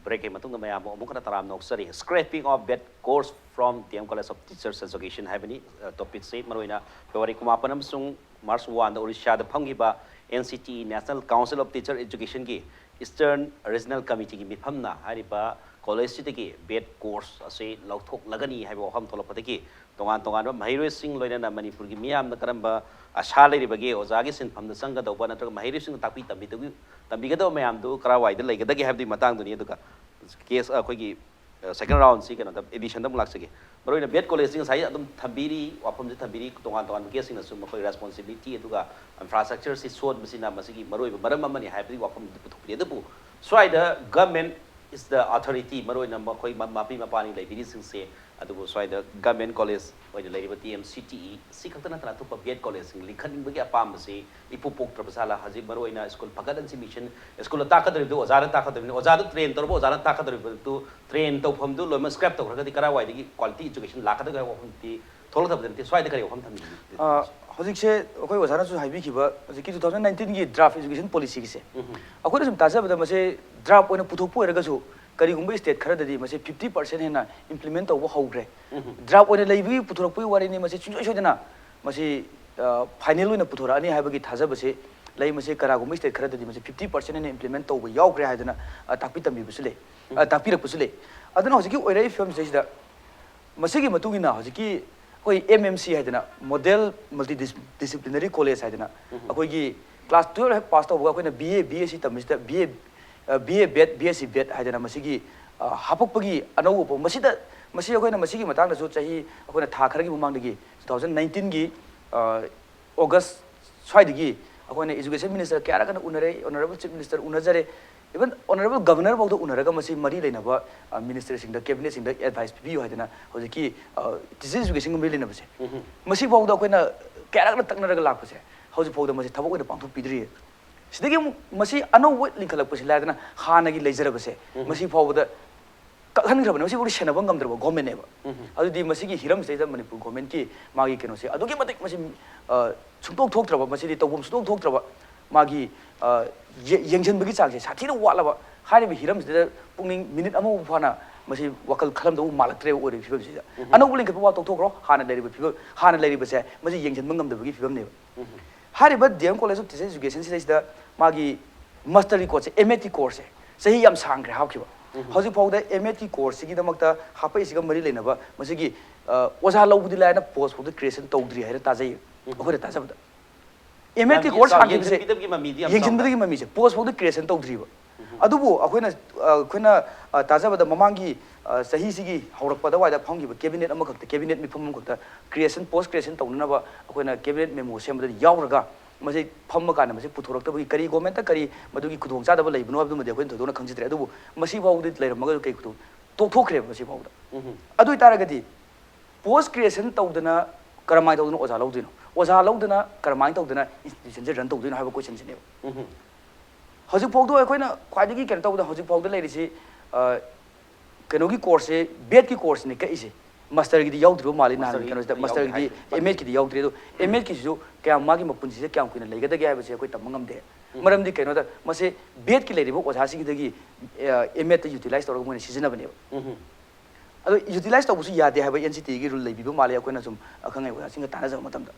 ꯕ꯭ꯔꯦꯛꯀꯤ ꯃꯇꯨꯡꯗ ꯃꯌꯥꯝꯕꯨ ꯑꯃꯨꯛ ꯍꯟꯅ ꯇꯔꯥꯝꯅ ꯑꯣꯛꯆꯔꯤ꯫ Scrapping of bed scores from D M College of Teachers Education ꯍꯥꯏꯕꯅꯤ꯫ ꯑ, ꯇꯣꯄꯤꯛꯁꯤ ꯃꯔꯨꯑꯣꯏꯅ ꯐꯦꯕ꯭ꯔꯨꯋꯥꯔꯤ ꯀꯨꯟꯃꯥꯄꯟ ꯑꯃꯁꯨꯡ ꯃꯥꯔꯆ ꯋꯥꯟꯗ ꯑꯣꯔꯤꯁꯥꯗ ꯐꯝꯈꯤꯕ N C T E, National Council of Teacher Educationꯒꯤ Eastern Regional Committeeꯒꯤ ꯃꯤꯐꯝꯅ ꯍꯥꯏꯔꯤꯕ ꯀꯣꯂꯦꯖꯁꯤꯗꯒꯤ ꯕꯦꯠ ꯀꯣꯔꯁ ꯑꯁꯤ ꯂꯧꯊꯣꯛꯂꯒꯅꯤ ꯍꯥꯏꯕ ꯋꯥꯐꯝ ꯊꯣꯛꯂꯛꯄꯗꯒꯤ, ꯇꯣꯉꯥꯟ ꯇꯣꯉꯥꯟꯕ ꯃꯍꯩꯔꯣꯏꯁꯤꯡ, ꯂꯣꯏꯅꯅ ꯃꯅꯤꯄꯨꯔꯒꯤ ꯃꯤꯌꯥꯝꯅ ꯀꯔꯝꯕ ꯑꯁꯥ ꯂꯩꯔꯤꯕꯒꯦ, ꯑꯣꯖꯥꯒꯤ ꯁꯤꯟꯐꯝꯗ ꯆꯪꯒꯗꯧꯕ ꯅꯠꯇ꯭ꯔꯒ ꯃꯍꯩꯔꯣꯏꯁꯤꯡꯅ ꯇꯥꯛꯄꯤ ꯇꯝꯕꯤꯗꯧꯒꯤ-, ꯇꯝꯕꯤꯒꯗꯕ ꯃꯌꯥꯝꯗꯨ ꯀꯔꯥꯏꯋꯥꯏꯗ ꯂꯩꯒꯗꯒꯦ ꯍꯥꯏꯕꯗꯨꯒꯤ ꯃꯇꯥꯡꯗꯨꯅꯤ꯫ ꯑꯗꯨꯒ ꯀꯦꯁ ꯑꯩꯈꯣꯏꯒꯤ, ꯑ, ꯁꯦꯀꯦꯟ ꯔꯥꯎꯟꯁꯤ ꯀꯩꯅꯣꯗ, ꯑꯦꯗꯤꯁꯟꯗ ꯑꯃꯨꯛ ꯂꯥꯛꯆꯒꯦ꯫ ꯃꯔꯨꯑꯣꯏꯅ ꯕꯦꯠ ꯀꯣꯂꯦꯖꯁꯤ ꯉꯁꯥꯏ ꯑꯗꯨꯝ ꯊꯝꯕꯤꯔꯤ, ꯋꯥꯐꯝꯁꯤ ꯊꯝꯕꯤꯔꯤ, ꯇꯣꯉꯥꯟ ꯇꯣꯉꯥꯟꯕ ꯀꯦꯁꯁꯤꯡꯅꯁꯨ ꯃꯈꯣꯏ ꯔꯦꯁꯄꯣꯟꯁꯤꯕꯤꯂꯤꯇꯤ ꯑꯗꯨꯒ ꯏꯟꯐ꯭ꯔꯥꯁ꯭ꯇ꯭ꯔꯛꯆꯔꯁꯤ ꯁꯣꯟꯕꯁꯤꯅ ꯃꯁꯤꯒꯤ ꯃꯔꯨꯑꯣꯏꯕ ꯃꯔꯝ ꯑꯃꯅꯤ ꯍꯥꯏꯕꯒꯤ ꯋꯥꯐꯝꯗꯨ ꯄꯨꯊꯣꯛꯄꯤꯔꯤ꯫ ꯑꯗꯨꯕꯨ ꯁ꯭ꯋꯥꯏꯗ government is the authority, ꯃꯔꯨꯑꯣꯏꯅ ꯃꯈꯣꯏ ꯃ-, ꯃꯄꯤ ꯃꯄꯥꯅꯤ ꯂꯩꯕꯤꯔꯤꯁꯤꯡꯁꯦ, ꯑꯗꯨꯕꯨ ꯁ꯭ꯋꯥꯏꯗ ꯒꯚꯔꯟꯃꯦꯟ ꯀꯣꯂꯦꯖ ꯑꯣꯏꯅ ꯂꯩꯔꯤꯕ T M C T E, ꯁꯤ ꯈꯛꯇ ꯅꯠꯇꯅ ꯑꯇꯣꯞꯄ ꯕꯤ ꯑꯦꯗ ꯀꯣꯂꯦꯖꯁꯤꯡ ꯂꯤꯡꯈꯠꯅꯤꯡꯕꯒꯤ ꯑꯄꯥꯝꯕꯁꯤ ꯏꯄꯨ ꯄꯣꯛꯇ꯭ꯔꯕ ꯁꯥꯂꯥ? ꯍꯧꯖꯤꯛ ꯃꯔꯨꯑꯣꯏꯅ ꯁ꯭ꯀꯨꯜ ꯐꯒꯠꯍꯟꯁꯤ ꯃꯤꯁꯟ, ꯁ꯭ꯀꯨꯜꯗ ꯇꯥꯛꯀꯗꯧꯔꯤꯕꯗꯨ ꯑꯣꯖꯥꯅ ꯇꯥꯛꯀꯗꯧꯔꯤꯕꯅꯤ, ꯑꯣꯖꯥꯗꯨ ꯇ꯭ꯔꯦꯟ ꯇꯧꯔꯕ ꯑꯣꯖꯥꯅ ꯇꯥꯛꯀꯗꯧꯔꯤꯕꯗꯨ ꯇ꯭ꯔꯦꯟ ꯇꯧꯐꯝꯗꯨ ꯂꯣꯏꯅꯃꯛ ꯁ꯭ꯀ꯭ꯔꯦꯞ ꯇꯧꯈ꯭ꯔꯒꯗꯤ ꯀꯔꯥꯏꯋꯥꯏꯗꯒꯤ ꯀ꯭ꯋꯥꯂꯤꯇꯤ ꯑꯦꯖꯨꯀꯦꯁꯟ ꯂꯥꯛꯀꯗꯒꯦ ꯍꯥꯏꯕ ꯋꯥꯐꯝꯗꯤ ꯊꯣꯛꯂꯛꯇꯕꯗꯤ ꯅꯠꯇꯦ꯫ ꯁ꯭ꯋꯥꯏꯗ ꯀꯔꯤ ꯋꯥꯐꯝ ꯊꯝꯕꯤꯅꯤꯡꯉꯤ? ꯑ, ꯍꯧꯖꯤꯛꯁꯦ ꯑꯩꯈꯣꯏ ꯑꯣꯖꯥꯅꯁꯨ ꯍꯥꯏꯕꯤꯈꯤꯕ ꯍꯧꯖꯤꯛꯀꯤ two thousand nineteenꯒꯤ draft education policyꯒꯤꯁꯦ, ꯎꯝ꯫ ꯑꯩꯈꯣꯏꯅ ꯁꯨꯝ ꯇꯥꯖꯕꯗ ꯃꯁꯦ draft ꯑꯣꯏꯅ ꯄꯨꯊꯣꯛꯄ ꯑꯣꯏꯔꯒꯁꯨ ꯀꯔꯤꯒꯨꯝꯕ state ꯈꯔꯗꯗꯤ ꯃꯁꯦ fifty percent ꯍꯦꯟꯅ implement ꯇꯧꯕ ꯍꯧꯈ꯭ꯔꯦ꯫ ꯎꯝ꯫ Draft ꯑꯣꯏꯅ ꯂꯩꯕꯒꯤ ꯄꯨꯊꯣꯔꯛꯄꯒꯤ ꯋꯥꯔꯤꯅꯤ, ꯃꯁꯤ ꯁꯨꯡꯁꯣꯏ ꯁꯣꯏꯗꯅ ꯃꯁꯤ, ꯑ, final ꯑꯣꯏꯅ ꯄꯨꯊꯣꯔꯛꯑꯅꯤ ꯍꯥꯏꯕꯒꯤ ꯊꯥꯖꯕꯁꯦ ꯂꯩ꯫ ꯃꯁꯤ ꯀꯅꯥꯒꯨꯝꯕ state ꯈꯔꯗꯗꯤ ꯃꯁꯤ fifty percent ꯍꯦꯟꯅ implement ꯇꯧꯕ ꯌꯥꯎꯈ꯭ꯔꯦ ꯍꯥꯏꯗꯅ, ꯑ, ꯇꯥꯛꯄꯤ ꯇꯝꯕꯤꯕꯁꯨ ꯂꯩ, ꯑ, ꯎꯝ꯫ ꯇꯥꯛꯄꯤꯔꯛꯄꯁꯨ ꯂꯩ꯫ ꯑꯗꯨꯅ ꯍꯧꯖꯤꯛꯀꯤ ꯑꯣꯏꯔꯛꯏ ꯐꯤꯕꯝꯁꯤꯗꯩꯁꯤꯗ ꯃꯁꯤꯒꯤ ꯃꯇꯨꯡ ꯏꯟꯅ ꯍꯧꯖꯤꯛꯀꯤ ꯑꯩꯈꯣꯏ M M C ꯍꯥꯏꯗꯅ, Model Multidisciplinary College ꯍꯥꯏꯗꯅ, ꯎꯝ꯫ ꯑꯩꯈꯣꯏꯒꯤ class twelve ꯍꯦꯛ pass ꯇꯧꯕꯒ ꯑꯩꯈꯣꯏꯅ B A, B S C ꯇꯝꯕꯁꯤꯗ B A, ꯑ, B A bed, B S C ꯕꯦꯠ ꯍꯥꯏꯗꯅ ꯃꯁꯤꯒꯤ, ꯑ, ꯍꯥꯄꯛꯄꯒꯤ ꯑꯅꯧꯕ ꯄꯣ-, ꯃꯁꯤꯗ, ꯃꯁꯤ ꯑꯩꯈꯣꯏꯅ ꯃꯁꯤꯒꯤ ꯃꯇꯥꯡꯗꯁꯨ ꯆꯍꯤ, ꯑꯩꯈꯣꯏꯅ ꯊꯥ ꯈꯔꯒꯤ ꯃꯃꯥꯡꯗꯒꯤ two thousand nineteenꯒꯤ, ꯑ, August ꯁ꯭ꯋꯥꯏꯗꯒꯤ ꯑꯩꯈꯣꯏꯅ education minister ꯀꯌꯥꯔꯛ ꯍꯟꯅ ꯎꯅꯔꯦ, Honourable Chief Minister ꯎꯅꯖꯔꯦ, even Honourable Governor ꯐꯥꯎꯗ ꯎꯅꯔꯒ ꯃꯁꯤ ꯃꯔꯤ ꯂꯩꯅꯕ, ꯑ, ministerꯁꯤꯡꯗ, cabinetꯁꯤꯡꯗ advice ꯄꯤꯕꯤꯌꯨ ꯍꯥꯏꯗꯅ ꯍꯧꯖꯤꯛꯀꯤ, ꯑ, teachers educationꯒ ꯃꯔꯤ ꯂꯩꯅꯕꯁꯦ, ꯎꯝ꯫ ꯃꯁꯤ ꯐꯥꯎꯗ ꯑꯩꯈꯣꯏꯅ ꯀꯌꯥꯔꯛꯅ ꯇꯛꯅꯔꯒ ꯂꯥꯛꯄꯁꯦ ꯍꯧꯖꯤꯛ ꯐꯥꯎꯗ ꯃꯁꯤ ꯊꯕꯛ ꯑꯣꯏꯅ ꯄꯥꯡꯊꯣꯛꯄꯤꯗ꯭ꯔꯤꯌꯦ꯫ ꯁꯤꯗꯒꯤ ꯑꯃꯨꯛ ꯃꯁꯤ ꯑꯅꯧꯕ ꯂꯤꯡꯈꯠꯂꯛꯄꯁꯤ ꯂꯥꯏꯗꯅ ꯍꯥꯟꯅꯒꯤ ꯂꯩꯖꯔꯕꯁꯦ, ꯎꯝ꯫ ꯃꯁꯤ ꯐꯥꯎꯕꯗ ꯀꯛꯍꯟꯈ꯭ꯔꯕꯅꯦ, ꯃꯁꯤꯐꯥꯎꯗꯤ ꯁꯦꯟꯅꯕ ꯉꯝꯗ꯭ꯔꯕ governmentꯅꯦꯕ꯫ ꯎꯝ꯫ ꯑꯗꯨꯗꯤ ꯃꯁꯤꯒꯤ ꯍꯤꯔꯝꯁꯤꯗꯩꯗ ꯃꯅꯤꯄꯨꯔ governmentꯀꯤ ꯃꯥꯒꯤ ꯀꯩꯅꯣꯁꯦ ꯑꯗꯨꯛꯀꯤ ꯃꯇꯤꯛ ꯃꯁꯤ, ꯑ, ꯁꯨꯡꯇꯣꯛ ꯊꯣꯛꯇ꯭ꯔꯕ, ꯃꯁꯤꯗꯤ ꯇꯧꯐꯝ ꯁꯨꯡꯇꯣꯛ ꯊꯣꯛꯇ꯭ꯔꯕ, ꯃꯥꯒꯤ, ꯑ, ꯌꯦ-, ꯌꯦꯡꯁꯤꯟꯕꯒꯤ ꯆꯥꯡꯁꯦ ꯁꯥꯊꯤꯅ ꯋꯥꯠꯂꯕ꯫ ꯍꯥꯏꯔꯤꯕ ꯍꯤꯔꯝꯁꯤꯗ ꯄꯨꯛꯅꯤꯡ ꯃꯤꯅꯤꯠ ꯑꯃꯕꯨ ꯐꯥꯅ ꯃꯁꯤ ꯋꯥꯈꯜ ꯈꯜꯂꯝꯗꯧꯕ ꯃꯥꯜꯂꯛꯇ꯭ꯔꯦꯕ ꯑꯣꯏꯔꯤꯕ ꯐꯤꯕꯝꯁꯤꯗ꯫ ꯎꯝ꯫ ꯑꯅꯧꯕ ꯂꯤꯡꯈꯠꯄ ꯋꯥ ꯇꯣꯛꯊꯣꯛꯈ꯭ꯔꯣ, ꯍꯥꯟꯅ ꯂꯩꯔꯤꯕ ꯐꯤꯕꯝ, ꯍꯥꯟꯅ ꯂꯩꯔꯤꯕꯁꯦ ꯃꯁꯤ ꯌꯦꯡꯁꯤꯟꯕ ꯉꯝꯗꯕꯒꯤ ꯐꯤꯕꯝꯅꯦꯕ꯫ ꯎꯝ꯫ ꯍꯥꯏꯔꯤꯕ D M College of Teachers Education ꯁꯤꯗꯩꯁꯤꯗ ꯃꯥꯒꯤ masterꯒꯤ courseꯁꯦ, M A T courseꯁꯦ ꯆꯍꯤ ꯌꯥꯝ ꯁꯥꯡꯈ꯭ꯔꯦ ꯍꯥꯞꯈꯤꯕ꯫ ꯍꯧꯖꯤꯛ ꯐꯥꯎꯗ ꯑꯦꯝ ꯑꯦꯗꯀꯤ ꯀꯣꯔꯁꯁꯤꯒꯤꯗꯃꯛꯇ ꯍꯥꯞꯄꯛꯏꯁꯤꯒ ꯃꯔꯤ ꯂꯩꯅꯕ ꯃꯁꯤꯒꯤ ꯑ, ꯑꯣꯖꯥ ꯂꯧꯕꯗꯤ ꯂꯥꯏꯅ ꯄꯣꯁ ꯐꯥꯎꯗ ꯀ꯭ꯔꯤꯌꯦꯁꯟ ꯇꯧꯗ꯭ꯔꯤ ꯍꯥꯏꯅ ꯇꯥꯖꯩ ꯑꯩꯈꯣꯏꯅ ꯇꯥꯖꯕꯗ꯫ ꯑꯦꯝ ꯑꯦꯗꯀꯤ ꯀꯣꯔꯁ ꯍꯥꯡꯈꯤꯕꯁꯦ ꯌꯦꯡꯁꯤꯟꯕꯤꯗꯕꯒꯤ ꯃꯃꯤꯗꯤ ꯌꯥꯝ ꯌꯦꯡꯁꯤꯟꯕꯗꯒꯤ ꯃꯃꯤꯁꯦ ꯄꯣꯁ ꯐꯥꯎꯗ ꯀ꯭ꯔꯤꯌꯦꯁꯟ ꯇꯧꯗ꯭ꯔꯤꯕ꯫ ꯑꯗꯨꯕꯨ ꯑꯩꯈꯣꯏꯅ ꯑ, ꯑꯩꯈꯣꯏꯅ ꯑ, ꯇꯥꯖꯕꯗ ꯃꯃꯥꯡꯒꯤ ꯑ, ꯆꯍꯤꯁꯤꯒꯤ ꯍꯧꯔꯛꯄ ꯑꯗꯨꯋꯥꯏꯗ ꯐꯝꯈꯤꯕ ꯀꯦꯕꯤꯅꯦꯠ ꯑꯃꯈꯛꯇ, ꯀꯦꯕꯤꯅꯦꯠ ꯃꯤꯐꯝ ꯑꯃꯈꯛꯇ ꯀ꯭ꯔꯤꯌꯦꯁꯟ, ꯄꯣꯁ ꯀ꯭ꯔꯤꯌꯦꯁꯟ ꯇꯧꯅꯅꯕ ꯑꯩꯈꯣꯏꯅ ꯀꯦꯕꯤꯅꯦꯠ ꯃꯦꯃꯣ ꯁꯦꯝꯕꯗ ꯌꯥꯎꯔꯒ ꯃꯁꯤ ꯐꯝꯕ ꯀꯥꯟꯗ ꯃꯁꯤ ꯄꯨꯊꯣꯔꯛꯇꯕꯒꯤ ꯀꯔꯤ ꯒꯣꯔꯃꯦꯟꯠꯇ ꯀꯔꯤ ꯃꯗꯨꯒꯤ ꯈꯨꯗꯣꯡꯆꯥꯗꯕ ꯂꯩꯕꯅꯣ ꯍꯥꯏꯕꯗꯨꯃꯗꯤ ꯑꯩꯈꯣꯏꯅ ꯊꯣꯏꯗꯣꯛꯅ ꯈꯪꯖꯗ꯭ꯔꯦ꯫ ꯑꯗꯨꯕꯨ ꯃꯁꯤ ꯐꯥꯎꯕꯗꯤ ꯂꯩꯔꯝꯃꯒꯁꯨ ꯀꯩ ꯈꯨꯗꯣꯡ ꯇꯣꯛꯊꯣꯛꯈ꯭ꯔꯦꯕ ꯃꯁꯤ ꯐꯥꯎꯕꯗ꯫ ꯑꯗꯨ ꯑꯣꯏꯇꯥꯔꯒꯗꯤ ꯄꯣꯁ ꯀ꯭ꯔꯤꯌꯦꯁꯟ ꯇꯧꯗꯅ ꯀꯔꯝꯍꯥꯏꯅ ꯇꯧꯗꯅ ꯑꯣꯖꯥ ꯂꯧꯗꯣꯏꯅꯣ? ꯑꯣꯖꯥ ꯂꯧꯗꯅ ꯀꯔꯝꯍꯥꯏꯅ ꯇꯧꯗꯅ ꯏꯟꯁꯇꯤꯇ꯭ꯌꯨꯁꯟꯁꯦ ꯔꯟ ꯇꯧꯗꯣꯏꯅꯣ ꯍꯥꯏꯕ ꯀꯣꯏꯁꯟꯁꯤꯅꯦꯕ꯫ ꯍꯧꯖꯤꯛ ꯐꯥꯎꯗ ꯑꯩꯈꯣꯏꯅ ꯈ꯭ꯋꯥꯏꯗꯒꯤ ꯀꯩꯅꯣ ꯇꯧꯕꯗ ꯍꯧꯖꯤꯛ ꯐꯥꯎꯗ ꯂꯩꯔꯤꯁꯤ ꯑ, ꯀꯩꯅꯣꯒꯤ ꯀꯣꯔꯁꯁꯦ, ꯕꯦꯠꯀꯤ ꯀꯣꯔꯁꯁꯤꯅꯦ ꯀꯛꯏꯁꯦ꯫ ꯃꯥꯁꯇꯔꯒꯤꯗꯤ ꯌꯥꯎꯗ꯭ꯔꯤꯕ ꯃꯥꯜꯂꯤ ꯅꯍꯥꯟ ꯃꯥꯁꯇꯔꯒꯤ ꯀꯩꯅꯣꯁꯤꯗ꯫ ꯌꯥꯎꯗꯦ ꯃꯥꯁꯇꯔꯒꯤꯗꯤ ꯍꯥꯏ, ꯑꯦꯝ ꯑꯦꯗꯀꯤꯗꯤ ꯌꯥꯎꯗ꯭ꯔꯤ꯫ ꯑꯗꯣ ꯑꯦꯝ ꯑꯦꯗꯀꯤꯁꯤꯁꯨ ꯀꯌꯥꯝ ꯃꯥꯒꯤ ꯃꯄꯨꯟꯁꯤꯁꯦ ꯀꯌꯥꯝ ꯀꯨꯏꯅ ꯂꯩꯒꯗꯒꯦ ꯍꯥꯏꯕꯁꯦ ꯑꯩꯈꯣꯏ ꯇꯝꯕ ꯉꯝꯗꯦ꯫ ꯃꯔꯝꯗꯤ ꯀꯩꯅꯣꯗ ꯃꯁꯤ ꯕꯦꯠꯀꯤ ꯂꯩꯔꯤꯕ ꯑꯣꯖꯥꯁꯤꯡꯗꯒꯤ ꯑꯦꯝ ꯑꯦꯗꯇ ꯌꯨꯇꯤꯂꯥꯏꯁ ꯇꯧꯔꯒ ꯃꯣꯏꯅ ꯁꯤꯖꯤꯟꯅꯕꯅꯦꯕ꯫ ꯑꯗꯣ ꯌꯨꯇꯤꯂꯥꯏꯁ ꯇꯧꯕꯁꯨ ꯌꯥꯗꯦ ꯍꯥꯏꯕ ꯑꯦꯟ ꯁꯤ ꯇꯤꯒꯤ ꯔꯨꯜ ꯂꯩꯕꯤꯕ ꯃꯥꯜꯂꯦ ꯑꯩꯈꯣꯏꯅ ꯁꯨꯝ ꯑꯈꯪ ꯑꯍꯩ ꯑꯣꯖꯥꯁꯤꯡꯒ ꯇꯥꯟꯅꯖꯕ ꯃꯇꯝꯗ꯫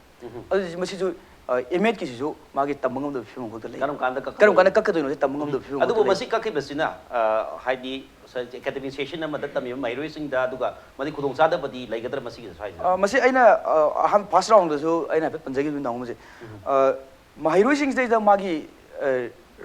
ꯑꯗꯨ ꯃꯁꯤꯁꯨ ꯑꯦꯝ ꯑꯦꯗꯀꯤꯁꯤꯁꯨ ꯃꯥꯒꯤ ꯇꯝꯕ ꯉꯝꯗꯕ ꯐꯤꯕꯝ ꯈꯛꯇ ꯂꯩ꯫ ꯀꯔꯝ ꯀꯥꯟꯗ ꯀꯛꯀꯗꯣꯏꯅꯣ? ꯀꯔꯝ ꯀꯥꯟꯗ ꯀꯛꯀꯗꯣꯏꯅꯣꯁꯦ ꯇꯝꯕ ꯉꯝꯗꯕ ꯐꯤꯕꯝ ꯑꯗꯨꯕꯨ ꯈꯛꯇ ꯂꯩ꯫ ꯃꯁꯤ ꯀꯛꯈꯤꯕꯁꯤꯅ ꯑ, ꯍꯥꯏꯗꯤ ꯑꯦꯀꯥꯗꯃꯤꯛ ꯁꯦꯁꯟ ꯑꯃꯗ ꯇꯝꯃꯤꯕ ꯃꯍꯩꯔꯣꯏꯁꯤꯡꯗ ꯑꯗꯨꯒ ꯃꯗꯨ ꯈꯨꯗꯣꯡꯆꯥꯗꯕꯗꯤ ꯂꯩꯒꯗ꯭ꯔꯥ ꯃꯁꯤꯒꯤ ꯁ꯭ꯋꯥꯏꯁꯤꯗ? ꯑ, ꯃꯁꯤ ꯑꯩꯅ ꯑ, ꯑꯍꯥꯟ ꯐꯥꯔꯁ ꯔꯥꯎꯟꯗꯁꯨ ꯑꯩꯅ ꯍꯥꯏꯐꯦꯠ ꯄꯟꯖꯈꯤꯕ ꯅꯍꯥꯟꯃꯨꯛꯁꯦ꯫ ꯑ, ꯃꯍꯩꯔꯣꯏꯁꯤꯡꯁꯤꯗꯩꯗ ꯃꯥꯒꯤ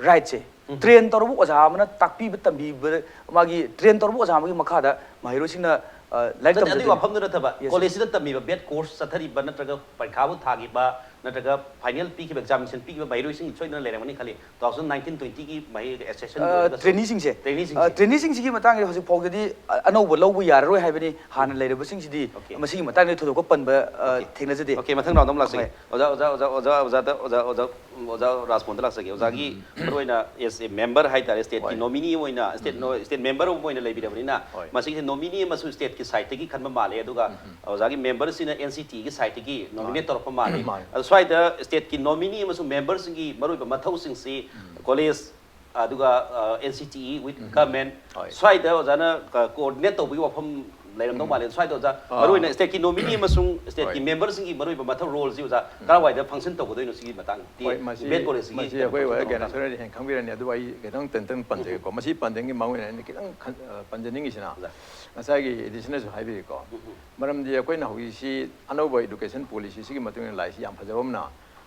ꯔꯥꯏꯠꯁꯦ ꯇ꯭ꯔꯦꯟ ꯇꯧꯔꯕ ꯑꯣꯖꯥ ꯑꯃꯅ ꯇꯥꯛꯄꯤꯕ ꯇꯝꯕꯤꯕ, ꯃꯥꯒꯤ ꯇ꯭ꯔꯦꯟ ꯇꯧꯔꯕ ꯑꯣꯖꯥ ꯑꯃꯒꯤ ꯃꯈꯥꯗ ꯃꯍꯩꯔꯣꯏꯁꯤꯡꯅ ꯑ, ꯂꯥꯏꯔꯤꯛ ꯅꯠꯇꯦ, ꯑꯗꯨꯒꯤ ꯇꯝꯖꯔꯤꯕ ꯋꯥꯐꯝꯗꯨ ꯅꯠꯇꯕ Yes, ꯀꯣꯂꯦꯖꯁꯤꯗ ꯇꯝꯃꯤꯕ ꯕꯦꯠ ꯀꯣꯔꯁ ꯆꯠꯊꯔꯤꯕ ꯅꯠꯇ꯭ꯔꯒ ꯄꯔꯤꯈꯥꯕꯨ ꯊꯥꯈꯤꯕ ꯅꯠꯇ꯭ꯔꯒ ꯐꯥꯏꯅꯦꯜ ꯄꯤꯈꯤꯕ ꯑꯦꯛꯖꯥꯃꯤꯅꯦꯁꯟ ꯄꯤꯈꯤꯕ ꯃꯍꯩꯔꯣꯏꯁꯤꯡ ꯁꯣꯏꯗꯅ ꯂꯩꯔꯝꯒꯅꯤ ꯈꯜꯂꯤ꯫ ꯇꯨ ꯊꯥꯎꯖꯟ ꯅꯥꯏꯟꯇꯤꯟ ꯇ꯭ꯋꯦꯟꯇꯤꯒꯤ ꯃꯍꯩ ꯁꯦꯁꯟꯒꯤ ꯑꯣꯏꯔꯒꯁꯨ ꯇ꯭ꯔꯦꯅꯤꯁꯤꯡꯁꯦ ꯇ꯭ꯔꯦꯅꯤꯁꯤꯡꯁꯦ꯫ ꯇ꯭ꯔꯦꯅꯤꯁꯤꯡꯁꯤꯒꯤ ꯃꯇꯥꯡꯗ ꯍꯧꯖꯤꯛ ꯐꯥꯎꯗꯗꯤ ꯑ, ꯑꯅꯧꯕ ꯂꯧꯕ ꯌꯥꯔꯔꯣꯏ ꯍꯥꯏꯕꯅꯤ꯫ ꯍꯥꯟꯅ ꯂꯩꯔꯕꯁꯤꯡꯁꯤꯗꯤ Okay. ꯃꯁꯤꯒꯤ ꯃꯇꯥꯡꯗ ꯊꯣꯏꯗꯣꯛꯄ ꯄꯟꯕ ꯑ, Okay. ꯊꯦꯡꯅꯖꯗꯦ꯫ Okay, ꯃꯊꯪ ꯔꯥꯎꯟꯗ ꯑꯃ ꯂꯥꯛꯆꯒꯦ꯫ ꯍꯣꯏ. ꯑꯣꯖꯥ ꯑꯣꯖꯥ ꯑꯣꯖꯥ ꯑꯣꯖꯥ ꯑꯣꯖꯥꯗ ꯑꯣꯖꯥ ꯑꯣꯖꯥ ꯑꯣꯖꯥ ꯔꯥꯖꯃꯣꯍꯟꯗ ꯂꯥꯛꯆꯒꯦ꯫ ꯑꯣꯖꯥꯒꯤ ꯃꯔꯨꯑꯣꯏꯅ ꯑꯦꯁ ꯑꯦ ꯃꯦꯝꯕꯔ ꯍꯥꯏꯇꯥꯔꯦ, ꯁ꯭ꯇꯦꯠꯀꯤ ꯍꯣꯏ. ꯅꯣꯃꯤꯅꯤ ꯑꯣꯏꯅ ꯁ꯭ꯇꯦꯠ ꯁ꯭ꯇꯦꯠ ꯃꯦꯝꯕꯔ ꯑꯃ ꯑꯣꯏꯅ ꯂꯩꯕꯤꯔꯕꯅꯤꯅ ꯍꯣꯏ. ꯃꯁꯤꯒꯤ ꯅꯣꯃꯤꯅꯤ ꯑꯃꯁꯨ ꯁ꯭ꯇꯦꯠꯀꯤ ꯁꯥꯏꯠꯇꯒꯤ ꯈꯟꯕ ꯃꯥꯜꯂꯦ꯫ ꯑꯗꯨꯒ ꯑꯣꯖꯥꯒꯤ ꯃꯦꯝꯕꯔꯁꯤꯅ ꯑꯦꯟ ꯁꯤ ꯇꯤꯒꯤ ꯁꯥꯏꯠꯇꯒꯤ ꯅꯣꯃꯤꯅꯦꯠ ꯃꯥꯅꯦ. ꯇꯧꯔꯛꯄ ꯃꯥꯜꯂꯦ꯫ ꯃꯥꯅꯦ. ꯑꯗꯣ ꯁ꯭ꯋꯥꯏꯗ ꯁ꯭ꯇꯦꯠꯀꯤ ꯅꯣꯃꯤꯅꯤ ꯑꯃꯁꯨꯡ ꯃꯦꯝꯕꯔꯁꯤꯡꯒꯤ ꯃꯔꯨꯑꯣꯏꯕ ꯃꯊꯧꯁꯤꯡꯁꯤ ꯀꯣꯂꯦꯖ ꯑꯗꯨꯒ N C T E with government ꯍꯣꯏ. ꯁ꯭ꯋꯥꯏꯗ ꯑꯣꯖꯥꯅ ꯀꯣꯑꯣꯔꯗꯤꯅꯦꯠ ꯇꯧꯕꯒꯤ ꯋꯥꯐꯝ ꯂꯩꯔꯝꯗꯧ ꯃꯥꯜꯂꯦ꯫ ꯁ꯭ꯋꯥꯏꯗ ꯑꯣꯖꯥ, ꯃꯔꯨꯑꯣꯏꯅ ꯁ꯭ꯇꯦꯠꯀꯤ ꯅꯣꯃꯤꯅꯤ ꯑꯃꯁꯨꯡ ꯁ꯭ꯇꯦꯠꯀꯤ ꯃꯦꯝꯕꯔꯁꯤꯡꯒꯤ ꯃꯔꯨꯑꯣꯏꯕ ꯃꯊꯧ, ꯔꯣꯜꯁꯤ ꯑꯣꯖꯥ ꯀꯔꯥꯏꯋꯥꯏꯗ ꯐꯪꯁꯟ ꯇꯧꯒꯗꯣꯏꯅꯣ? ꯁꯤꯒꯤ ꯃꯇꯥꯡ ꯍꯣꯏ, ꯃꯁꯤ ꯃꯁꯤ ꯑꯩꯈꯣꯏ ꯀꯩꯅꯣ ꯁꯣꯏꯔꯗꯤ ꯍꯦꯟꯅ ꯈꯪꯕꯤꯔꯅꯤ꯫ ꯑꯗꯨꯕꯨ ꯑꯩ ꯈꯤꯇꯪ ꯇꯦꯟꯇꯪ ꯄꯟꯖꯒꯦꯀꯣ꯫ ꯃꯁꯤ ꯄꯟꯗ꯭ꯔꯤꯉꯩ ꯃꯃꯥꯡ ꯑꯣꯏꯅ ꯑꯩꯅ ꯈꯤꯇꯪ ꯈꯟ- ꯑ, ꯄꯟꯖꯅꯤꯡꯉꯤꯁꯤꯅ, ꯉꯁꯥꯏꯒꯤ ꯑꯦꯗꯤꯁꯅꯁꯨ ꯍꯥꯏꯕꯤꯔꯤꯀꯣ, ꯃꯔꯝꯗꯤ ꯑꯩꯈꯣꯏꯅ ꯍꯧꯖꯤꯛꯁꯤ ꯑꯅꯧꯕ ꯏꯗꯨꯀꯦꯁꯟ ꯄꯣꯂꯤꯁꯤꯁꯤꯒꯤ ꯃꯇꯨꯡ ꯏꯟꯅ ꯂꯥꯛꯏꯁꯤ ꯌꯥꯝ ꯐꯖꯕ ꯑꯃꯅ,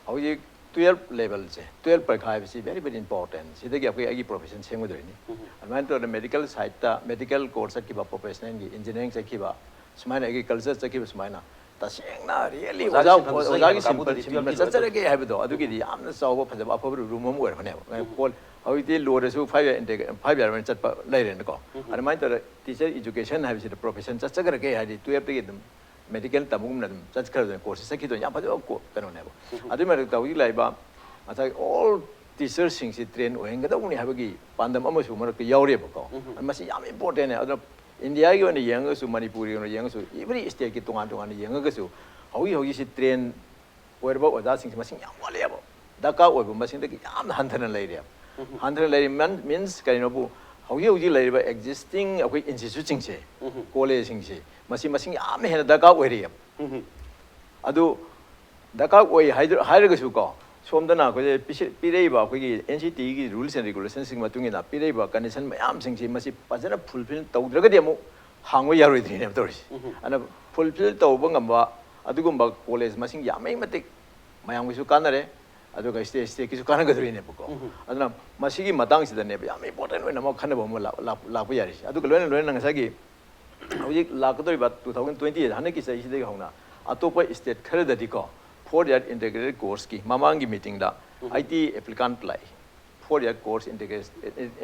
ꯍꯧꯖꯤꯛ ꯇꯨꯌꯦꯜꯞ ꯂꯦꯕꯦꯜꯁꯦ, ꯇꯨꯌꯦꯜꯞ ꯄꯔꯤꯈꯥ ꯍꯥꯏꯕꯁꯤ very very important꯫ ꯁꯤꯗꯒꯤ ꯑꯩꯈꯣꯏ ꯑꯩꯒꯤ ꯄ꯭ꯔꯣꯐꯦꯁꯟ ꯁꯦꯝꯒꯗꯣꯏꯅꯤ꯫ ꯑꯗꯨꯃꯥꯏꯅ ꯇꯧꯗꯅ ꯃꯦꯗꯤꯀꯦꯜ ꯁꯥꯏꯠꯇ, ꯃꯦꯗꯤꯀꯦꯜ ꯀꯣꯔꯁ ꯆꯠꯈꯤꯕ ꯄ꯭ꯔꯣꯐꯦꯁꯅꯦꯜꯒꯤ, ꯏꯟꯖꯤꯅꯤꯌꯥꯔꯤꯡ ꯆꯠꯈꯤꯕ, ꯁꯨꯃꯥꯏꯅ ꯑꯦꯒ꯭ꯔꯤꯀꯜꯆꯔ ꯆꯠꯈꯤꯕ, ꯁꯨꯃꯥꯏꯅ ꯇꯁꯦꯡꯅ ꯔꯤꯌꯦꯂꯤ ꯑꯣꯖꯥꯒꯤ ꯑꯣꯖꯥ ꯁꯤꯟꯐꯝ ꯆꯠꯆꯒꯦ ꯑꯣꯖꯥꯒꯤ ꯍꯥꯏꯕ ꯁꯤꯟꯐꯝ ꯀꯥꯡꯕꯨꯗꯗꯤ ꯁꯤꯟꯐꯝ ꯇꯨꯌꯦꯜꯞꯇꯤ ꯂꯣꯏ ꯆꯠꯆꯔꯒꯦ ꯍꯥꯏꯕꯗꯣ, ꯑꯗꯨꯒꯤꯗꯤ ꯌꯥꯝꯅ ꯆꯥꯎꯕ ꯐꯖꯕ ꯑꯐꯕ ꯔꯨꯝ ꯑꯃ ꯑꯣꯏꯔꯛꯀꯅꯦꯕ꯫ ꯀꯣꯜ ꯍꯧꯖꯤꯛꯇꯤ ꯂꯣꯗꯁꯨ five year intake five year ꯑꯣꯏꯅ ꯆꯠꯄ ꯂꯩꯔꯦꯅꯀꯣ꯫ ꯑꯗꯨꯃꯥꯏꯅ ꯇꯧꯔ ꯇꯤꯆꯔ ꯏꯖꯨꯀꯦꯁꯟ ꯍꯥꯏꯕꯁꯤꯗ ꯄ꯭ꯔꯣꯐꯦꯁꯟ ꯆꯠꯆꯈ꯭ꯔꯒꯦ ꯍꯥꯏꯗꯤ ꯇꯨꯌꯦꯜꯞꯇꯒꯤ ꯑꯗꯨꯝ ꯃꯦꯗꯤꯀꯦꯜ ꯇꯝꯕꯒꯨꯝꯅ ꯑꯗꯨꯝ ꯆꯠꯈ꯭ꯔꯗꯣꯏꯅꯤ, ꯀꯣꯔꯁꯁꯦ ꯆꯠꯈꯤꯗꯣꯏꯅꯤ꯫ ꯌꯥꯝ ꯐꯖꯕ ꯀꯣ- ꯀꯩꯅꯣꯅꯦꯕ꯫ ꯑꯗꯨꯒꯤ ꯃꯔꯛꯇ ꯍꯧꯖꯤꯛ ꯂꯥꯛꯏꯕ ꯉꯁꯥꯏ ꯑꯣꯜ ꯇꯤꯆꯔꯁꯤꯡꯁꯤ ꯇ꯭ꯔꯦꯟ ꯑꯣꯏꯍꯟꯒꯗꯧꯕꯅꯤ ꯍꯥꯏꯕꯒꯤ ꯄꯥꯟꯗꯝ ꯑꯃꯁꯨ ꯃꯔꯛꯇ ꯌꯥꯎꯔꯤꯕꯀꯣ꯫ ꯑꯗꯨ ꯃꯁꯤ ꯌꯥꯝ ꯏꯝꯄꯣꯔꯇꯦꯟꯅꯦ꯫ ꯑꯗꯨꯅ ꯏꯟꯗꯤꯌꯥꯒꯤ ꯑꯣꯏꯅ ꯌꯦꯡꯉꯒꯁꯨ, ꯃꯅꯤꯄꯨꯔꯒꯤ ꯑꯣꯏꯅ ꯌꯦꯡꯉꯒꯁꯨ, ꯏꯚ꯭ꯔꯤ ꯁ꯭ꯇꯦꯠꯀꯤ ꯇꯣꯉꯥꯟ ꯇꯣꯉꯥꯟꯅ ꯌꯦꯡꯉꯒꯁꯨ ꯍꯧꯖꯤꯛ ꯍꯧꯖꯤꯛꯁꯤ ꯇ꯭ꯔꯦꯟ ꯑꯣꯏꯔꯕ ꯑꯣꯖꯥꯁꯤꯡꯁꯤ ꯃꯁꯤꯡ ꯌꯥꯝ ꯋꯥꯠꯂꯦꯕ꯫ ꯗꯔꯀꯥꯔ ꯑꯣꯏꯕ ꯃꯁꯤꯡꯗꯒꯤ ꯌꯥꯝꯅ ꯍꯟꯊꯅ ꯂꯩꯔꯦꯕ꯫ ꯍꯟꯊꯅ ꯂꯩꯔꯤ ꯃꯤꯟꯁ ꯀꯔꯤꯅꯣꯕꯨ, ꯍꯧꯖꯤꯛ ꯍꯧꯖꯤꯛ ꯂꯩꯔꯤꯕ ꯑꯦꯛꯖꯤꯁꯇꯤꯡ ꯑꯩꯈꯣꯏ ꯏꯟꯁꯇꯤꯇ꯭ꯌꯨꯠꯁꯤꯡꯁꯦ, ꯀꯣꯂꯦꯖꯁꯤꯡꯁꯦ, ꯃꯁꯤ ꯃꯁꯤꯡ ꯌꯥꯝꯅ ꯍꯦꯟꯅ ꯗꯔꯀꯥꯔ ꯑꯣꯏꯔꯤꯑꯕ꯫ ꯑꯗꯨ ꯗꯔꯀꯥꯔ ꯑꯣꯏ ꯍꯥꯏꯗ- ꯍꯥꯏꯔꯒꯁꯨꯀꯣ, ꯁꯣꯝꯗꯅ ꯑꯩꯈꯣꯏꯁꯦ ꯄꯤꯁꯤ- ꯄꯤꯔꯛꯏꯕ ꯑꯩꯈꯣꯏꯒꯤ ꯑꯦꯟ ꯁꯤ ꯇꯤꯒꯤ ꯔꯨꯜꯁ ꯑꯦꯟ ꯔꯤꯒꯨꯂꯦꯁꯟꯁꯤꯡ ꯃꯇꯨꯡ ꯏꯟꯅ ꯄꯤꯔꯛꯏꯕ ꯀꯟꯗꯤꯁꯟ ꯃꯌꯥꯝꯁꯤꯡꯁꯤ ꯃꯁꯤ ꯐꯖꯅ ꯐꯨꯜꯐꯤꯜ ꯇꯧꯗ꯭ꯔꯒꯗꯤ ꯑꯃꯨꯛ ꯍꯥꯡꯕ ꯌꯥꯔꯣꯏꯗ꯭ꯔꯤꯅꯦꯕ ꯇꯧꯔꯤꯁꯦ꯫ ꯑꯗꯨꯅ ꯐꯨꯜꯐꯤꯜ ꯇꯧꯕ ꯉꯝꯕ ꯑꯗꯨꯒꯨꯝꯕ ꯀꯣꯂꯦꯖ ꯃꯁꯤꯡ ꯌꯥꯝꯃꯩ ꯃꯇꯤꯛ ꯃꯌꯥꯝꯒꯤꯁꯨ ꯀꯥꯟꯅꯔꯦ, ꯑꯗꯨꯒ ꯁ꯭ꯇꯦꯠ ꯁ꯭ꯇꯦꯠꯀꯤꯁꯨ ꯀꯥꯟꯅꯒꯗꯣꯔꯤꯅꯦꯕꯀꯣ꯫ ꯑꯗꯨꯅ ꯃꯁꯤꯒꯤ ꯃꯇꯥꯡꯁꯤꯗꯅꯦꯕ ꯌꯥꯝ ꯏꯝꯄꯣꯔꯇꯦꯟ ꯑꯣꯏꯅ ꯑꯃ ꯈꯟꯅꯕ ꯑꯃ ꯂꯥꯛ- ꯂꯥꯛ- ꯂꯥꯛꯄ ꯌꯥꯔꯤꯁꯦ꯫ ꯑꯗꯨꯒ ꯂꯣꯏꯅ ꯂꯣꯏꯅꯅ ꯉꯁꯥꯏꯒꯤ ꯍꯧꯖꯤꯛ ꯂꯥꯛꯀꯗꯧꯔꯤꯕ ꯇꯨ ꯊꯥꯎꯖꯟ ꯇ꯭ꯋꯦꯟꯇꯤ ꯑꯩꯠ, ꯍꯟꯗꯛꯀꯤ ꯆꯍꯤꯁꯤꯗꯒꯤ ꯍꯧꯅ ꯑꯇꯣꯞꯄ ꯁ꯭ꯇꯦꯠ ꯈꯔꯗꯗꯤꯀꯣ ꯐꯣꯔ ꯏꯌꯥꯔ ꯏꯟꯇꯤꯒ꯭ꯔꯦꯇꯦꯠ ꯀꯣꯔꯁꯀꯤ ꯃꯃꯥꯡꯒꯤ ꯃꯤꯇꯤꯡꯗ ꯑꯥꯏ ꯇꯤ ꯑꯦꯄ꯭ꯂꯤꯀꯥꯟꯠ ꯂꯥꯛꯏ꯫ Four year course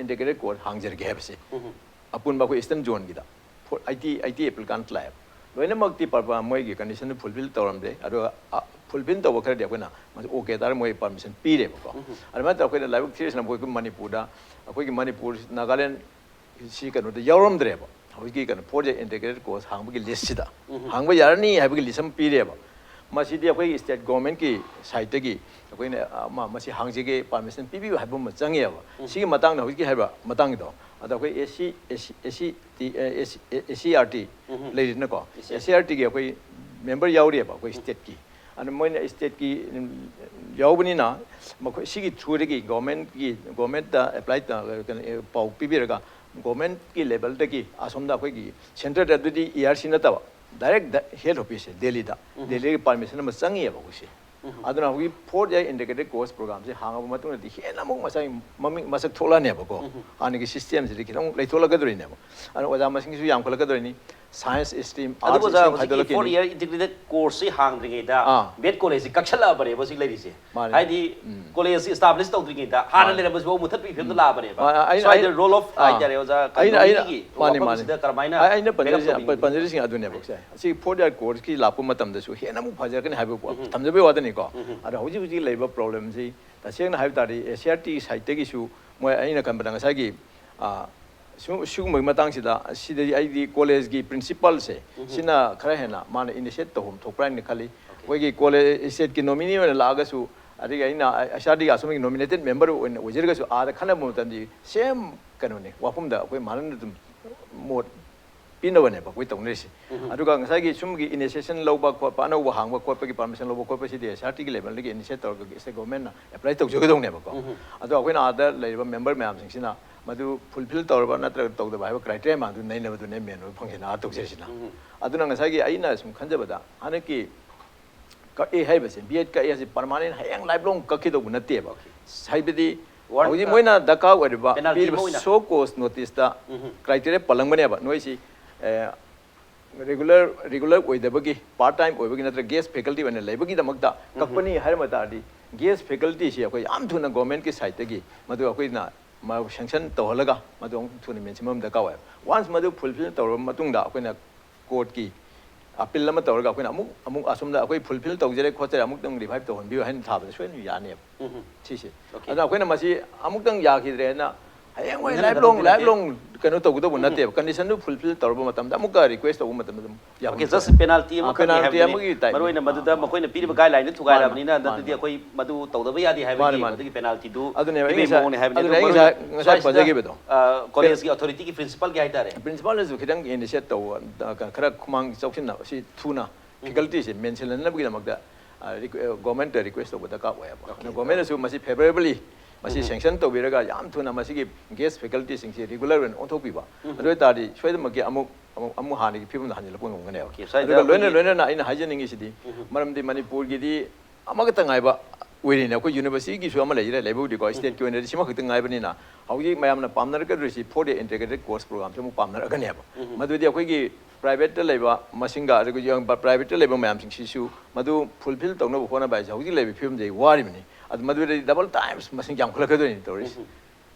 integrated course ꯍꯥꯡꯖꯔꯒꯦ ꯍꯥꯏꯕꯁꯦ ꯑꯄꯨꯟꯕ ꯑꯩꯈꯣꯏ ꯏꯁꯇꯔꯟ ꯖꯣꯟꯒꯤꯗ I T I T applicant ꯂꯥꯛꯑꯦꯕ꯫ ꯂꯣꯏꯅꯃꯛꯇꯤ ꯄꯔ- ꯃꯣꯏꯒꯤ ꯀꯟꯗꯤꯁꯟꯗꯨ ꯐꯨꯜꯐꯤꯜ ꯇꯧꯔꯝꯗꯦ꯫ ꯑꯗꯣ ꯐꯨꯜꯐꯤꯜ ꯇꯧꯕ ꯈꯔꯗꯤ ꯑꯩꯈꯣꯏꯅ ꯃꯁꯤ ꯑꯣꯀꯦ ꯇꯥꯔꯦ, ꯃꯣꯏ ꯄꯔꯃꯤꯁꯟ ꯄꯤꯔꯦꯕꯀꯣ꯫ ꯑꯗꯨꯃꯥꯏꯅ ꯇꯧꯔꯒ ꯑꯩꯈꯣꯏꯅ ꯂꯥꯏꯕꯛ ꯊꯤꯔꯤꯁꯤꯅ ꯑꯩꯈꯣꯏ ꯃꯅꯤꯄꯨꯔꯗ, ꯑꯩꯈꯣꯏꯒꯤ ꯃꯅꯤꯄꯨꯔ, ꯅꯥꯒꯥꯂꯦꯟ ꯁꯤ ꯀꯩꯅꯣꯗ ꯌꯥꯎꯔꯝꯗ꯭ꯔꯦꯕ꯫ ꯍꯧꯖꯤꯛꯀꯤ ꯀꯩꯅꯣ ꯐꯣꯔ ꯏꯌꯥꯔ ꯏꯟꯇꯤꯒ꯭ꯔꯦꯇꯦꯠ ꯀꯣꯔꯁ ꯍꯥꯡꯕꯒꯤ ꯂꯤꯁꯁꯤꯗ ꯍꯥꯡꯕ ꯌꯥꯔꯅꯤ ꯍꯥꯏꯕꯒꯤ ꯂꯤꯁ ꯑꯃ ꯄꯤꯔꯦꯕ꯫ ꯃꯁꯤꯗꯤ ꯑꯩꯈꯣꯏ state governmentꯀꯤ sideꯇꯒꯤ ꯑꯩꯈꯣꯏꯅ ꯑꯃ ꯃꯁꯤ ꯍꯥꯡꯖꯒꯦ, permission ꯄꯤꯕꯤꯌꯨ ꯍꯥꯏꯕ ꯑꯃ ꯆꯪꯉꯦꯕ꯫ ꯁꯤꯒꯤ ꯃꯇꯥꯡꯗ ꯍꯧꯖꯤꯛꯀꯤ ꯍꯥꯏꯕ ꯃꯇꯥꯡꯒꯤꯗꯣ, ꯑꯗ ꯑꯩꯈꯣꯏ S C, S C, S C T, S C R T ꯂꯩꯔꯤꯗꯅꯀꯣ, S C R Tꯒꯤ ꯑꯩꯈꯣꯏ member ꯌꯥꯎꯔꯤꯑꯕ ꯑꯩꯈꯣꯏ stateꯀꯤ꯫ ꯑꯗꯨ ꯃꯣꯏꯅ stateꯀꯤ ꯌꯥꯎꯕꯅꯤꯅ ꯃꯈꯣꯏ ꯁꯤꯒꯤ throughꯗꯒꯤ governmentꯀꯤ, governmentꯇ apply ꯇ-, ꯀꯩꯅꯣ, ꯄꯥꯎ ꯄꯤꯕꯤꯔꯒ governmentꯀꯤ levelꯗꯒꯤ ꯑꯁꯣꯝꯗ ꯑꯩꯈꯣꯏꯒꯤ centreꯗ ꯑꯗꯨꯗꯤ E R C ꯅꯠꯇꯕ direct head officeꯁꯦ ꯗꯦꯜꯂꯤꯗ, ꯗꯦꯜꯂꯤꯒꯤ permission ꯑꯃ ꯆꯪꯉꯤꯑꯕ ꯑꯩꯈꯣꯏꯁꯦ꯫ ꯑꯗꯨꯅ ꯍꯧꯖꯤꯛ four year integrated course programꯁꯦ ꯍꯥꯡꯉꯕ ꯃꯇꯨꯡꯗꯗꯤ ꯍꯦꯟꯅ ꯑꯃꯨꯛ ꯃꯁꯥꯒꯤ ꯃꯃꯤꯡ ꯃꯁꯛ ꯊꯣꯛꯂꯛꯑꯅꯦꯕꯀꯣ꯫ ꯍꯥꯟꯅꯒꯤ systemꯁꯤꯗꯤ ꯈꯤꯇꯪ ꯂꯩꯊꯣꯛꯂꯛꯀꯗꯣꯔꯤꯅꯦꯕ꯫ ꯑꯗꯨꯅ ꯑꯣꯖꯥ ꯃꯁꯤꯡꯁꯨ ꯌꯥꯝꯈꯠꯂꯛꯀꯗꯣꯏꯅꯤ꯫ Science stream, ꯑꯗꯨꯕꯨ arts ꯑꯣꯖꯥ, stream ꯍꯧꯖꯤꯛꯀꯤ ꯈꯥꯏꯗꯣꯛꯂꯛꯈꯤꯅꯤ꯫ Four year integrated courseꯁꯤ ꯍꯥꯡꯗ꯭ꯔꯤꯉꯩꯗ, ꯑꯥ, bed collegeꯁꯤ ꯀꯛꯁꯜꯂꯛꯑꯕꯅꯦꯕ ꯍꯧꯖꯤꯛ ꯂꯩꯔꯤꯁꯦ꯫ ꯃꯥꯅꯦ꯫ ꯍꯥꯏꯗꯤ collegeꯁꯤ establish ꯇꯧꯗ꯭ꯔꯤꯉꯩꯗ ꯍꯥꯟꯅ ꯂꯩꯔꯝꯕꯁꯤꯐꯥꯎ ꯃꯨꯊꯠꯄꯒꯤ ꯐꯤꯕꯝꯗ ꯂꯥꯛꯑꯕꯅꯦꯕ꯫ ꯃꯥꯅꯦ, ꯑꯩꯅ, ꯁ꯭ꯋꯥꯏꯗ ꯑꯩꯅ, role of, ꯑꯥ, ꯍꯥꯏꯇꯥꯔꯦ ꯑꯣꯖꯥ, ꯑꯩꯅ, ꯑꯩꯅ, ꯀꯝꯄꯅꯤꯒꯤ ꯃꯥꯅꯦ, ꯃꯥꯅꯦ꯫ ꯋꯥꯐꯝꯁꯤꯗ ꯀꯔꯝꯍꯥꯏꯅ ꯑꯩ, ꯑꯩꯅ backup ꯄꯟꯖꯔꯤꯁꯦ, ꯇꯧꯕꯤꯒꯅꯤ? ꯄꯟꯖꯔꯤꯁꯤꯡ ꯑꯗꯨꯅꯦꯕ ꯁꯦ꯫ ꯑꯁꯤ four year courseꯀꯤ ꯂꯥꯛꯄ ꯃꯇꯝꯗꯁꯨ ꯍꯦꯟꯅ ꯑꯃꯨꯛ ꯐꯖꯔꯛꯀꯅꯤ ꯍꯥꯏꯕ ꯊꯝꯖꯕꯒꯤ ꯋꯥꯗꯅꯤꯀꯣ꯫ ꯑꯗꯣ ꯍꯧꯖꯤꯛ ꯍꯧꯖꯤꯛ ꯂꯩꯔꯤꯕ problemꯁꯤ ꯇꯁꯦꯡꯅ ꯍꯥꯏꯕ ꯇꯥꯔꯗꯤ S C R T sideꯇꯒꯤꯁꯨ ꯃꯣꯏ ꯑꯩꯅ ꯈꯟꯕꯗ ꯉꯁꯥꯏꯒꯤ, ꯑꯥ, ꯁꯨ-, ꯁꯤꯒꯨꯝꯕꯒꯤ ꯃꯇꯥꯡꯁꯤꯗ ꯁꯤꯗꯗꯤ ꯑꯩꯗꯤ collegeꯀꯤ principalꯁꯦ ꯁꯤꯅ ꯈꯔ ꯍꯦꯟꯅ ꯃꯥꯅ initiate ꯇꯧꯐꯝ ꯊꯣꯛꯄ꯭ꯔꯥ ꯍꯥꯏꯅ ꯈꯜꯂꯤ꯫ ꯑꯩꯈꯣꯏꯒꯤ college stateꯀꯤ nominee ꯑꯣꯏꯅ ꯂꯥꯛꯑꯒꯁꯨ, ꯑꯗꯒꯤ ꯑꯩꯅ S R Tꯒꯤ ꯑꯁꯣꯝꯒꯤ nominated member ꯑꯣꯏꯅ ꯑꯣꯏꯖꯔꯒꯁꯨ ꯑꯥꯗ ꯈꯟꯅꯕ ꯃꯇꯝꯗꯤ same ꯀꯩꯅꯣꯅꯤ, ꯋꯥꯐꯝꯗ ꯑꯩꯈꯣꯏ ꯃꯥꯟꯅꯅ ꯑꯗꯨꯝ ꯃꯣꯠ ꯄꯤꯅꯕꯅꯦꯕ ꯑꯩꯈꯣꯏ ꯇꯧꯅꯔꯤꯁꯦ꯫ ꯑꯗꯨꯒ ꯉꯁꯥꯏꯒꯤ ꯁꯨꯝꯒꯤ initiation ꯂꯧꯕ ꯈꯣꯠꯄ, ꯑꯅꯧꯕ ꯍꯥꯡꯕ ꯈꯣꯠꯄꯒꯤ permission ꯂꯧꯕ ꯈꯣꯠꯄꯁꯤꯗꯤ S R Tꯒꯤ levelꯗꯒꯤ initiate ꯇꯧꯔꯒ state governmentꯅ apply ꯇꯧꯖꯒꯗꯧꯅꯦꯕꯀꯣ꯫ ꯑꯗꯣ ꯑꯩꯈꯣꯏꯅ ꯑꯥꯗ ꯂꯩꯔꯤꯕ member ꯃꯌꯥꯝꯁꯤꯡꯁꯤꯅ ꯃꯗꯨ fulfill ꯇꯧꯔꯕ ꯅꯠꯇ꯭ꯔꯒ ꯇꯧꯗꯕ ꯍꯥꯏꯕ criteria ꯃꯌꯥꯝꯗꯨ ꯅꯩꯅꯕꯗꯨꯅꯦ main ꯑꯣꯏꯕ functionꯅ ꯑꯥ ꯇꯧꯖꯔꯤꯁꯤꯅ꯫ ꯑꯗꯨꯅ ꯉꯁꯥꯏꯒꯤ ꯑꯩꯅ ꯁꯨꯝ ꯈꯟꯖꯕꯗ ꯍꯟꯗꯛꯀꯤ ꯀꯛꯑꯦ ꯍꯥꯏꯕꯁꯦ, B.Ed ꯀꯛꯑꯦ ꯍꯥꯏꯁꯦ permanent ꯍꯌꯦꯡ lifelong ꯀꯛꯈꯤꯗꯧꯕ ꯅꯠꯇꯦꯕ꯫ ꯍꯥꯏꯕꯗꯤ ꯍꯧꯖꯤꯛ ꯃꯣꯏꯅ ꯗꯔꯀꯥꯔ ꯑꯣꯏꯔꯤꯕ ꯄꯤꯔꯤꯕ show cause noticeꯇ criteria ꯄꯜꯂꯝꯒꯅꯦꯕ, ꯅꯣꯏꯁꯤ, ꯑꯦ, regular, regular ꯑꯣꯏꯗꯕꯒꯤ, part time ꯑꯣꯏꯕꯒꯤ ꯅꯠꯇ꯭ꯔꯒ guest faculty ꯑꯣꯏꯅ ꯂꯩꯕꯒꯤꯗꯃꯛꯇ ꯀꯛꯄꯅꯤ ꯍꯥꯏꯔꯝꯕ ꯇꯥꯔꯗꯤ, guest facultyꯁꯤ ꯑꯩꯈꯣꯏ ꯌꯥꯝ ꯊꯨꯅ governmentꯀꯤ sideꯇꯒꯤ ꯃꯗꯨ ꯑꯩꯈꯣꯏꯅ ꯃꯥ sanction ꯇꯧꯍꯜꯂꯒ ꯃꯗꯨ ꯑꯃꯨꯛ ꯊꯨꯅ ꯃꯦꯟꯁꯤꯟꯕ ꯑꯃ ꯗꯔꯀꯥꯔ ꯑꯣꯏ꯫ Once ꯃꯗꯨ fulfill ꯇꯧꯔꯕ ꯃꯇꯨꯡꯗ ꯑꯩꯈꯣꯏꯅ courtꯀꯤ appeal ꯑꯃ ꯇꯧꯔꯒ ꯑꯩꯈꯣꯏꯅ ꯑꯃꯨꯛ, ꯑꯃꯨꯛ ꯑꯁꯣꯝꯗ ꯑꯩꯈꯣꯏ fulfill ꯇꯧꯖꯔꯦ ꯈꯣꯠꯆꯔꯦ, ꯑꯃꯨꯛꯇꯪ revive ꯇꯧꯍꯟꯕꯤꯌꯨ ꯍꯥꯏꯅ ꯊꯥꯕꯗ ꯁꯣꯏꯗꯅ ꯌꯥꯅꯦꯕ꯫ ꯁꯤꯁꯦ꯫ ꯑꯗꯨꯅ ꯑꯩꯈꯣꯏꯅ ꯃꯁꯤ ꯑꯃꯨꯛꯇꯪ ꯌꯥꯈꯤꯗ꯭ꯔꯦꯅ ꯍꯌꯦꯡꯋꯥꯏ lifelong lifelong ꯀꯩꯅꯣ ꯇꯧꯒꯗꯧꯕ ꯅꯠꯇꯦꯕ, conditionꯗꯨ fulfill ꯇꯧꯔꯕ ꯃꯇꯝꯗ ꯑꯃꯨꯛꯀ request ꯇꯧꯕ ꯃꯇꯝꯗ ꯑꯗꯨꯝ ꯌꯥꯕ꯫ Okay, just penalty ꯑꯃꯈꯛꯅꯤ penalty ꯍꯥꯏꯕꯅꯤ꯫ ꯑꯃꯒꯤ type. ꯃꯔꯨꯑꯣꯏꯅ ꯃꯗꯨꯗ ꯑꯥ, ꯃꯈꯣꯏꯅ ꯄꯤꯔꯤꯕ guideline-ꯗꯨ ꯊꯨꯒꯥꯏꯔꯕꯅꯤꯅ ꯃꯥꯅꯤ, ꯍꯟꯗꯛꯇꯤ ꯃꯥꯅꯤ꯫ ꯑꯩꯈꯣꯏ ꯃꯗꯨ ꯇꯧꯗꯕ ꯌꯥꯗꯦ ꯍꯥꯏꯕꯒꯤ ꯃꯥꯅꯤ, ꯃꯥꯅꯤ꯫ ꯃꯗꯨꯒꯤ penalty-ꯗꯨ ꯑꯗꯨꯅꯦ ꯄꯤꯕꯒꯤ ꯑꯩ ꯉꯁꯥꯏ, ꯃꯑꯣꯡꯅꯤ ꯍꯥꯏꯕꯅꯤ꯫ ꯑꯗꯨꯅꯦ ꯑꯗꯨ ꯑꯩ ꯃꯔꯨꯑꯣꯏꯅ ꯉꯁꯥꯏ, ꯉꯁꯥꯏ ꯁ꯭ꯋꯥꯏꯁꯤꯗ, ꯄꯟꯖꯈꯤꯕꯗꯣ꯫ ꯑ, college-ꯀꯤ authority-ꯒꯤ principal-ꯒꯤ ꯍꯥꯏꯇꯥꯔꯦ꯫ Principal-ꯅꯁꯨ ꯈꯤꯇꯪ initiate ꯇꯧꯕ, ꯑ, ꯈꯔ ꯈꯨꯃꯥꯡ ꯆꯥꯎꯁꯤꯟꯅꯕ, ꯁꯤ ꯊꯨꯅ faculty-ꯁꯦ ꯃꯦꯟꯁꯤꯜꯍꯟꯅꯕꯒꯤꯗꯃꯛꯇ, ꯑ, requ-, ꯑ, government-ꯇ request ꯇꯧꯕ ꯗꯔꯀꯥꯔ ꯑꯣꯏꯌꯦꯕ꯫ Okay, ꯑꯗꯨꯅ government-ꯅꯁꯨ ꯃꯁꯤ favorably ꯃꯁꯤ sanction ꯇꯧꯕꯤꯔꯒ ꯌꯥꯝ ꯊꯨꯅ ꯃꯁꯤꯒꯤ guest faculty-ꯁꯤꯡꯁꯤ regular ꯑꯣꯏꯅ ꯑꯣꯟꯊꯣꯛꯄꯤꯕ꯫ ꯑꯗꯨ ꯑꯣꯏꯇꯥꯔꯗꯤ ꯁꯣꯏꯗꯅꯃꯛꯀꯤ ꯑꯃꯨꯛ, ꯑꯃꯨꯛ, ꯑꯃꯨꯛ ꯍꯥꯟꯅꯒꯤ ꯐꯤꯕꯝꯗ ꯍꯟꯖꯤꯜꯂꯛꯄ ꯉꯝꯒꯅꯦꯕ꯫ Okay, ꯁ꯭ꯋꯥꯏꯗ ꯑꯗꯨꯒ ꯂꯣꯏꯅ ꯑꯩꯈꯣꯏꯒꯤ ꯂꯣꯏꯅꯅ ꯑꯩꯅ ꯍꯥꯏꯖꯅꯤꯡꯉꯤꯁꯤꯗꯤ, ꯃꯔꯝꯗꯤ ꯃꯅꯤꯄꯨꯔꯒꯤꯗꯤ ꯑꯃꯈꯛꯇ ꯉꯥꯏꯕ ꯑꯣꯏꯔꯤꯅꯦ꯫ ꯑꯩꯈꯣꯏ university-ꯒꯤꯁꯨ ꯑꯃ ꯂꯩꯔꯦ, ꯂꯩꯕꯕꯨꯗꯤꯀꯣ, state-ꯀꯤ ꯑꯣꯏꯅꯗꯤ ꯁꯤꯃꯈꯛꯇ ꯉꯥꯏꯕꯅꯤꯅ ꯍꯧꯖꯤꯛ ꯃꯌꯥꯝꯅ ꯄꯥꯝꯅꯔꯛꯀꯗꯣꯏꯁꯤ four-year integrated course program-ꯁꯤ ꯑꯃꯨꯛ ꯄꯥꯝꯅꯔꯛꯀꯅꯦꯕ꯫ ꯃꯗꯨꯗꯤ ꯑꯩꯈꯣꯏꯒꯤ private-ꯇ ꯂꯩꯕ ꯃꯁꯤꯡꯒ ꯑꯗꯨꯒ private-ꯇ ꯂꯩꯕ ꯃꯌꯥꯝꯁꯤꯡꯁꯤꯁꯨ ꯃꯗꯨ fulfill ꯇꯧꯅꯕ ꯍꯣꯠꯅꯕ ꯍꯥꯏꯁꯦ ꯍꯧꯖꯤꯛ ꯂꯩꯔꯤꯕ ꯐꯤꯕꯝꯗꯒꯤ ꯋꯥꯔꯤꯕꯅꯤ꯫ ꯑꯗꯨ ꯃꯗꯨꯗꯤ double times ꯃꯁꯤꯡ ꯌꯥꯝꯈꯠꯂꯛꯀꯗꯣꯏꯅꯤ ꯇꯧꯔꯤꯁꯦ꯫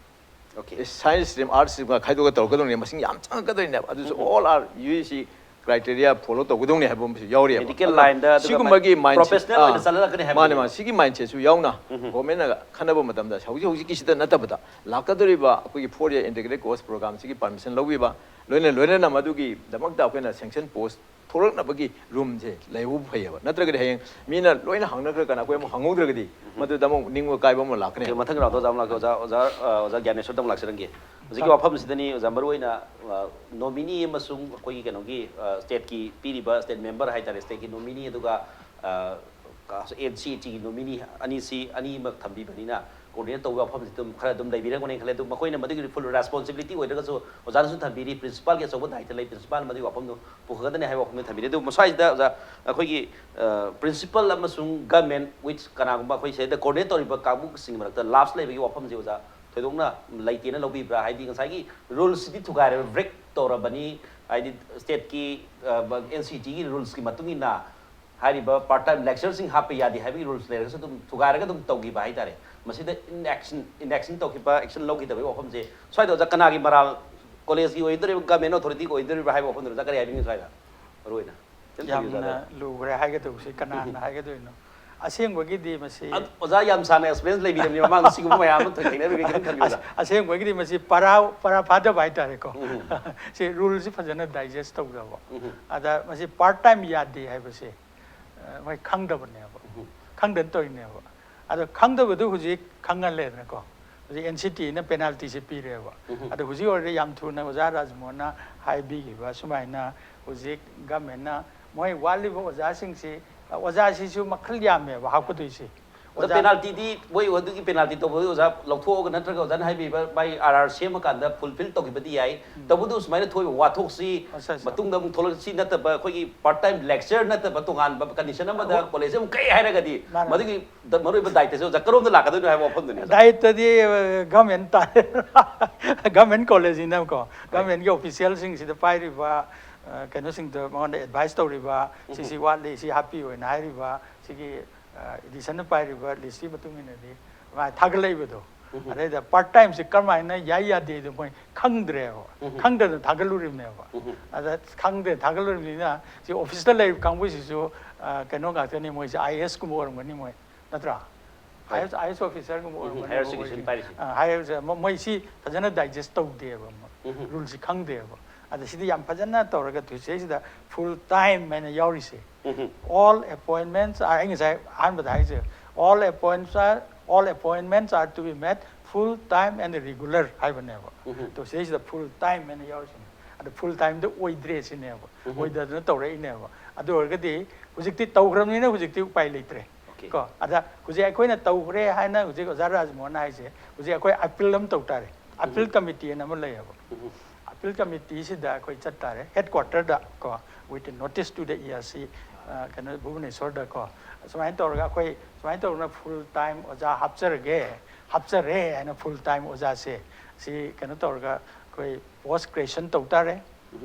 Okay. Science stream, arts stream-ꯒ ꯈꯥꯏꯗꯣꯛꯑꯒ ꯇꯧꯔꯛꯀꯗꯧꯅꯤ, ꯃꯁꯤꯡ ꯌꯥꯝ ꯆꯪꯉꯛꯀꯗꯣꯏꯅꯦꯕ꯫ ꯑꯗꯨꯁꯨ all are UGC criteria follow ꯇꯧꯒꯗꯧꯅꯤ ꯍꯥꯏꯕ ꯑꯃꯁꯨ ꯌꯥꯎꯔꯤꯑꯕ꯫ Medical ꯑꯗꯨꯅ line-ꯗ ꯑꯗꯨꯒ ꯁꯤꯒꯨꯝꯕꯒꯤ mindset, professional ꯑꯣꯏꯅ ꯑꯥ, ꯆꯠꯂꯛꯀꯅꯤ ꯍꯥꯏꯕ ꯃꯥꯅꯦ, ꯑꯗꯨꯒ ꯃꯥꯅꯦ꯫ ꯁꯤꯒꯤ mindset-ꯁꯨ ꯌꯥꯎꯅ government-ꯅ ꯈꯟꯅꯕ ꯃꯇꯝꯗ ꯍꯧꯖꯤꯛ ꯍꯧꯖꯤꯛꯀꯤꯁꯤꯗ ꯅꯠꯇꯕꯗ ꯂꯥꯛꯀꯗꯧꯔꯤꯕ ꯑꯩꯈꯣꯏꯒꯤ four-year integrated course program-ꯁꯤꯒꯤ permission ꯂꯧꯕꯤꯕ, ꯂꯣꯏꯅ ꯂꯣꯏꯅꯅ ꯃꯗꯨꯒꯤꯗꯃꯛꯇ ꯑꯩꯈꯣꯏꯅ sanction post ꯊꯣꯛꯂꯛꯅꯕꯒꯤ room-ꯁꯦ ꯂꯩꯍꯧꯕ ꯐꯩꯌꯦꯕ꯫ ꯅꯠꯇ꯭ꯔꯒꯗꯤ ꯍꯌꯦꯡ ꯃꯤꯅ ꯂꯣꯏꯅ ꯍꯪꯅꯈ꯭ꯔꯀꯥꯟꯗ ꯑꯩꯈꯣꯏ ꯑꯃꯨꯛ ꯍꯪꯍꯧꯗ꯭ꯔꯒꯗꯤ ꯃꯗꯨꯗ ꯑꯃꯨꯛ ꯅꯤꯡꯕ ꯀꯥꯏꯕ ꯑꯃ ꯂꯥꯛꯀꯅꯤ꯫ Okay, ꯃꯊꯪꯒꯤ round-ꯗ ꯑꯣꯖꯥ ꯑꯃꯨꯛ ꯂꯥꯛꯀꯦ꯫ ꯑꯣꯖꯥ, ꯑꯣꯖꯥ, ꯑ, ꯑꯣꯖꯥ ꯒ꯭ꯌꯥꯅꯦꯁꯣꯔꯗ ꯑꯃꯨꯛ ꯂꯥꯛꯆꯔꯝꯒꯦ꯫ ꯍꯧꯖꯤꯛꯀꯤ ꯋꯥꯐꯝꯁꯤꯗꯅꯤ ꯑꯣꯖꯥ, ꯃꯔꯨꯑꯣꯏꯅ, ꯑ, nominee ꯑꯃꯁꯨꯡ ꯑꯩꯈꯣꯏꯒꯤ ꯀꯩꯅꯣꯒꯤ, ꯑ, state-ꯀꯤ ꯄꯤꯔꯤꯕ state member ꯍꯥꯏꯇꯥꯔꯦ, state-ꯀꯤ nominee, ꯑꯗꯨꯒ, ꯑ, NCERT-ꯒꯤ nominee ꯑꯅꯤꯁꯤ, ꯑꯅꯤꯃꯛ ꯊꯝꯕꯤꯕꯅꯤꯅ coordinate ꯇꯧꯕ ꯋꯥꯐꯝꯁꯤ ꯑꯗꯨꯝ ꯈꯔ ꯑꯗꯨꯝ ꯂꯩꯕꯤꯔꯝꯒꯅꯤ ꯈꯜꯂꯦ꯫ ꯑꯗꯨ ꯃꯈꯣꯏꯅ ꯃꯗꯨꯒꯤ full responsibility ꯑꯣꯏꯗ꯭ꯔꯒꯁꯨ ꯑꯣꯖꯥꯅꯁꯨ ꯊꯝꯕꯤꯔꯤ, principal-ꯒꯤ ꯑꯆꯧꯕ ꯗꯥꯏꯇ ꯂꯩ, principal-ꯅ ꯃꯗꯨꯒꯤ ꯋꯥꯐꯝꯗꯨ ꯄꯨꯈꯠꯀꯗꯅꯤ ꯍꯥꯏꯕ ꯋꯥꯐꯝꯗꯨ ꯊꯝꯕꯤꯔꯤ꯫ ꯑꯗꯨ ꯃꯁ꯭ꯋꯥꯏꯁꯤꯗ ꯑꯣꯖꯥ, ꯑꯩꯈꯣꯏꯒꯤ, ꯑ, principal ꯑꯃꯁꯨꯡ government with ꯀꯅꯥꯒꯨꯝꯕ ꯑꯩꯈꯣꯏ ꯁꯤꯗ coordinate ꯇꯧꯔꯤꯕ ꯀꯥꯡꯕꯨꯁꯤꯡꯒꯤ ꯃꯔꯛꯇ lapse ꯂꯩꯕꯒꯤ ꯋꯥꯐꯝꯁꯤ ꯑꯣꯖꯥ ꯊꯣꯏꯗꯣꯛꯅ ꯂꯩꯇꯦꯅ ꯂꯧꯕꯤꯕ꯭ꯔꯥ? ꯍꯥꯏꯗꯤ ꯉꯁꯥꯏꯒꯤ rules-ꯁꯤꯗꯤ ꯊꯨꯒꯥꯏꯔꯕ, break ꯇꯧꯔꯕꯅꯤ, ꯍꯥꯏꯗꯤ state-ꯀꯤ, ꯑ, NCERT-ꯒꯤ rules-ꯀꯤ ꯃꯇꯨꯡ ꯏꯟꯅ ꯍꯥꯏꯔꯤꯕ part time lecturer-ꯁꯤꯡ ꯍꯥꯞꯄ ꯌꯥꯗꯦ ꯍꯥꯏꯕꯒꯤ rules ꯂꯩꯔꯒꯁꯨ ꯑꯗꯨꯝ ꯊꯨꯒꯥꯏꯔꯒ ꯑꯗꯨꯝ ꯇꯧꯈꯤꯕ ꯍꯥꯏꯇꯥꯔꯦ꯫ ꯃꯁꯤꯗ inaction, inaction ꯇꯧꯈꯤꯕ, action ꯂꯧꯈꯤꯗꯕꯒꯤ ꯋꯥꯐꯝꯁꯦ ꯁ꯭ꯋꯥꯏꯗ ꯑꯣꯖꯥ ꯀꯅꯥꯒꯤ ꯃꯔꯥꯜ, college-ꯒꯤ ꯑꯣꯏꯗꯣꯔꯤꯕ, government authority-ꯒꯤ ꯑꯣꯏꯗꯣꯔꯤꯕ꯭ꯔꯥ ꯍꯥꯏꯕ ꯋꯥꯐꯝꯗꯨꯗ ꯑꯣꯖꯥ ꯀꯔꯤ ꯍꯥꯏꯕꯤꯅꯤꯡꯉꯤ ꯁ꯭ꯋꯥꯏꯗ ꯃꯔꯨꯑꯣꯏꯅ? ꯈꯤꯇꯪ ꯊꯝꯕꯤꯌꯨ ꯑꯣꯖꯥ꯫ ꯌꯥꯝꯅ ꯂꯨꯈ꯭ꯔꯦ ꯍꯥꯏꯒꯗꯧꯕꯁꯦ, ꯀꯅꯥꯅ ꯍꯥꯏꯒꯗꯣꯏꯅꯣ? ꯑꯁꯦꯡꯕꯒꯤꯗꯤ ꯃꯁꯤ ꯑꯗ ꯑꯣꯖꯥ ꯌꯥꯝ ꯁꯥꯡꯅ ꯑꯦꯛꯁꯄꯤꯔꯤꯌꯟꯁ ꯂꯩꯕꯤꯔꯕꯅꯤ, ꯃꯃꯥꯡꯗ ꯁꯤꯒꯨꯝꯕ ꯃꯌꯥꯝ ꯑꯃ ꯊꯦꯡꯅꯔꯨꯔꯦ, ꯈꯤꯇꯪ ꯊꯝꯕꯤꯌꯨꯗ꯫ ꯑꯁꯦꯡꯕꯒꯤꯗꯤ ꯃꯁꯤ ꯄꯔꯥ ꯄꯔꯥ ꯐꯥꯗꯕ ꯍꯥꯏꯇꯥꯔꯦꯀꯣ꯫ ꯁꯤ ꯔꯨꯜꯁꯤ ꯐꯖꯅ ꯗꯥꯏꯖꯦꯁ ꯇꯧꯗꯕ꯫ ꯑꯗ ꯃꯁꯤ ꯄꯥꯔꯠ ꯇꯥꯏꯝ ꯌꯥꯗꯦ ꯍꯥꯏꯕꯁꯦ, ꯑ, ꯃꯣꯏ ꯈꯪꯗꯕꯅꯦꯕ꯫ ꯈꯪꯗꯅ ꯇꯧꯔꯤꯅꯦꯕ꯫ ꯑꯗꯣ ꯈꯪꯗꯕꯗꯨ ꯍꯧꯖꯤꯛ ꯈꯪꯍꯜꯂꯦꯗꯅꯀꯣ꯫ ꯍꯧꯖꯤꯛ ꯑꯦꯟ ꯁꯤ ꯇꯤꯅ ꯄꯦꯅꯥꯜꯇꯤꯁꯦ ꯄꯤꯔꯦꯕ꯫ ꯑꯗꯣ ꯍꯧꯖꯤꯛ ꯑꯣꯏꯔꯗꯤ ꯌꯥꯝ ꯊꯨꯅ ꯑꯣꯖꯥ ꯔꯥꯖꯃꯣꯍꯟꯅ ꯍꯥꯏꯕꯤꯈꯤꯕ ꯁꯨꯃꯥꯏꯅ ꯍꯧꯖꯤꯛ ꯒꯃꯦꯟꯅ ꯃꯣꯏ ꯋꯥꯠꯂꯤꯕ ꯑꯣꯖꯥꯁꯤꯡꯁꯤ, ꯑꯣꯖꯥꯁꯤꯁꯨ ꯃꯈꯜ ꯌꯥꯝꯃꯦꯕ ꯍꯥꯞꯀꯗꯣꯏꯁꯦ꯫ ꯑꯗ ꯄꯦꯅꯥꯜꯇꯤꯗꯤ ꯃꯣꯏ ꯑꯗꯨꯒꯤ ꯄꯦꯅꯥꯜꯇꯤ ꯇꯧꯕꯗꯨ ꯑꯣꯖꯥ ꯂꯧꯊꯣꯛꯑꯒ ꯅꯠꯇ꯭ꯔꯒ ꯑꯣꯖꯥꯅ ꯍꯥꯏꯕꯤꯕ ꯃꯥꯏ ꯑꯥꯔ ꯑꯥꯔ ꯁꯦꯝꯃꯀꯥꯟꯗ ꯐꯨꯜꯐꯤꯜ ꯇꯧꯈꯤꯕꯗꯤ ꯌꯥꯏ꯫ ꯇꯧꯕꯗꯨ ꯁꯨꯃꯥꯏꯅ ꯊꯣꯛꯏꯕ ꯋꯥꯊꯣꯛꯁꯤ ꯑꯠꯆꯥ, ꯑꯠꯆꯥ꯫ ꯃꯇꯨꯡꯗ ꯑꯃꯨꯛ ꯊꯣꯛꯂꯛꯁꯤ ꯅꯠꯇꯕ ꯑꯩꯈꯣꯏꯒꯤ ꯄꯥꯔꯠ ꯇꯥꯏꯝ ꯂꯦꯛꯆꯔ ꯅꯠꯇꯕ ꯇꯣꯉꯥꯟꯕ ꯀꯟꯗꯤꯁꯟ ꯑꯃꯗ ꯑꯣ꯫ ꯀꯣꯂꯦꯖ ꯑꯃꯨꯛ ꯀꯩ ꯍꯥꯏꯔꯒꯗꯤ ꯃꯥꯅꯦ꯫ ꯃꯗꯨꯒꯤ ꯗ-, ꯃꯔꯨꯑꯣꯏꯕ ꯗꯥꯏꯇꯁꯦ ꯑꯣꯖꯥ ꯀꯔꯣꯝꯗ ꯂꯥꯛꯀꯗꯣꯏꯅꯣ ꯍꯥꯏꯕ ꯋꯥꯐꯝꯗꯨꯅꯤ ꯑꯣꯖꯥ꯫ ꯗꯥꯏꯇꯗꯤ ꯒꯃꯦꯟ ꯇꯥꯔꯦ꯫ ꯒꯃꯦꯟ ꯀꯣꯂꯦꯖꯅꯤꯅꯀꯣ, ꯒꯃꯦꯟꯒꯤ ꯑꯣꯐꯤꯁꯤꯌꯦꯜꯁꯤꯡꯁꯤꯗ ꯄꯥꯏꯔꯤꯕ, ꯑ, ꯀꯩꯅꯣꯁꯤꯡꯗꯣ ꯃꯉꯣꯟꯗ ꯑꯦꯗꯚꯥꯏꯁ ꯇꯧꯔꯤꯕ, ꯁꯤꯁꯤ ꯋꯥꯠꯂꯤ, ꯁꯤ ꯍꯥꯞꯄꯤꯌꯨ ꯍꯥꯏꯅ ꯍꯥꯏꯔꯤꯕ, ꯁꯤꯒꯤ, ꯑ, ꯏꯗꯤꯁꯟꯅ ꯄꯥꯏꯔꯤꯕ ꯂꯤꯁꯀꯤ ꯃꯇꯨꯡ ꯏꯟꯅꯗꯤ ꯃꯥ ꯊꯥꯒꯠꯂꯛꯏꯕꯗꯣ꯫ ꯑꯗꯩꯗ ꯄꯥꯔꯠ ꯇꯥꯏꯝꯁꯦ ꯀꯔꯝꯍꯥꯏꯅ ꯌꯥꯏ ꯌꯥꯗꯦꯗꯣ ꯃꯣꯏ ꯈꯪꯗ꯭ꯔꯦꯕ꯫ ꯈꯪꯗꯅ ꯊꯥꯒꯠꯂꯨꯔꯤꯕꯅꯦꯕ꯫ ꯑꯗ ꯈꯪꯗꯅ ꯊꯥꯒꯠꯂꯨꯔꯤꯕꯅꯤꯅ ꯁꯤ ꯑꯣꯐꯤꯁꯇ ꯂꯩꯔꯤꯕ ꯀꯥꯡꯕꯨꯁꯤꯁꯨ, ꯑ, ꯀꯩꯅꯣ ꯉꯥꯛꯇꯅꯤ, ꯃꯣꯏꯁꯦ ꯑꯥꯏ ꯑꯦ ꯑꯦꯁ ꯀꯨꯝꯕ ꯑꯣꯏꯔꯝꯒꯅꯤ ꯃꯣꯏ, ꯅꯠꯇ꯭ꯔꯥ? ꯍꯣꯏ꯫ I A S, I A S ꯑꯣꯐꯤꯁꯔꯒꯨꯝꯕ ꯎꯝ, ꯑꯣꯏꯔꯝꯒꯅꯤ higher ꯃꯣꯏ education ꯑꯣꯏꯔꯗꯤ꯫ ꯄꯥꯏꯔꯤꯁꯦ꯫ ꯑ, ꯍꯥꯏꯔꯤꯕꯁꯦ ꯃꯣ-, ꯃꯣꯏ ꯁꯤ ꯐꯖꯅ ꯗꯥꯏꯖꯦꯁ ꯇꯧꯗꯦꯕ, ꯔꯨꯜꯁꯤ ꯈꯪꯗꯦꯕ꯫ ꯑꯗ ꯁꯤꯗꯤ ꯌꯥꯝ ꯐꯖꯅ ꯇꯧꯔꯒ ꯇꯨꯏꯁꯗꯦꯁꯤꯗ ꯐꯨꯜ ꯇꯥꯏꯝ ꯍꯥꯏꯅ ꯌꯥꯎꯔꯤꯁꯦ꯫ All appointments are, ꯑꯩ ꯉꯁꯥꯏ ꯑꯍꯥꯟꯕꯗ ꯍꯥꯏꯖꯦ, "All appointments are, all appointments are to be made full time and regular" ꯍꯥꯏꯕꯅꯦꯕ꯫ ꯇꯨꯏꯁꯗꯦꯁꯤꯗ ꯐꯨꯜ ꯇꯥꯏꯝ ꯍꯥꯏꯅ ꯌꯥꯎꯔꯤꯁꯤꯅꯦ꯫ ꯑꯗ ꯐꯨꯜ ꯇꯥꯏꯝꯗ ꯑꯣꯏꯗ꯭ꯔꯦ ꯁꯤꯅꯦꯕ꯫ ꯑꯣꯏꯗꯗꯅ ꯇꯧꯔꯛꯏꯅꯦꯕ꯫ ꯑꯗꯨ ꯑꯣꯏꯔꯒꯗꯤ ꯍꯧꯖꯤꯛꯇꯤ ꯇꯧꯈ꯭ꯔꯕꯅꯤꯅ ꯍꯧꯖꯤꯛꯇꯤ ꯎꯄꯥꯏ ꯂꯩꯇ꯭ꯔꯦ꯫ Okay. ꯀꯣ? ꯑꯗ ꯍꯧꯖꯤꯛ ꯑꯩꯈꯣꯏꯅ ꯇꯧꯈ꯭ꯔꯦ ꯍꯥꯏꯅ ꯍꯧꯖꯤꯛ ꯑꯣꯖꯥ ꯔꯥꯖꯃꯣꯍꯟꯅ ꯍꯥꯏꯁꯦ, ꯍꯧꯖꯤꯛ ꯑꯩꯈꯣꯏ ꯑꯄꯤꯜ ꯑꯃ ꯇꯧ ꯇꯥꯔꯦ꯫ ꯑꯄꯤꯜ ꯀꯃꯤꯇꯤ ꯑꯅ ꯑꯃ ꯂꯩꯌꯦꯕ꯫ ꯑꯄꯤꯜ ꯀꯃꯤꯇꯤꯁꯤꯗ ꯑꯩꯈꯣꯏ ꯆꯠ ꯇꯥꯔꯦ, ꯍꯦꯗ ꯀ꯭ꯋꯥꯇꯔꯗ ꯀꯣ, with notice to the E R C, ꯑ, ꯀꯩꯅꯣ, ꯚꯨꯕꯅꯦꯁ꯭ꯋꯔꯗ ꯀꯣ꯫ ꯁꯨꯃꯥꯏꯅ ꯇꯧꯔꯒ ꯑꯩꯈꯣꯏ ꯁꯨꯃꯥꯏꯅ ꯇꯧꯗꯅ ꯐꯨꯜ ꯇꯥꯏꯝ ꯑꯣꯖꯥ ꯍꯥꯞꯆꯔꯒꯦ, ꯍꯥꯞꯆꯔꯦ ꯍꯥꯏꯅ ꯐꯨꯜ ꯇꯥꯏꯝ ꯑꯣꯖꯥꯁꯦ ꯁꯤ ꯀꯩꯅꯣ ꯇꯧꯔꯒ ꯑꯩꯈꯣꯏ ꯄꯣꯁ ꯀ꯭ꯔꯤꯌꯦꯁꯟ ꯇꯧ ꯇꯥꯔꯦ꯫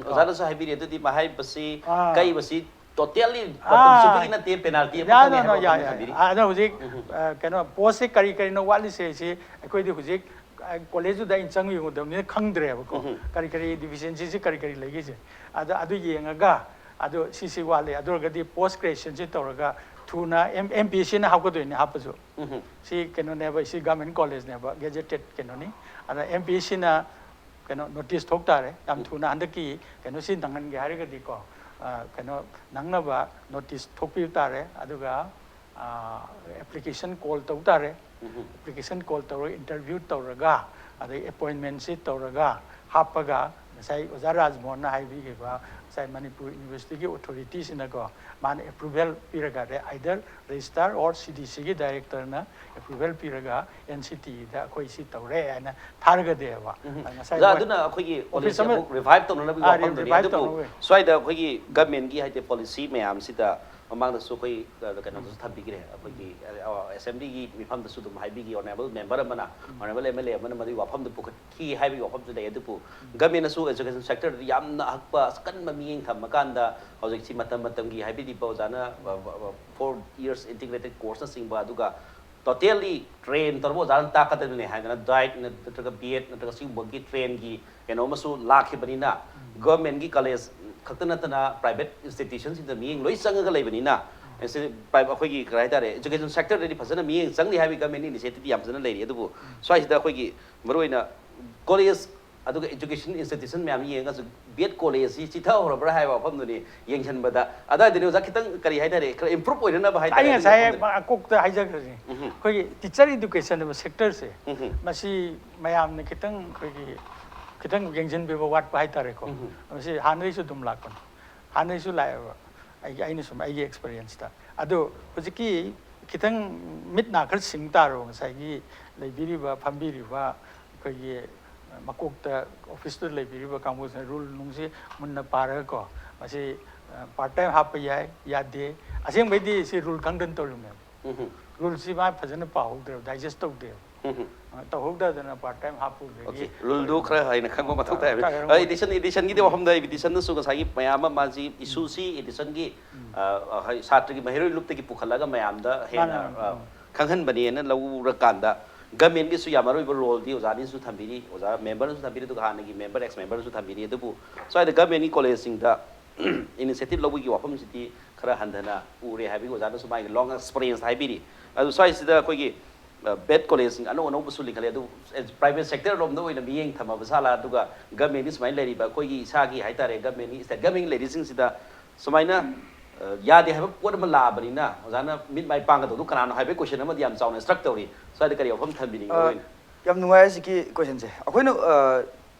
ꯑꯣꯖꯥꯅꯁꯨ ꯍꯥꯏꯕꯤꯔꯤ ꯑꯗꯨꯗꯤ ꯃꯍꯥꯏꯕꯁꯤ ꯑꯥ꯫ ꯀꯩꯕꯁꯤ ꯇꯣꯇꯦꯜꯂꯤ ꯑꯥ꯫ ꯃꯇꯝ ꯆꯨꯞꯄꯒꯤ ꯅꯠꯇꯦ, ꯄꯦꯅꯥꯜꯇꯤ ꯑꯃ ꯌꯥ, ꯐꯪꯉꯦ ꯅꯣ, ꯅꯣ, ꯍꯥꯏꯕ ꯌꯥ, ꯋꯥꯐꯝꯗꯨ ꯌꯥ, ꯊꯝꯕꯤꯔꯤ꯫ ꯌꯥ꯫ ꯑꯗꯣ ꯍꯧꯖꯤꯛ, ꯑ, ꯀꯩꯅꯣ, ꯄꯣꯁꯁꯦ ꯀꯔꯤ ꯀꯔꯤꯅꯣ ꯋꯥꯠꯂꯤꯁꯦ ꯁꯤ ꯑꯩꯈꯣꯏꯗꯤ ꯍꯧꯖꯤꯛ, ꯑ, ꯀꯣꯂꯦꯖꯇꯨꯗ ꯑꯩꯅ ꯆꯪꯉ ꯌꯦꯡꯉꯨꯗꯕꯅꯤꯅ ꯈꯪꯗ꯭ꯔꯦꯕꯀꯣ꯫ ꯀꯔꯤ ꯀꯔꯤ ꯗꯤꯐꯤꯁꯦꯟꯁꯤꯁꯤ ꯀꯔꯤ ꯀꯔꯤ ꯂꯩꯒꯦꯁꯦ꯫ ꯑꯗ ꯑꯗꯨ ꯌꯦꯡꯉꯒ, ꯑꯗꯣ ꯁꯤꯁꯤ ꯋꯥꯠꯂꯤ, ꯑꯗꯨ ꯑꯣꯏꯔꯒꯗꯤ ꯄꯣꯁ ꯀ꯭ꯔꯤꯌꯦꯁꯟꯁꯤ ꯇꯧꯔꯒ ꯊꯨꯅ ꯑꯦꯝ ꯑꯦꯝ ꯄꯤ ꯑꯦꯁ ꯁꯤꯅ ꯍꯥꯞꯀꯗꯣꯏꯅꯦ꯫ ꯍꯥꯞꯄꯁꯨ ꯎꯝ ꯁꯤ ꯀꯩꯅꯣꯅꯦꯕ, ꯁꯤ ꯒꯚꯔꯟꯃꯦꯟ ꯀꯣꯂꯦꯖꯅꯦꯕ, ꯒꯦꯖꯦꯇꯦꯠ ꯀꯩꯅꯣꯅꯤ꯫ ꯑꯗ ꯑꯦꯝ ꯄꯤ ꯑꯦꯁ ꯁꯤꯅ ꯀꯩꯅꯣ ꯅꯣꯇꯤꯁ ꯊꯣꯛ ꯇꯥꯔꯦ꯫ ꯌꯥꯝ ꯊꯨꯅ ꯍꯟꯗꯛꯀꯤ ꯀꯩꯅꯣꯁꯤ ꯅꯪꯍꯟꯒꯦ ꯍꯥꯏꯔꯒꯗꯤꯀꯣ, ꯑ, ꯀꯩꯅꯣ ꯅꯪꯅꯕ ꯅꯣꯇꯤꯁ ꯊꯣꯛꯄꯤꯕ ꯇꯥꯔꯦ꯫ ꯑꯗꯨꯒ ꯑꯦꯄ꯭ꯂꯤꯀꯦꯁꯟ ꯀꯣꯜ ꯇꯧ ꯇꯥꯔꯦ꯫ ꯑꯦꯄ꯭ꯂꯤꯀꯦꯁꯟ ꯀꯣꯜ ꯇꯧꯔꯒ ꯏꯟꯇꯔꯚ꯭ꯌꯨ ꯇꯧꯔꯒ, ꯑꯗꯩ ꯑꯦꯄꯣꯏꯟꯃꯦꯟꯁꯤ ꯇꯧꯔꯒ ꯍꯥꯞꯄꯒ, ꯉꯁꯥꯏ ꯑꯣꯖꯥ ꯔꯥꯖꯃꯣꯍꯟꯅ ꯍꯥꯏꯕꯤꯈꯤꯕ ꯉꯁꯥꯏ ꯃꯅꯤꯄꯨꯔ ꯌꯨꯅꯤꯚꯔꯁꯤꯇꯤꯒꯤ ꯑꯣꯊꯣꯔꯤꯇꯤꯁꯤꯅꯀꯣ, ꯃꯥꯅ ꯑꯦꯄ꯭ꯔꯨꯚꯦꯜ ꯄꯤꯔꯒ, either registrar or C D Cꯒꯤ ꯗꯥꯏꯔꯦꯛꯇꯔꯅ ꯑꯦꯄ꯭ꯔꯨꯚꯦꯜ ꯄꯤꯔꯒ ꯑꯦꯟ ꯁꯤ ꯇꯤꯗ ꯑꯩꯈꯣꯏ ꯁꯤ ꯇꯧꯔꯦ ꯍꯥꯏꯅ ꯊꯥꯔꯒꯗꯤꯕ, ꯉꯁꯥꯏ ꯑꯣꯖꯥ, ꯃꯣꯏ ꯑꯗꯨꯅ ꯑꯩꯈꯣꯏꯒꯤ ꯑꯣꯐꯤꯁ ꯄꯣꯂꯤꯁꯤ ꯑꯃ ꯑꯃꯨꯛ ꯔꯤꯚꯥꯏꯚ ꯇꯧꯅꯅꯕꯒꯤ ꯑꯥ, ꯋꯥꯐꯝꯗꯨꯅꯤ꯫ ꯔꯤꯚꯥꯏꯚ ꯑꯗꯨꯕꯨ ꯇꯧꯅꯕꯒꯤ꯫ ꯁ꯭ꯋꯥꯏꯗ ꯑꯩꯈꯣꯏꯒꯤ ꯒꯚꯔꯟꯃꯦꯟꯠꯀꯤ ꯍꯥꯏꯗꯤ ꯄꯣꯂꯤꯁꯤ ꯃꯌꯥꯝꯁꯤꯗ ꯃꯃꯥꯡꯗꯁꯨ ꯑꯩꯈꯣꯏ ꯑ, ꯀꯩꯅꯣꯗꯁꯨ ꯊꯝꯕꯤꯈ꯭ꯔꯦ, ꯑꯩꯈꯣꯏꯒꯤ ꯑꯦꯁꯦꯝꯕ꯭ꯂꯤꯒꯤ ꯃꯤꯐꯝꯗꯁꯨ ꯑꯗꯨꯝ ꯍꯥꯏꯕꯤꯈꯤ꯫ ꯑꯣꯅꯔꯦꯕꯜ ꯃꯦꯝꯕꯔ ꯑꯃꯅ, ꯑꯣꯅꯔꯦꯕꯜ ꯑꯦꯝ ꯑꯦꯜ ꯑꯦ ꯑꯃꯅ ꯃꯗꯨꯒꯤ ꯋꯥꯐꯝꯗꯨ ꯄꯨꯈꯠꯈꯤ ꯍꯥꯏꯕꯒꯤ ꯋꯥꯐꯝꯁꯨ ꯂꯩ꯫ ꯑꯗꯨꯕꯨ ꯒꯚꯔꯟꯃꯦꯟꯠꯅꯁꯨ ꯑꯦꯖꯨꯀꯦꯁꯟ ꯁꯦꯛꯇꯔꯗ ꯌꯥꯝꯅ ꯑꯍꯛꯄ ꯑꯀꯟꯕ ꯃꯤꯠꯌꯦꯡ ꯊꯝꯃꯀꯥꯟꯗ ꯍꯧꯖꯤꯛꯁꯤ ꯃꯇꯝ ꯃꯇꯝꯒꯤ ꯍꯥꯏꯕꯤꯔꯤꯕ ꯑꯣꯖꯥꯅ four years integrated courseꯅꯆꯤꯡꯕ, ꯑꯗꯨꯒ totally train ꯇꯧꯔꯕ ꯑꯣꯖꯥꯅ ꯇꯥꯛꯀꯗꯕꯅꯤ ꯍꯥꯏꯗꯅ ꯗꯥꯏꯠ ꯅꯠꯇ꯭ꯔꯒ ꯕꯤ ꯑꯦꯗ ꯅꯠꯇ꯭ꯔꯒ ꯁꯤꯒꯨꯝꯕꯒꯤ ꯇ꯭ꯔꯦꯟꯒꯤ ꯀꯩꯅꯣ ꯑꯃꯁꯨ ꯂꯥꯛꯈꯤꯕꯅꯤꯅ, ꯒꯚꯔꯟꯃꯦꯟꯠꯀꯤ ꯀꯣꯂꯦꯖ ꯈꯛꯇ ꯅꯠꯇꯅ ꯄ꯭ꯔꯥꯏꯚꯦꯠ ꯏꯟꯁꯇꯤꯇ꯭ꯌꯨꯁꯟꯁꯤꯡꯗ ꯃꯤꯠꯌꯦꯡ ꯂꯣꯏ ꯆꯪꯉꯒ ꯂꯩꯕꯅꯤꯅ, ꯏꯟꯁꯇꯤ-, ꯄ꯭ꯔꯥꯏ-, ꯑꯩꯈꯣꯏꯒꯤ ꯀꯔꯤ ꯍꯥꯏꯇꯥꯔꯦ, ꯑꯦꯖꯨꯀꯦꯁꯟ ꯁꯦꯛꯇꯔꯗꯗꯤ ꯐꯖꯅ ꯃꯤꯠꯌꯦꯡ ꯆꯪꯅꯤ ꯍꯥꯏꯕꯒꯤ ꯒꯚꯔꯟꯃꯦꯟꯠꯀꯤ ꯏꯅꯤꯁꯤꯌꯦꯇꯤꯚꯇꯤ ꯌꯥꯝ ꯐꯖꯅ ꯂꯩꯔꯤ꯫ ꯑꯗꯨꯕꯨ ꯁ꯭ꯋꯥꯏꯁꯤꯗ ꯑꯩꯈꯣꯏꯒꯤ ꯃꯔꯨꯑꯣꯏꯅ ꯀꯣꯂꯦꯖ ꯑꯗꯨꯒ ꯑꯦꯖꯨꯀꯦꯁꯟ ꯏꯟꯁꯇꯤꯇ꯭ꯌꯨꯁꯟ ꯃꯌꯥꯝ ꯌꯦꯡꯉꯒꯁꯨ ꯕꯤ ꯑꯦꯗ ꯀꯣꯂꯦꯖꯁꯤ ꯆꯤꯊꯍꯧꯔꯕ꯭ꯔꯥ ꯍꯥꯏꯕ ꯋꯥꯐꯝꯗꯨꯅꯤ ꯌꯦꯡꯁꯤꯟꯕꯗ꯫ ꯑꯗꯨꯋꯥꯏꯗꯅꯤ ꯑꯣꯖꯥ ꯈꯤꯇꯪ ꯀꯔꯤ ꯍꯥꯏꯇꯥꯔꯦ, ꯈꯔ ꯏꯝꯄ꯭ꯔꯨꯞ ꯑꯣꯏꯅꯅꯕ ꯍꯥꯏꯇꯥꯔꯦ꯫ ꯑꯩ ꯑꯗꯨꯒꯤ ꯉꯁꯥꯏ ꯋꯥꯐꯝꯗꯨꯅꯤ꯫ ꯃꯀꯣꯛꯇ ꯍꯥꯏꯖꯈ꯭ꯔꯁꯤ꯫ ꯎꯝ ꯍꯝ꯫ ꯑꯩꯈꯣꯏꯒꯤ ꯇꯤꯆꯔ ꯏꯗꯨꯀꯦꯁꯟ ꯍꯥꯏꯕ ꯁꯦꯛꯇꯔꯁꯦ, ꯎꯝ ꯍꯝ꯫ ꯃꯁꯤ ꯃꯌꯥꯝꯅ ꯈꯤꯇꯪ ꯑꯩꯈꯣꯏꯒꯤ ꯈꯤꯇꯪ ꯌꯦꯡꯁꯤꯟꯕꯤꯕ ꯋꯥꯠꯄ ꯍꯥꯏꯇꯥꯔꯦꯀꯣ꯫ ꯎꯝ ꯍꯝ꯫ ꯃꯁꯤ ꯍꯥꯟꯅꯗꯒꯤꯁꯨ ꯑꯗꯨꯝ ꯂꯥꯛꯄꯅꯤ꯫ ꯍꯥꯟꯅꯗꯒꯤꯁꯨ ꯂꯥꯛꯑꯦꯕ꯫ ꯑꯩꯒꯤ, ꯑꯩꯅ ꯁꯨꯝ ꯑꯩꯒꯤ ꯑꯦꯛꯁꯄꯤꯔꯤꯌꯦꯟꯁꯇ꯫ ꯑꯗꯣ ꯍꯧꯖꯤꯛꯀꯤ ꯈꯤꯇꯪ ꯃꯤꯠ ꯅꯥ ꯈꯔ ꯁꯤꯡ ꯇꯥꯔꯕ ꯉꯁꯥꯏꯒꯤ ꯂꯩꯕꯤꯔꯤꯕ, ꯐꯝꯕꯤꯔꯤꯕ ꯑꯩꯈꯣꯏꯒꯤ ꯃꯀꯣꯛꯇ ꯑꯣꯐꯤꯁꯇ ꯂꯩꯕꯤꯔꯤꯕ ꯀꯥꯡꯕꯨꯁꯤꯅ ꯔꯨꯜ ꯅꯨꯡꯁꯤ ꯃꯨꯟꯅ ꯄꯥꯔꯒꯀꯣ, ꯃꯁꯤ ꯄꯥꯔꯠ ꯇꯥꯏꯝ ꯍꯥꯞꯄ ꯌꯥꯏ, ꯌꯥꯗꯦ꯫ ꯑꯁꯦꯡꯕꯩꯗꯤ ꯁꯤ ꯔꯨꯜ ꯈꯪꯗꯅ ꯇꯧꯔꯤꯕꯅꯦꯕ꯫ ꯎꯝ ꯍꯝ꯫ ꯔꯨꯜꯁꯤ ꯃꯥ ꯐꯖꯅ ꯄꯥꯍꯧꯗ꯭ꯔꯦꯕ, ꯗꯥꯏꯖꯦꯁ ꯇꯧꯗꯦꯕ꯫ ꯎꯝ ꯍꯝ꯫ ꯑꯣꯀꯦ, ꯔꯨꯜꯗꯨ ꯈꯔ ꯍꯩꯅ ꯈꯪꯕ ꯃꯊꯧ ꯇꯥꯏ꯫ ꯈꯔ ꯑ, ꯏꯗꯤꯁꯟ, ꯏꯗꯤꯁꯟꯒꯤꯗꯤ ꯋꯥꯐꯝꯗ, ꯏꯗꯤꯁꯟꯗꯁꯨ ꯉꯁꯥꯏꯒꯤ ꯃꯌꯥꯝ ꯑꯃ ꯃꯥꯁꯤ ꯏꯁꯨꯁꯤ ꯏꯗꯤꯁꯟꯒꯤ, ꯑ, ꯑ, ꯍꯥꯏ-, ꯁꯥꯇ꯭ꯔꯒꯤ ꯃꯍꯩꯔꯣꯏ ꯂꯨꯞꯇꯒꯤ ꯄꯨꯈꯠꯂꯒ ꯃꯌꯥꯝꯗ ꯍꯦꯟꯅ, ꯃꯥꯅꯦ, ꯃꯥꯅꯦ꯫ ꯑ, ꯈꯪꯍꯟꯕꯅꯦꯅ ꯂꯧꯔꯀꯥꯟꯗ ꯒꯃꯦꯟꯒꯤꯁꯨ ꯌꯥꯝ ꯃꯔꯨ ꯑꯣꯏꯕ ꯔꯣꯜꯗꯤ ꯑꯣꯖꯥꯅꯤꯁꯨ ꯊꯝꯕꯤꯔꯤ, ꯑꯣꯖꯥ ꯃꯦꯝꯕꯔꯅꯁꯨ ꯊꯝꯕꯤꯔꯤ, ꯑꯗꯨꯒ ꯍꯥꯟꯅꯒꯤ ꯃꯦꯝꯕꯔ, ꯑꯦꯛꯁ ꯃꯦꯝꯕꯔꯅꯁꯨ ꯊꯝꯕꯤꯔꯤ꯫ ꯑꯗꯨꯕꯨ ꯁ꯭ꯋꯥꯏꯗ ꯒꯃꯦꯟꯒꯤ ꯀꯣꯂꯦꯖꯁꯤꯡꯗ ꯏꯅꯤꯁꯤꯌꯦꯇꯤꯚ ꯂꯧꯕꯒꯤ ꯋꯥꯐꯝꯁꯤꯗꯤ ꯈꯔ ꯍꯟꯊꯅ ꯎꯔꯦ ꯍꯥꯏꯕꯒꯤ ꯑꯣꯖꯥꯅꯁꯨ ꯃꯥꯒꯤ ꯂꯣꯡ ꯑꯦꯛꯁꯄꯤꯔꯤꯌꯦꯟꯁ ꯍꯥꯏꯕꯤꯔꯤ꯫ ꯑꯗꯨ ꯁ꯭ꯋꯥꯏꯁꯤꯗ ꯑꯩꯈꯣꯏꯒꯤ ꯕꯦꯠ ꯀꯣꯂꯦꯖꯁꯤꯡ ꯑꯅꯧ ꯑꯅꯧꯕꯁꯨ ꯂꯤꯡꯈꯠꯂꯦ꯫ ꯑꯗꯨ ꯄ꯭ꯔꯥꯏꯚꯦꯠ ꯁꯦꯛꯇꯔ ꯂꯣꯝꯗ ꯑꯣꯏꯅ ꯃꯤꯠꯌꯦꯡ ꯊꯝꯃꯕ ꯁꯥꯂꯥ, ꯑꯗꯨꯒ ꯒꯃꯦꯟꯒꯤ ꯁꯨꯃꯥꯏꯅ ꯂꯩꯔꯤꯕ ꯑꯩꯈꯣꯏꯒꯤ ꯏꯁꯥꯒꯤ ꯍꯥꯏꯇꯥꯔꯦ, ꯒꯃꯦꯟꯒꯤ ꯁ꯭ꯇꯦꯠ ꯒꯃꯦꯟꯒꯤ ꯂꯩꯔꯤꯁꯤꯡꯁꯤꯗ ꯁꯨꯃꯥꯏꯅ ꯌꯥꯗꯦ ꯍꯥꯏꯕ ꯄꯣꯠ ꯑꯃ ꯂꯥꯛꯑꯕꯅꯤꯅ ꯑꯣꯖꯥꯅ ꯃꯤꯠ ꯃꯥꯏ ꯄꯥꯡꯒꯗꯧꯗꯣ ꯀꯅꯥꯅꯣ ꯍꯥꯏꯕꯒꯤ ꯀꯣꯏꯁꯟ ꯑꯃꯗꯤ ꯌꯥꯝ ꯆꯥꯎꯅ ꯁ꯭ꯇ꯭ꯔꯛ ꯇꯧꯔꯤ꯫ ꯁ꯭ꯋꯥꯏꯗ ꯀꯔꯤ ꯋꯥꯐꯝ ꯊꯝꯕꯤꯅꯤꯡꯉꯤ? ꯑ, ꯃꯔꯨ ꯑꯣꯏꯅ? ꯌꯥꯝ ꯅꯨꯡꯉꯥꯏ꯫ ꯍꯧꯖꯤꯛꯀꯤ ꯀꯣꯏꯁꯟꯁꯦ ꯑꯩꯈꯣꯏꯅ, ꯑ,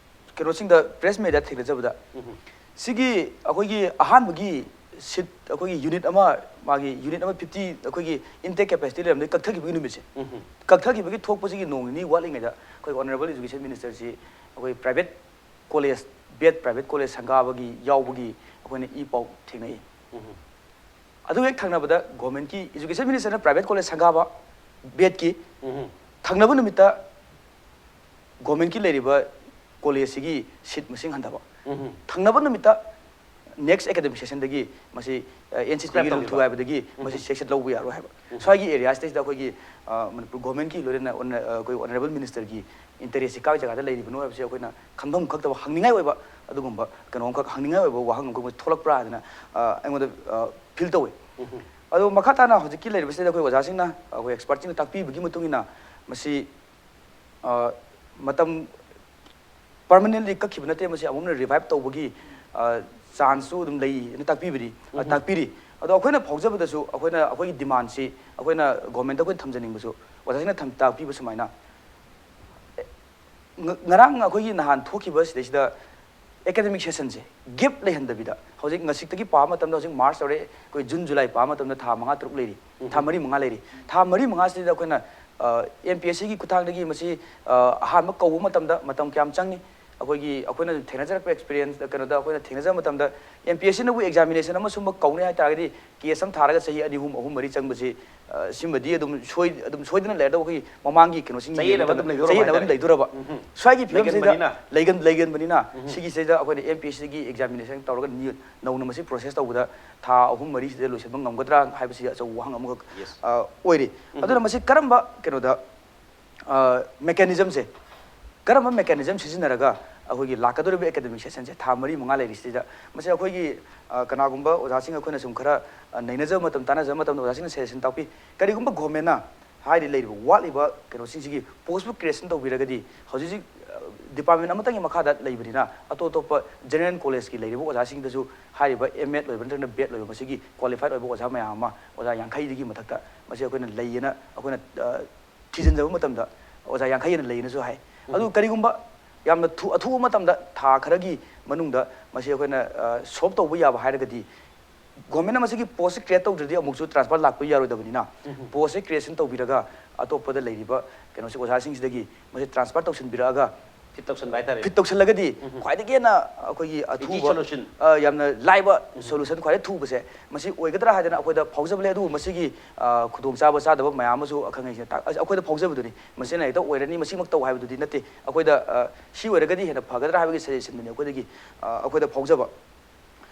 ꯀꯩꯅꯣꯁꯤꯡꯗ, ꯄ꯭ꯔꯦꯁ ꯃꯤꯠꯇ ꯊꯦꯡꯅꯖꯕꯗ, ꯎꯝ꯫ ꯁꯤꯒꯤ ꯑꯩꯈꯣꯏꯒꯤ ꯑꯍꯥꯟꯕꯒꯤ ꯁꯤꯠ, ꯑꯩꯈꯣꯏꯒꯤ ꯌꯨꯅꯤꯠ ꯑꯃ, ꯃꯥꯒꯤ ꯌꯨꯅꯤꯠ ꯑꯃ ꯐꯤꯐꯇꯤ ꯑꯩꯈꯣꯏꯒꯤ ꯏꯟꯇꯦꯛ ꯀꯦꯄꯦꯁꯤꯇꯤ ꯂꯩꯔꯝꯕꯗꯒꯤ ꯀꯛꯊꯈꯤꯕꯒꯤ ꯅꯨꯃꯤꯠꯁꯦ, ꯎꯝ꯫ ꯀꯛꯊꯈꯤꯕꯒꯤ ꯊꯣꯛꯄꯁꯤꯒꯤ ꯅꯣꯡ ꯅꯤꯅꯤ ꯋꯥꯠꯂꯤꯉꯩꯗ ꯑꯩꯈꯣꯏ ꯑꯣꯅꯔꯦꯕꯜ ꯏꯖꯨꯀꯦꯁꯟ ꯃꯤꯅꯤꯁꯇꯔꯁꯤ ꯑꯩꯈꯣꯏ ꯄ꯭ꯔꯥꯏꯚꯦꯠ ꯀꯣꯂꯦꯖ, ꯕꯦꯠ ꯄ꯭ꯔꯥꯏꯚꯦꯠ ꯀꯣꯂꯦꯖ ꯁꯪꯒꯥꯕꯒꯤ ꯌꯥꯎꯕꯒꯤ ꯑꯩꯈꯣꯏꯅ ꯏ ꯄꯥꯎ ꯊꯦꯡꯅꯩ꯫ ꯎꯝ꯫ ꯑꯗꯨ ꯍꯦꯛ ꯊꯪꯅꯕꯗ ꯒꯣꯔꯃꯦꯟꯠꯀꯤ ꯏꯖꯨꯀꯦꯁꯟ ꯃꯤꯅꯤꯁꯇꯔꯅ ꯄ꯭ꯔꯥꯏꯚꯦꯠ ꯀꯣꯂꯦꯖ ꯁꯪꯒꯥꯕ, ꯕꯦꯠꯀꯤ, ꯎꯝ꯫ ꯊꯪꯅꯕ ꯅꯨꯃꯤꯠꯇ ꯒꯣꯔꯃꯦꯟꯠꯀꯤ ꯂꯩꯔꯤꯕ ꯀꯣꯂꯦꯖꯁꯤꯒꯤ ꯁꯤꯠ ꯃꯁꯤꯡ ꯍꯟꯊꯕ꯫ ꯎꯝ꯫ ꯊꯪꯅꯕ ꯅꯨꯃꯤꯠꯇ ꯅꯦꯛꯁ ꯑꯦꯀꯥꯗꯃꯤꯛ ꯁꯦꯁꯟꯗꯒꯤ ꯃꯁꯤ, ꯑ, ꯑꯦꯟ ꯁꯤ ꯇꯤꯒꯤ ꯁ꯭ꯀ꯭ꯔꯦꯞ ꯔꯨꯜ ꯇꯧꯈꯤꯕ꯫ ꯊꯨꯒꯥꯏꯕꯗꯒꯤ ꯃꯁꯤ ꯎꯝ꯫ ꯁꯦꯁꯟ ꯂꯧꯕ ꯌꯥꯔꯣꯏ ꯍꯥꯏꯕ꯫ ꯎꯝ꯫ ꯁ꯭ꯋꯥꯏꯒꯤ ꯑꯦꯔꯤꯌꯥꯁꯤꯗꯩꯁꯤꯗ ꯑꯩꯈꯣꯏꯒꯤ, ꯑ, ꯃꯅꯤꯄꯨꯔ ꯒꯣꯔꯃꯦꯟꯠꯀꯤ ꯂꯣꯏꯅꯅ ꯑꯣꯅ-, ꯑ, ꯑꯩꯈꯣꯏ ꯑꯣꯅꯔꯦꯕꯜ ꯃꯤꯅꯤꯁꯇꯔꯒꯤ ꯏꯟꯇꯔꯦꯁꯁꯤ ꯀꯥꯏ ꯖꯒꯥꯗ ꯂꯩꯔꯤꯕꯅꯣ ꯍꯥꯏꯕꯁꯤ ꯑꯩꯈꯣꯏꯅ ꯈꯪꯐꯝ ꯈꯛꯇꯕ, ꯍꯪꯅꯤꯡꯉꯥꯏ ꯑꯣꯏꯕ ꯑꯗꯨꯒꯨꯝꯕ ꯀꯩꯅꯣ ꯑꯃꯈꯛ, ꯍꯪꯅꯤꯡꯉꯥꯏ ꯑꯣꯏꯕ ꯋꯥꯍꯪ ꯑꯃꯈꯛ ꯊꯣꯛꯂꯛꯄ꯭ꯔꯥ ꯍꯥꯏꯗꯅ, ꯑ, ꯑꯩꯉꯣꯟꯗ, ꯑ, ꯐꯤꯜ ꯇꯧꯋꯤ꯫ ꯎꯝ꯫ ꯑꯗꯣ ꯃꯈꯥ ꯇꯥꯅ ꯍꯧꯖꯤꯛꯀꯤ ꯂꯩꯔꯤꯕꯁꯤꯗ ꯑꯩꯈꯣꯏ ꯑꯣꯖꯥꯁꯤꯡꯅ, ꯑꯩꯈꯣꯏ ꯑꯦꯛꯁꯄꯔꯠꯁꯤꯡꯅ ꯇꯥꯛꯄꯤꯕꯒꯤ ꯃꯇꯨꯡ ꯏꯟꯅ ꯃꯁꯤ, ꯑ, ꯃꯇꯝ ꯄꯔꯃꯅꯦꯟꯠꯂꯤ ꯀꯛꯈꯤꯕ ꯅꯠꯇꯦ, ꯃꯁꯤ ꯑꯃꯨꯛ ꯍꯟꯅ ꯔꯤꯚꯥꯏꯚ ꯇꯧꯕꯒꯤ, ꯑ, ꯆꯥꯟꯁꯁꯨ ꯑꯗꯨꯝ ꯂꯩ ꯍꯥꯏꯅ ꯇꯥꯛꯄꯤꯕꯗꯤ, ꯑ, ꯎꯝ꯫ ꯇꯥꯛꯄꯤꯔꯤ꯫ ꯑꯗꯣ ꯑꯩꯈꯣꯏꯅ ꯐꯥꯎꯖꯕꯗꯁꯨ, ꯑꯩꯈꯣꯏꯅ, ꯑꯩꯈꯣꯏꯒꯤ ꯗꯤꯃꯥꯟꯁꯤ ꯑꯩꯈꯣꯏꯅ ꯒꯣꯔꯃꯦꯟꯠꯇ ꯑꯩꯈꯣꯏꯅ ꯊꯝꯖꯅꯤꯡꯕꯁꯨ, ꯑꯣꯖꯥꯁꯤꯡꯅ ꯊꯝ-, ꯇꯥꯛꯄꯤꯕ ꯁꯨꯃꯥꯏꯅ, ꯉ-, ꯉꯔꯥꯡ ꯑꯩꯈꯣꯏꯒꯤ ꯅꯍꯥꯟ ꯊꯣꯛꯈꯤꯕ ꯁꯤꯗꯩꯁꯤꯗ ꯑꯦꯀꯥꯗꯃꯤꯛ ꯁꯦꯁꯟꯁꯦ ꯒꯦꯞ ꯂꯩꯍꯟꯗꯕꯤꯗ, ꯍꯧꯖꯤꯛ ꯉꯁꯤꯛꯇꯒꯤ ꯄꯥꯕ ꯃꯇꯝꯗ ꯍꯧꯖꯤꯛ ꯃꯥꯔꯆ ꯌꯧꯔꯦ, ꯑꯩꯈꯣꯏ ꯖꯨꯟ, ꯖꯨꯂꯥꯏ ꯄꯥꯕ ꯃꯇꯝꯗ ꯊꯥ ꯃꯉꯥ, ꯇꯔꯨꯛ ꯂꯩꯔꯤ꯫ ꯎꯝ꯫ ꯊꯥ ꯃꯔꯤ, ꯃꯉꯥ ꯂꯩꯔꯤ꯫ ꯊꯥ ꯃꯔꯤ, ꯃꯉꯥꯁꯤꯗ ꯑꯩꯈꯣꯏꯅ, ꯑ, ꯑꯦꯝ ꯄꯤ ꯑꯦꯁ ꯁꯤꯒꯤ ꯈꯨꯠꯊꯥꯡꯗꯒꯤ ꯃꯁꯤ, ꯑ, ꯑꯍꯥꯟꯕ ꯀꯧꯕ ꯃꯇꯝꯗ ꯃꯇꯝ ꯀꯌꯥꯝ ꯆꯪꯉꯤ? ꯑꯩꯈꯣꯏꯒꯤ, ꯑꯩꯈꯣꯏꯅ ꯊꯦꯡꯅꯖꯔꯛꯄ ꯑꯦꯛꯁꯄꯤꯔꯤꯌꯦꯟꯁ, ꯀꯩꯅꯣꯗ ꯑꯩꯈꯣꯏꯅ ꯊꯦꯡꯅꯖꯕ ꯃꯇꯝꯗ, ꯑꯦꯝ ꯄꯤ ꯑꯦꯁ ꯁꯤꯅꯕꯨ ꯑꯦꯛꯖꯥꯃꯤꯅꯦꯁꯟ ꯑꯃ ꯁꯨꯝꯕ ꯀꯧꯅꯤ ꯍꯥꯏ ꯇꯥꯔꯒꯗꯤ, ꯀꯦꯁ ꯑꯃ ꯊꯥꯔꯒ ꯆꯍꯤ ꯑꯅꯤ, ꯑꯍꯨꯝ, ꯑꯍꯨꯝ, ꯃꯔꯤ ꯆꯪꯕꯁꯤ, ꯑ, ꯁꯤꯃꯗꯤ ꯑꯗꯨꯝ ꯁꯣꯏ-, ꯑꯗꯨꯝ ꯁꯣꯏꯗꯅ ꯂꯩꯔꯦ꯫ ꯑꯗꯣ ꯑꯩꯈꯣꯏꯒꯤ ꯃꯃꯥꯡꯒꯤ ꯀꯩꯅꯣꯁꯤꯡ ꯆꯌꯦꯠꯅꯕ ꯌꯦꯡꯕ ꯑꯗꯨꯝ ꯃꯇꯝꯗ ꯂꯩꯗꯣꯔꯕ ꯆꯌꯦꯠꯅꯕ ꯑꯗꯨꯝ ꯍꯥꯏꯇꯥꯔꯦ꯫ ꯂꯩꯗꯣꯔꯕ꯫ ꯎꯝ꯫ ꯁ꯭ꯋꯥꯏꯒꯤ ꯐꯤꯕꯝꯁꯤꯗ ꯂꯩꯒꯟꯕꯅꯤꯅ꯫ ꯂꯩꯒꯟ-, ꯂꯩꯒꯟꯕꯅꯤꯅ, ꯎꯝ꯫ ꯁꯤꯒꯤꯁꯤꯗ ꯑꯩꯈꯣꯏꯅ ꯑꯦꯝ ꯄꯤ ꯑꯦꯁ ꯁꯤꯒꯤ ꯑꯦꯛꯖꯥꯃꯤꯅꯦꯁꯟ ꯇꯧꯔꯒ ꯅꯤ-, ꯅꯧꯅ ꯃꯁꯤ ꯄ꯭ꯔꯣꯁꯦꯁ ꯇꯧꯕꯗ ꯊꯥ ꯑꯍꯨꯝ ꯃꯔꯤꯁꯤꯗ ꯂꯣꯏꯁꯤꯟꯕ ꯉꯝꯒꯗ꯭ꯔꯥ ꯍꯥꯏꯕꯁꯤ ꯑꯆꯧꯕ ꯋꯥꯍꯪ ꯑꯃꯈꯛ, ꯌꯦꯁ꯫ ꯑ, ꯑꯣꯏꯔꯤ꯫ ꯎꯝ꯫ ꯑꯗꯨꯅ ꯃꯁꯤ ꯀꯔꯝꯕ ꯀꯩꯅꯣꯗ, ꯑ, ꯃꯦꯀꯥꯅꯤꯖꯝꯁꯦ, ꯀꯔꯝꯕ ꯃꯦꯀꯥꯅꯤꯖꯝ ꯁꯤꯖꯤꯟꯅꯔꯒ, ꯑꯩꯈꯣꯏꯒꯤ ꯂꯥꯛꯀꯗꯧꯔꯤꯕ academic session ꯁꯦ ꯊꯥ ꯃꯔꯤ ꯃꯉꯥ ꯂꯩꯔꯤꯁꯤꯗ, ꯃꯁꯤ ꯑꯩꯈꯣꯏꯒꯤ, ꯑ, ꯀꯅꯥꯒꯨꯝꯕ ꯑꯣꯖꯥꯁꯤꯡ ꯑꯩꯈꯣꯏꯅ ꯁꯨꯝ ꯈꯔ, ꯑ, ꯅꯩꯅꯖꯕ ꯃꯇꯝ, ꯇꯥꯟꯅꯖꯕ ꯃꯇꯝꯗ ꯑꯣꯖꯥꯁꯤꯡꯅ suggestion ꯇꯥꯛꯄꯤ꯫ ꯀꯔꯤꯒꯨꯝꯕ government ꯅ ꯍꯥꯏꯔꯤ ꯂꯩꯔꯤꯕ ꯋꯥꯠꯂꯤꯕ ꯀꯩꯅꯣꯁꯤꯡꯁꯤꯒꯤ post ꯄꯨ creation ꯇꯧꯕꯤꯔꯒꯗꯤ, ꯍꯧꯖꯤꯛ ꯍꯧꯖꯤꯛ, ꯑ, department ꯑꯃꯇꯪꯒꯤ ꯃꯈꯥꯗ ꯂꯩꯕꯅꯤꯅ, ꯑꯇꯣꯞ ꯑꯇꯣꯞꯄ general college ꯀꯤ ꯂꯩꯔꯤꯕ ꯑꯣꯖꯥꯁꯤꯡꯗꯁꯨ ꯍꯥꯏꯔꯤꯕ M.Ed ꯂꯣꯏꯕ ꯅꯠꯇ꯭ꯔꯒꯅ B.Ed ꯂꯣꯏꯕ ꯃꯁꯤꯒꯤ qualified ꯑꯣꯏꯕ ꯑꯣꯖꯥ ꯃꯌꯥꯝ ꯑꯃ, ꯑꯣꯖꯥ ꯌꯥꯡꯈꯩꯗꯒꯤ ꯃꯊꯛꯇ ꯃꯁꯤ ꯑꯩꯈꯣꯏꯅ ꯂꯩꯌꯦꯅ ꯑꯩꯈꯣꯏꯅ, ꯑ, ꯊꯤꯖꯤꯟꯖꯕ ꯃꯇꯝꯗ ꯑꯣꯖꯥ ꯌꯥꯡꯈꯩ ꯍꯦꯟꯅ ꯂꯩꯌꯦꯅꯁꯨ ꯍꯥꯏ꯫ ꯑꯗꯨ ꯎꯝ꯫ ꯀꯔꯤꯒꯨꯝꯕ ꯌꯥꯝꯅ ꯊꯨ-, ꯑꯊꯨꯕ ꯃꯇꯝꯗ ꯊꯥ ꯈꯔꯒꯤ ꯃꯅꯨꯡꯗ ꯃꯁꯤ ꯑꯩꯈꯣꯏꯅ, ꯑ, solve ꯇꯧꯕ ꯌꯥꯕ ꯍꯥꯏꯔꯒꯗꯤ, government ꯅ ꯃꯁꯤꯒꯤ post ꯁꯦ create ꯇꯧꯗ꯭ꯔꯗꯤ ꯑꯃꯨꯛꯁꯨ transfer ꯂꯥꯛꯄ ꯌꯥꯔꯣꯏꯗꯕꯅꯤꯅ, ꯎꯝ꯫ Post ꯁꯦ creation ꯇꯧꯕꯤꯔꯒ ꯑꯇꯣꯞꯄꯗ ꯂꯩꯔꯤꯕ ꯀꯩꯅꯣꯁꯤ ꯑꯣꯖꯥꯁꯤꯡꯁꯤꯗꯒꯤ ꯃꯁꯤ transfer ꯇꯧꯁꯤꯟꯕꯤꯔꯛꯑꯒ fit ꯇꯧꯁꯤꯟꯕ ꯍꯥꯏꯇꯥꯔꯦ꯫ Fit ꯇꯧꯁꯤꯜꯂꯒꯗꯤ ꯎꯝ꯫ ꯈ꯭ꯋꯥꯏꯗꯒꯤ ꯍꯦꯟꯅ ꯑꯩꯈꯣꯏꯒꯤ easy ꯑꯊꯨꯕ, solution꯫ ꯑ, ꯌꯥꯝꯅ ꯂꯥꯏꯕ ꯎꯝ꯫ Solution ꯈ꯭ꯋꯥꯏꯗꯒꯤ ꯊꯨꯕꯁꯦ ꯃꯁꯤ ꯑꯣꯏꯒꯗ꯭ꯔꯥ ꯍꯥꯏꯗꯅ ꯑꯩꯈꯣꯏꯗ ꯐꯥꯎꯖꯕ ꯂꯩ꯫ ꯑꯗꯨꯕꯨ ꯃꯁꯤꯒꯤ, ꯑ, ꯈꯨꯗꯣꯡꯆꯥꯕ ꯆꯥꯗꯕ ꯃꯌꯥꯝ ꯑꯃꯁꯨ ꯑꯈꯪ ꯑꯍꯩꯁꯤꯡꯅ ꯇꯥꯛ-, ꯑꯩꯈꯣꯏꯗ ꯐꯥꯎꯖꯕꯗꯨꯅꯤ꯫ ꯃꯁꯤꯅ ꯍꯦꯛꯇ ꯑꯣꯏꯔꯅꯤ, ꯃꯁꯤꯃꯛ ꯇꯧ ꯍꯥꯏꯕꯗꯨꯗꯤ ꯅꯠꯇꯦ꯫ ꯑꯩꯈꯣꯏꯗ, ꯑ, ꯁꯤ ꯑꯣꯏꯔꯒꯗꯤ ꯍꯦꯟꯅ ꯐꯒꯗ꯭ꯔꯥ ꯍꯥꯏꯕꯒꯤ suggestion ꯗꯨꯅꯤ ꯑꯩꯈꯣꯏꯗꯒꯤ, ꯑ, ꯑꯩꯈꯣꯏꯗ ꯐꯥꯎꯖꯕ꯫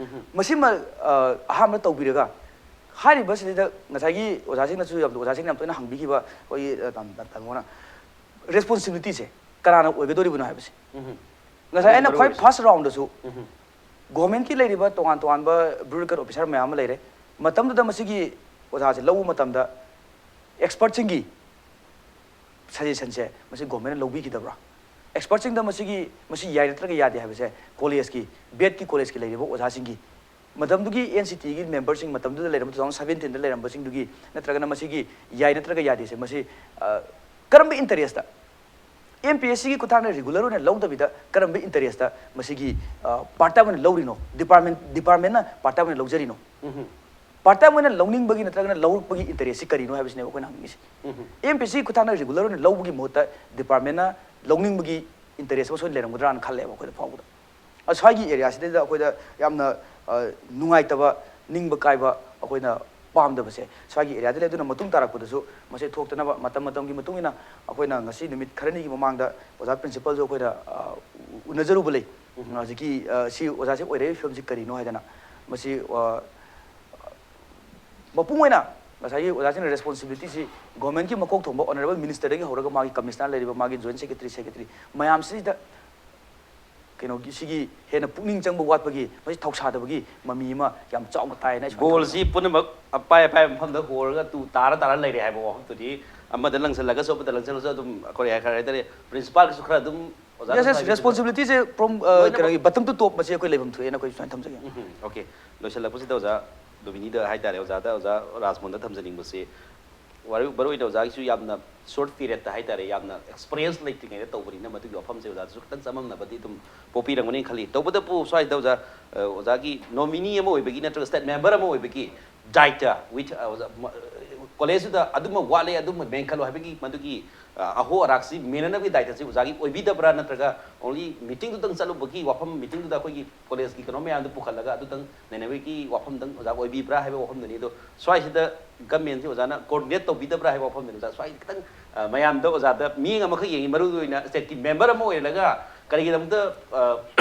ꯎꯝ꯫ ꯃꯁꯤꯃ, ꯑ, ꯑꯍꯥꯟꯕ ꯇꯧꯕꯤꯔꯒ, ꯍꯥꯏꯔꯤꯕꯁꯤꯗ ꯉꯁꯥꯏꯒꯤ ꯑꯣꯖꯥꯁꯤꯡꯅꯁꯨ ꯌꯥꯝ, ꯑꯣꯖꯥꯁꯤꯡꯅ ꯌꯥꯝ ꯇꯣꯏꯅ ꯍꯪꯕꯤꯈꯤꯕ ꯑꯩꯈꯣꯏꯒꯤ, ꯑ, ꯇꯥ-, ꯇꯥ-, ꯇꯥꯃꯣꯅ responsibility ꯁꯦ ꯀꯅꯥꯅ ꯑꯣꯏꯒꯗꯧꯔꯤꯕꯅꯣ ꯍꯥꯏꯕꯁꯦ꯫ ꯎꯝ꯫ ꯉꯁꯥꯏ ꯑꯩꯅ ꯃꯔꯨ ꯈ꯭ꯋꯥꯏ ꯑꯣꯏꯔꯤꯁꯦ꯫ First round ꯗꯁꯨ ꯎꯝ꯫ Government ꯀꯤ ꯂꯩꯔꯤꯕ ꯇꯣꯉꯥꯟ ꯇꯣꯉꯥꯟꯕ bureaucratic officer ꯃꯌꯥꯝ ꯑꯃ ꯂꯩꯔꯦ꯫ ꯃꯇꯝꯗꯨꯗ ꯃꯁꯤꯒꯤ ꯑꯣꯖꯥꯁꯦ ꯂꯧꯕ ꯃꯇꯝꯗ expert ꯁꯤꯡꯒꯤ suggestion ꯁꯦ ꯃꯁꯤ government ꯅ ꯂꯧꯕꯤꯈꯤꯗꯕ꯭ꯔꯥ? Expert ꯁꯤꯡꯗ ꯃꯁꯤꯒꯤ, ꯃꯁꯤ ꯌꯥꯏ ꯅꯠꯇ꯭ꯔꯒ ꯌꯥꯗꯦ ꯍꯥꯏꯕꯁꯦ college ꯀꯤ, B.Ed ꯀꯤ college ꯀꯤ ꯂꯩꯔꯤꯕ ꯑꯣꯖꯥꯁꯤꯡꯒꯤ, ꯃꯇꯝꯗꯨꯒꯤ N C T ꯒꯤ member ꯁꯤꯡ, ꯃꯇꯝꯗꯨꯗ ꯂꯩꯔꯝꯕ two thousand seventeen ꯗ ꯂꯩꯔꯝꯕꯁꯤꯡꯗꯨꯒꯤ, ꯅꯠꯇ꯭ꯔꯒꯅ ꯃꯁꯤꯒꯤ ꯌꯥꯏ ꯅꯠꯇ꯭ꯔꯒ ꯌꯥꯗꯦꯁꯦ ꯃꯁꯤ, ꯑ, ꯀꯔꯝꯕ interest ꯇ? M P S C ꯒꯤ ꯈꯨꯠꯊꯥꯡꯗ regular ꯑꯣꯏꯅ ꯂꯧꯗꯕꯤꯗ ꯀꯔꯝꯕ interest ꯇ ꯃꯁꯤꯒꯤ, ꯑ, part time ꯑꯣꯏꯅ ꯂꯧꯔꯤꯅꯣ? Department, department ꯅ part time ꯑꯣꯏꯅ ꯂꯧꯖꯔꯤꯅꯣ? ꯎꯝ꯫ Part time ꯑꯣꯏꯅ ꯂꯧꯅꯤꯡꯕꯒꯤ ꯅꯠꯇ꯭ꯔꯒꯅ ꯂꯧꯔꯛꯄꯒꯤ interest ꯁꯤ ꯀꯔꯤꯅꯣ ꯍꯥꯏꯕꯁꯤꯅꯦꯕ ꯑꯩꯈꯣꯏꯅ ꯍꯪꯅꯤꯡꯉꯤꯁꯦ꯫ ꯎꯝ꯫ M P S C ꯈꯨꯠꯊꯥꯡꯗ regular ꯑꯣꯏꯅ ꯂꯧꯕꯒꯤ ꯃꯍꯨꯠꯇ department ꯅ ꯂꯧꯅꯤꯡꯕꯒꯤ interest ꯑꯃ ꯁꯣꯏꯅ ꯂꯩꯔꯝꯒꯗ꯭ꯔꯥꯅ ꯈꯜꯂꯦꯕ ꯑꯩꯈꯣꯏꯗ ꯐꯥꯎꯕꯗ꯫ ꯑ, ꯁ꯭ꯋꯥꯏꯒꯤ area ꯁꯤꯗꯩꯗ ꯑꯩꯈꯣꯏꯗ ꯌꯥꯝꯅ, ꯑ, ꯅꯨꯡꯉꯥꯏꯇꯕ, ꯅꯤꯡꯕ ꯀꯥꯏꯕ, ꯑꯩꯈꯣꯏꯅ ꯄꯥꯝꯗꯕꯁꯦ ꯁ꯭ꯋꯥꯏꯒꯤ area ꯗ ꯂꯩ꯫ ꯑꯗꯨꯅ ꯃꯇꯨꯡ ꯇꯥꯔꯛꯄꯗꯁꯨ ꯃꯁꯤ ꯊꯣꯛꯇꯅꯕ ꯃꯇꯝ ꯃꯇꯝꯒꯤ ꯃꯇꯨꯡ ꯏꯟꯅ ꯑꯩꯈꯣꯏꯅ ꯉꯁꯤ ꯅꯨꯃꯤꯠ ꯈꯔꯅꯤꯒꯤ ꯃꯃꯥꯡꯗ ꯑꯣꯖꯥ principal ꯁꯨ ꯑꯩꯈꯣꯏꯗ, ꯑ, ꯎ-, ꯎꯅꯖꯔꯨꯕ ꯂꯩ꯫ ꯎꯝ꯫ ꯍꯧꯖꯤꯛꯀꯤ, ꯑ, ꯁꯤ ꯑꯣꯖꯥꯁꯤ ꯑꯣꯏꯔꯛꯏꯕ ꯐꯤꯕꯝꯁꯤ ꯀꯔꯤꯅꯣ ꯍꯥꯏꯗꯅ ꯃꯁꯤ, ꯑ, ꯃꯄꯨꯡ ꯑꯣꯏꯅ ꯉꯁꯥꯏꯒꯤ ꯑꯣꯖꯥꯁꯤꯡꯅ responsibility ꯁꯤ government ꯀꯤ ꯃꯀꯣꯛ ꯊꯣꯡꯕ honourable minister ꯗꯒꯤ ꯍꯧꯔꯒ ꯃꯥꯒꯤ commissioner ꯂꯩꯔꯤꯕ, ꯃꯥꯒꯤ joint secretary, secretary ꯃꯌꯥꯝꯁꯤꯗ ꯀꯩꯅꯣꯒꯤ ꯁꯤꯒꯤ ꯍꯦꯟꯅ ꯄꯨꯛꯅꯤꯡ ꯆꯪꯕ ꯋꯥꯠꯄꯒꯤ, ꯃꯁꯤ ꯊꯧꯁꯥꯗꯕꯒꯤ ꯃꯃꯤ ꯑꯃ ꯌꯥꯝ ꯆꯥꯎꯅ ꯇꯥꯏꯅ ꯑꯩ ꯁꯨꯃꯥꯏꯅ ꯒꯣꯜꯁꯤ ꯄꯨꯝꯅꯃꯛ ꯑꯄꯥꯏ ꯑꯄꯥꯏꯕ ꯃꯐꯝꯗ ꯍꯣꯔꯒ ꯇꯨ ꯇꯥꯔ ꯇꯥꯔ ꯂꯩꯔꯦ ꯍꯥꯏꯕ ꯋꯥꯐꯝꯗꯨꯗꯤ ꯑꯃꯗ ꯂꯪꯁꯤꯜꯂꯒꯁꯨ ꯑꯃꯗ ꯂꯪꯁꯤꯜꯂꯁꯨ ꯑꯗꯨꯝ ꯑꯩꯈꯣꯏ ꯀꯔꯤ ꯍꯥꯏꯇꯥꯔꯦ, ꯄ꯭ꯔꯤꯟꯁꯤꯄꯥꯜꯒꯤꯁꯨ ꯈꯔ ꯑꯗꯨꯝ ꯑꯣꯖꯥ ꯌꯦꯁ ꯑꯗꯨꯝ ꯌꯦꯁ ꯍꯥꯏꯕꯤꯕꯗꯣ꯫ ꯔꯦꯁꯄꯣꯟꯁꯤꯕꯤꯂꯤꯇꯤꯁꯦ ꯐ꯭ꯔꯣꯝ ꯂꯣꯏꯅꯃꯛ ꯀꯩꯅꯣꯒꯤ ꯕꯇꯝ ꯇꯨ ꯇꯣꯞ, ꯃꯁꯤ ꯑꯩꯈꯣꯏ ꯂꯩꯐꯝ ꯊꯣꯛꯑꯦꯅ ꯑꯩꯈꯣꯏ ꯁꯨꯃꯥꯏꯅ ꯊꯝꯖꯒꯦ꯫ ꯎꯝ, ꯑꯣꯀꯦ꯫ ꯂꯣꯏꯁꯤꯜꯂꯛꯄꯁꯤꯗ ꯑꯣꯖꯥ ꯂꯨꯃꯤꯅꯤꯗ ꯍꯥꯏꯇꯥꯔꯦ, ꯑꯣꯖꯥꯗ, ꯑꯣꯖꯥ ꯔꯥꯖꯃꯣꯍꯟꯗ ꯊꯝꯖꯅꯤꯡꯕꯁꯤ, ꯃꯔꯨ ꯃꯔꯨꯑꯣꯏꯅ ꯑꯣꯖꯥꯒꯤꯁꯨ ꯌꯥꯝꯅ ꯁꯣꯔꯠ ꯄꯤꯔꯤꯌꯠꯇ ꯍꯥꯏꯇꯥꯔꯦ, ꯌꯥꯝꯅ ꯑꯦꯛꯁꯄꯤꯔꯤꯌꯦꯟꯁ ꯂꯩꯇ꯭ꯔꯤꯉꯩꯗ ꯇꯧꯕꯅꯤꯅ ꯃꯗꯨꯒꯤ ꯋꯥꯐꯝꯁꯦ ꯑꯣꯖꯥꯗꯁꯨ ꯈꯤꯇꯪ ꯆꯃꯝꯅꯕꯗꯤ ꯑꯗꯨꯝ ꯄꯣꯛꯄꯤꯔꯝꯒꯅꯤ ꯈꯜꯂꯤ꯫ ꯇꯧꯕꯇꯕꯨ ꯁ꯭ꯋꯥꯏꯗ ꯑꯣꯖꯥ, ꯑ, ꯑꯣꯖꯥꯒꯤ ꯅꯣꯃꯤꯅꯤ ꯑꯃ ꯑꯣꯏꯕꯒꯤ ꯅꯠꯇ꯭ꯔꯒ ꯁ꯭ꯇꯦꯠ ꯃꯦꯝꯕꯔ ꯑꯃ ꯑꯣꯏꯕꯒꯤ ꯗꯥꯏꯇ ꯋꯤꯠ, ꯑ, ꯑꯣꯖꯥ, ꯃ-, ꯀꯣꯂꯦꯖꯇꯨꯗ ꯑꯗꯨꯃ ꯋꯥꯠꯂꯦ, ꯑꯗꯨꯃ ꯃꯦꯟꯈꯠꯂꯣ ꯍꯥꯏꯕꯒꯤ ꯃꯗꯨꯒꯤ, ꯑ, ꯑꯍꯣ ꯑꯔꯥꯛꯁꯤ ꯃꯦꯟꯅꯅꯕꯒꯤ ꯗꯥꯏꯇꯁꯤ ꯑꯣꯖꯥꯒꯤ ꯑꯣꯏꯕꯤꯗꯕ꯭ꯔꯥ, ꯅꯠꯇ꯭ꯔꯒ ꯑꯣꯡꯂꯤ ꯃꯤꯇꯤꯡꯗꯨꯗꯪ ꯆꯠꯂꯨꯕꯒꯤ ꯋꯥꯐꯝ, ꯃꯤꯇꯤꯡꯗꯨꯗ ꯑꯩꯈꯣꯏꯒꯤ ꯀꯣꯂꯦꯖꯀꯤ ꯀꯩꯅꯣ ꯃꯌꯥꯝꯗꯨ ꯄꯨꯈꯠꯂꯒ ꯑꯗꯨꯇꯪ ꯅꯩꯅꯕꯒꯤ ꯋꯥꯐꯝꯗꯪ ꯑꯣꯖꯥ ꯑꯣꯏꯕꯤꯕ꯭ꯔꯥ ꯍꯥꯏꯕ ꯋꯥꯐꯝꯗꯨꯅꯤ꯫ ꯑꯗꯣ ꯁ꯭ꯋꯥꯏꯁꯤꯗ ꯒꯃꯦꯟꯁꯤ ꯑꯣꯖꯥꯅ ꯀꯣꯑꯣꯔꯗꯤꯅꯦꯠ ꯇꯧꯕꯤꯗꯕ꯭ꯔꯥ ꯍꯥꯏꯕ ꯋꯥꯐꯝꯗꯨꯅꯤ ꯑꯣꯖꯥ꯫ ꯁ꯭ꯋꯥꯏ ꯈꯤꯇꯪ, ꯑ, ꯃꯌꯥꯝꯗ ꯑꯣꯖꯥꯗ ꯃꯤꯠꯌꯦꯡ ꯑꯃꯈꯛ ꯌꯦꯡꯉꯤ, ꯃꯔꯨ ꯑꯣꯏꯅ ꯁ꯭ꯇꯦꯠꯀꯤ ꯃꯦꯝꯕꯔ ꯑꯃ ꯑꯣꯏꯔꯒ ꯀꯔꯤꯒꯤꯗꯃꯛꯇ, ꯑ,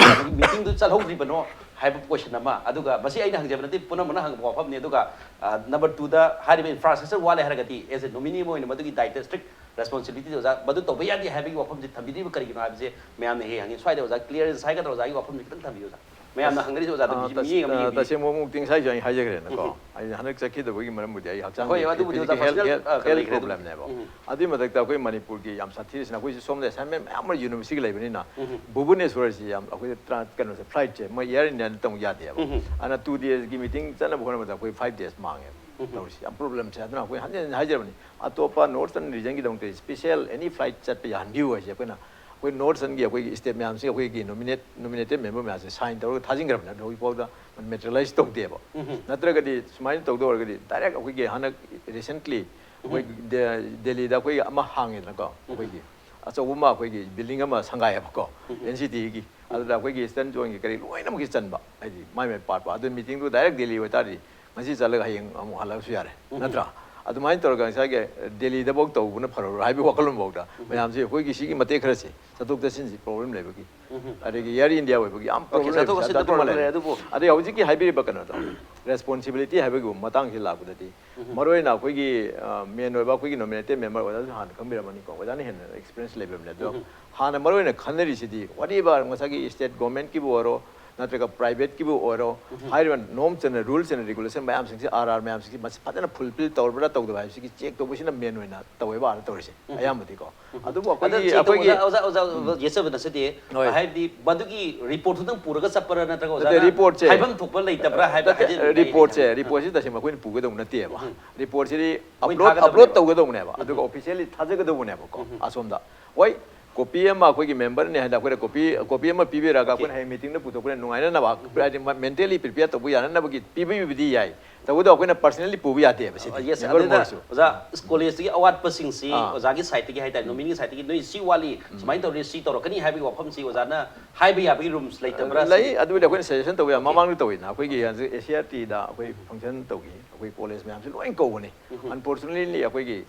ꯃꯤꯇꯤꯡꯗꯨ ꯆꯠꯍꯧꯗ꯭ꯔꯤꯕꯅꯣ ꯍꯥꯏꯕ ꯀꯣꯏꯁꯟ ꯑꯃ꯫ ꯑꯗꯨꯒ ꯃꯁꯤ ꯑꯩꯅ ꯍꯪꯖꯕ ꯅꯠꯇꯦ, ꯄꯨꯝꯅꯃꯛꯅ ꯍꯪꯕ ꯋꯥꯐꯝꯅꯤ꯫ ꯑꯗꯨꯒ, ꯑ, ꯅꯝꯕꯔ ꯇꯨꯗ ꯍꯥꯏꯔꯤꯕ ꯏꯟꯐ꯭ꯔꯥꯁ꯭ꯇ꯭ꯔꯛꯆꯔ ꯋꯥꯠꯂꯦ ꯍꯥꯏꯔꯒꯗꯤ, ꯑꯦꯁ ꯑꯦ ꯅꯣꯃꯤꯅꯤ ꯑꯃ ꯑꯣꯏꯅ ꯃꯗꯨꯒꯤ ꯗꯥꯏꯇ ꯁ꯭ꯇ꯭ꯔꯤꯛ ꯔꯦꯁꯄꯣꯟꯁꯤꯕꯤꯂꯤꯇꯤ ꯑꯣꯖꯥ ꯃꯗꯨ ꯇꯧꯕ ꯌꯥꯗꯦ ꯍꯥꯏꯕꯒꯤ ꯋꯥꯐꯝꯁꯤ ꯊꯝꯕꯤꯔꯤꯕ ꯀꯔꯤꯒꯤꯅꯣ ꯍꯥꯏꯕꯁꯦ ꯃꯌꯥꯝꯅ ꯍꯦꯛ ꯍꯪꯉꯤ꯫ ꯁ꯭ꯋꯥꯏꯗ ꯑꯣꯖꯥ ꯀ꯭ꯂꯤꯌꯥꯔꯦꯟꯁ ꯍꯥꯏꯒꯗ꯭ꯔꯥ ꯑꯣꯖꯥꯒꯤ ꯋꯥꯐꯝꯁꯤ ꯈꯤꯇꯪ ꯊꯝꯕꯤꯌꯨ ꯑꯣꯖꯥ꯫ ꯃꯌꯥꯝꯅ ꯍꯪꯅꯔꯤꯁꯦ ꯑꯣꯖꯥꯗ ꯑ, ꯃꯤ- ꯇꯁ- ꯃꯤꯠꯌꯦꯡ ꯑꯃ ꯑ, ꯌꯦꯡꯕꯤꯌꯨ꯫ ꯇꯁꯦꯡꯕꯃꯛꯇꯤ ꯉꯁꯥꯏꯁꯨ ꯑꯩ ꯍꯥꯏꯖꯈ꯭ꯔꯦꯅꯀꯣ꯫ ꯎꯝ꯫ ꯑꯩ ꯍꯟꯗꯛ ꯆꯠꯈꯤꯗꯕꯒꯤ ꯃꯔꯝꯕꯨꯗꯤ ꯑꯩ ꯍꯛꯆꯥꯡ ꯍꯣꯏ, ꯑꯗꯨꯕꯨꯗꯤ ꯑꯣꯖꯥ ꯍꯦꯜ- ꯄꯔꯁꯣꯅꯦꯜ, ꯍꯦꯜ- ꯑ, ꯀꯩꯅꯣ ꯍꯦꯜ ꯂꯩꯈ꯭ꯔꯦ ꯑꯗꯨꯝ꯫ ꯄ꯭ꯔꯣꯕ꯭ꯂꯦꯝꯅꯦꯕ꯫ ꯎꯝ꯫ ꯑꯗꯨꯏ ꯃꯊꯛꯇ ꯑꯩꯈꯣꯏ ꯃꯅꯤꯄꯨꯔꯒꯤ ꯌꯥꯝ ꯁꯥꯊꯤꯔꯤꯁꯤꯅ ꯑꯩꯈꯣꯏꯁꯨ ꯁꯣꯝꯗ ꯑꯦꯁꯥꯏꯟꯃꯦꯟ ꯃꯌꯥꯝ ꯑꯃ ꯌꯨꯅꯤꯚꯔꯁꯤꯇꯤꯒꯤ ꯂꯩꯕꯅꯤꯅ ꯎꯝ꯫ ꯚꯨꯕꯅꯦꯁ꯭ꯋꯔꯁꯤ ꯌꯥꯝ ꯑꯩꯈꯣꯏ ꯇ꯭ꯔꯥꯟ- ꯀꯩꯅꯣꯁꯦ ꯐ꯭ꯂꯥꯏꯠꯁꯦ ꯃꯣꯏ ꯑꯦꯌꯥꯔ ꯏꯟꯗꯤꯌꯥꯅ ꯇꯧ ꯌꯥꯗꯦꯕ꯫ ꯎꯝ꯫ ꯑꯗꯨꯅ ꯇꯨ ꯗꯦꯖꯀꯤ ꯃꯤꯇꯤꯡ ꯆꯠꯅꯕ ꯍꯣꯠꯅꯕꯗ ꯑꯩꯈꯣꯏ ꯐꯥꯏꯚ ꯗꯦꯖ ꯃꯥꯡꯉꯦꯕ ꯎꯝ꯫ ꯇꯧꯔꯤꯁꯤ꯫ ꯌꯥꯝ ꯄ꯭ꯔꯣꯕ꯭ꯂꯦꯝꯁꯦ ꯑꯗꯨꯅ ꯑꯩꯈꯣꯏ ꯍꯟꯖꯤꯟ ꯍꯟꯖꯤꯟ ꯍꯥꯏꯖꯕꯅꯤ꯫ ꯑꯇꯣꯞꯄ ꯅꯣꯔꯠ ꯏꯁꯇꯔꯟ ꯔꯤꯖꯟꯒꯤꯗꯃꯛꯇ ꯏꯁꯄꯤꯁꯦꯜ ꯑꯦꯅꯤ ꯐ꯭ꯂꯥꯏꯠ ꯆꯠꯄ ꯌꯥꯍꯟꯕꯤꯌꯨ ꯍꯥꯏꯁꯦ ꯑꯩꯈꯣꯏꯅ ꯑꯩꯈꯣꯏ ꯅꯣꯔꯠ ꯏꯁꯇꯔꯟꯒꯤ ꯑꯩꯈꯣꯏꯒꯤ ꯁ꯭ꯇꯦꯠ ꯃꯌꯥꯝꯁꯤꯒꯤ ꯑꯩꯈꯣꯏꯒꯤ ꯅꯣꯃꯤꯅꯦꯠ ꯅꯣꯃꯤꯅꯦꯇꯦꯠ ꯃꯦꯝꯕꯔ ꯃꯌꯥꯝꯁꯦ ꯁꯥꯏꯟ ꯇꯧꯔꯒ ꯊꯥꯖꯤꯟꯈ꯭ꯔꯕꯅꯦ꯫ ꯑꯗꯣ ꯍꯧꯖꯤꯛꯐꯥꯎꯗ ꯃꯦꯇꯔꯤꯌꯦꯂꯥꯏꯁ ꯇꯧꯗꯦꯕ꯫ ꯎꯝ꯫ ꯅꯠꯇ꯭ꯔꯒꯗꯤ ꯁꯨꯃꯥꯏꯅ ꯇꯧꯗꯧ ꯑꯣꯏꯔꯒꯗꯤ ꯗꯥꯏꯔꯦꯛ ꯑꯩꯈꯣꯏꯒꯤ ꯍꯟꯗꯛ ꯔꯤꯁꯦꯟꯠꯂꯤ ꯑꯩꯈꯣꯏ ꯗꯦ- ꯗꯦꯜꯂꯤꯗ ꯑꯩꯈꯣꯏꯒꯤ ꯑꯃ ꯍꯥꯡꯉꯦꯗꯅꯀꯣ, ꯑꯩꯈꯣꯏꯒꯤ ꯑꯆꯧꯕ ꯑꯃ ꯑꯩꯈꯣꯏꯒꯤ ꯕꯤꯜꯗꯤꯡ ꯑꯃ ꯁꯪꯒꯥꯏꯌꯦꯕꯀꯣ, ꯑꯦꯟ ꯁꯤ ꯇꯤꯒꯤ꯫ ꯑꯗꯨꯗ ꯑꯩꯈꯣꯏꯒꯤ ꯏꯁꯇꯔꯟ ꯖꯣꯟꯒꯤ ꯀꯔꯤ ꯂꯣꯏꯅꯃꯛꯀꯤ ꯆꯟꯕ, ꯍꯥꯏꯗꯤ ꯃꯥꯏ ꯃꯥꯏ ꯄꯥꯔꯠ ꯄꯥꯔꯠ꯫ ꯑꯗꯨ ꯃꯤꯇꯤꯡꯗꯨ ꯗꯥꯏꯔꯦꯛ ꯗꯦꯜꯂꯤ ꯑꯣꯏꯇꯥꯔꯗꯤ ꯉꯁꯤ ꯆꯠꯂꯒ ꯍꯌꯦꯡ ꯑꯃꯨꯛ ꯍꯜꯂꯛꯑꯁꯨ ꯌꯥꯔꯦ, ꯅꯠꯇ꯭ꯔꯥ? ꯑꯗꯨꯃꯥꯏꯅ ꯇꯧꯔꯒ ꯉꯁꯥꯏꯒꯤ ꯗꯦꯜꯂꯤꯗꯐꯥꯎ ꯇꯧꯕꯅ ꯐꯔꯕ꯭ꯔꯥ ꯍꯥꯏꯕꯒꯤ ꯋꯥꯈꯜꯂꯣꯟꯐꯥꯎꯗ ꯃꯌꯥꯝꯁꯦ ꯑꯩꯈꯣꯏꯒꯤ ꯁꯤꯒꯤ ꯃꯇꯦꯛ ꯈꯔꯁꯦ ꯆꯠꯊꯣꯛ ꯆꯠꯁꯤꯟꯁꯤ ꯄ꯭ꯔꯣꯕ꯭ꯂꯦꯝ ꯂꯩꯕꯒꯤ, ꯑꯗꯒꯤ ꯑꯦꯌꯔ ꯏꯟꯗꯤꯌꯥ ꯑꯣꯏꯕꯒꯤ ꯌꯥꯝ ꯄ꯭ꯔꯣꯕ꯭ꯂꯦꯝ ꯂꯩꯕꯁꯦ ꯑꯗꯨꯃ ꯂꯩꯔꯦ꯫ ꯑꯗꯨꯕꯨ ꯑꯗꯩ ꯍꯧꯖꯤꯛꯀꯤ ꯍꯥꯏꯕꯤꯔꯤꯕ ꯀꯩꯅꯣꯗꯣ, ꯔꯦꯁꯄꯣꯟꯁꯤꯕꯤꯂꯤꯇꯤ ꯍꯥꯏꯕꯒꯤ ꯃꯇꯥꯡꯁꯤ ꯂꯥꯛꯄꯗꯗꯤ, ꯃꯔꯨꯑꯣꯏꯅ ꯑꯩꯈꯣꯏꯒꯤ ꯃꯦꯟ ꯑꯣꯏꯕ ꯑꯩꯈꯣꯏꯒꯤ ꯅꯣꯃꯤꯅꯦꯇꯦꯠ ꯃꯦꯝꯕꯔ ꯑꯣꯖꯥꯁꯨ ꯍꯥꯟꯅ ꯈꯪꯕꯤꯔꯝꯃꯅꯤꯀꯣ, ꯑꯣꯖꯥꯅ ꯍꯦꯟꯅ ꯑꯦꯛꯁꯄꯤꯔꯤꯌꯦꯟꯁ ꯂꯩꯕꯅꯤꯅ꯫ ꯑꯗꯣ ꯍꯥꯟꯅ ꯃꯔꯨꯑꯣꯏꯅ ꯈꯟꯅꯔꯤꯁꯤꯗꯤ ꯋꯥꯠ ꯏꯚꯔ ꯉꯁꯥꯏꯒꯤ ꯁ꯭ꯇꯦꯠ ꯒꯣꯔꯃꯦꯟꯠꯀꯤꯕꯨ ꯑꯣꯏꯔꯣ, ꯅꯠꯇ꯭ꯔꯒ ꯄ꯭ꯔꯥꯏꯚꯦꯠꯀꯤꯕꯨ ꯑꯣꯏꯔꯣ, ꯍꯥꯏꯔꯤꯕ ꯅꯣꯔꯝꯁ ꯑꯦꯟ ꯔꯨꯜꯁ ꯑꯦꯟ ꯔꯤꯒꯨꯂꯦꯁꯟ ꯃꯌꯥꯝꯁꯤꯡꯁꯤ, ꯑꯥꯔ ꯑꯥꯔ ꯃꯌꯥꯝꯁꯤꯡꯁꯤ ꯃꯁꯤ ꯐꯖꯅ ꯐꯨꯜꯐꯤꯜ ꯇꯧꯔꯕ꯭ꯔꯥ ꯇꯧꯗꯕ꯭ꯔꯥ ꯍꯥꯏꯕꯁꯤꯒꯤ ꯆꯦꯛ ꯇꯧꯕꯁꯤꯅ ꯃꯦꯟ ꯑꯣꯏꯅ ꯇꯧꯋꯦꯕ ꯑꯥꯗ ꯇꯧꯔꯤꯁꯦ ꯑꯌꯥꯝꯕꯗꯤꯀꯣ꯫ ꯑꯗꯨꯕꯨ ꯑꯗꯣ ꯑꯩꯈꯣꯏꯒꯤ, ꯆꯦꯛ ꯇꯧꯕꯗ ꯑꯩꯈꯣꯏꯒꯤ ꯑꯣꯖꯥ, ꯑꯣꯖꯥ, ꯑꯣꯖꯥ ꯌꯦꯠꯆꯕ ꯅꯠꯆꯗꯦ꯫ ꯍꯣꯏ꯫ ꯍꯥꯏꯕꯗꯤ ꯃꯗꯨꯒꯤ ꯔꯤꯄꯣꯔꯠꯇꯨꯗꯪ ꯄꯨꯔꯒ ꯆꯠꯄ꯭ꯔꯥ ꯅꯠꯇ꯭ꯔꯒ ꯅꯠꯇꯦ, ꯑꯣꯖꯥꯅ ꯔꯤꯄꯣꯔꯠꯁꯦ, ꯍꯥꯏꯐꯝ ꯊꯣꯛꯄ ꯂꯩꯇꯕ꯭ꯔꯥ ꯍꯥꯏꯕ ꯅꯠꯇꯦ, ꯍꯥꯏꯖ-, ꯔꯤꯄꯣꯔꯠꯁꯦ, ꯔꯤꯄꯣꯔꯠꯁꯤ ꯇꯁꯦꯡꯕ ꯑꯩꯈꯣꯏꯅ ꯄꯨꯒꯗꯧꯕ ꯅꯠꯇꯦꯕ꯫ ꯔꯤꯄꯣꯔꯠꯁꯤꯗꯤ ꯃꯣꯏ ꯑꯞꯂꯣꯗ, ꯊꯥꯒꯗꯕꯅꯦꯕ꯫ ꯑꯞꯂꯣꯗ ꯇꯧꯒꯗꯧꯕꯅꯦꯕ, ꯑꯗꯨꯒ ꯑꯣꯐꯤꯁꯤꯌꯦꯜꯂꯤ ꯊꯥꯖꯒꯗꯧꯕꯅꯦꯕꯀꯣ꯫ ꯑꯁꯣꯝꯗ ꯍꯣꯏ, ꯀꯣꯄꯤ ꯑꯃ ꯑꯩꯈꯣꯏꯒꯤ ꯃꯦꯝꯕꯔꯅꯤ ꯍꯥꯏꯅ ꯑꯩꯈꯣꯏꯅ ꯀꯣꯄꯤ, ꯀꯣꯄꯤ ꯑꯃ ꯄꯤꯕꯤꯔꯒ ꯑꯩꯈꯣꯏꯅ ꯍꯌꯦꯡ ꯃꯤꯇꯤꯡꯗ ꯄꯨꯊꯣꯛꯄꯅ ꯅꯨꯡꯉꯥꯏꯅꯅꯕ, ꯍꯥꯏꯗꯤ ꯃꯦꯟꯇꯦꯜꯂꯤ ꯄ꯭ꯔꯤꯄꯦꯌꯔ ꯇꯧꯕ ꯌꯥꯅꯅꯕꯒꯤ ꯄꯤꯕꯤꯕꯗꯤ ꯌꯥꯏ꯫ ꯇꯧꯕꯇꯕꯨ ꯑꯩꯈꯣꯏꯅ ꯄꯔꯁꯅꯦꯜꯂꯤ ꯄꯨꯕ ꯌꯥꯗꯦꯕ ꯁꯤꯗꯤ꯫ ꯑ, ꯌꯦꯁ, ꯃꯦꯝꯕꯔ ꯑꯗꯨꯗ ꯃꯣꯏꯁꯨ꯫ ꯑꯣꯖꯥ, ꯁ꯭ꯀꯣꯂꯦꯖꯇꯒꯤ ꯑꯋꯥꯠꯄꯁꯤꯡꯁꯤ ꯑꯥ꯫ ꯑꯣꯖꯥꯒꯤ ꯁꯥꯏꯠꯇꯒꯤ ꯍꯥꯏꯇꯥꯔꯦ, ꯅꯣꯃꯤꯅꯤꯒꯤ ꯁꯥꯏꯠꯇꯒꯤ ꯅꯣꯏ ꯁꯤ ꯋꯥꯠꯂꯤ, ꯁꯨꯃꯥꯏꯅ ꯇꯧꯔꯤ, ꯁꯤ ꯇꯧꯔꯛꯀꯅꯤ ꯍꯥꯏꯕꯒꯤ ꯋꯥꯐꯝꯁꯤ ꯑꯣꯖꯥꯅ ꯍꯥꯏꯕ ꯌꯥꯕꯒꯤ ꯔꯨꯝꯁ ꯂꯩꯇꯕ꯭ꯔꯥ ꯂꯩ, ꯁꯤꯅꯤ? ꯑꯗꯨꯕꯨꯗꯤ ꯑꯩꯈꯣꯏꯅ ꯁꯖꯦꯁꯟ ꯇꯧꯕ ꯌꯥꯏ, ꯃꯃꯥꯡꯗ ꯇꯧꯋꯤꯅ ꯑꯩꯈꯣꯏꯒꯤ ꯍꯧꯖꯤꯛ ꯑꯦ ꯁꯤ ꯑꯥꯔ ꯇꯤꯗ ꯑꯩꯈꯣꯏ ꯐꯪꯁꯟ ꯇꯧꯈꯤ, ꯑꯩꯈꯣꯏ ꯀꯣꯂꯦꯖ ꯃꯌꯥꯝꯁꯤ ꯂꯣꯏ ꯀꯧꯕꯅꯤ꯫ ꯑꯟꯐꯣꯔꯆꯨꯅꯦꯠꯂꯤ ꯑꯩꯈꯣꯏꯒꯤ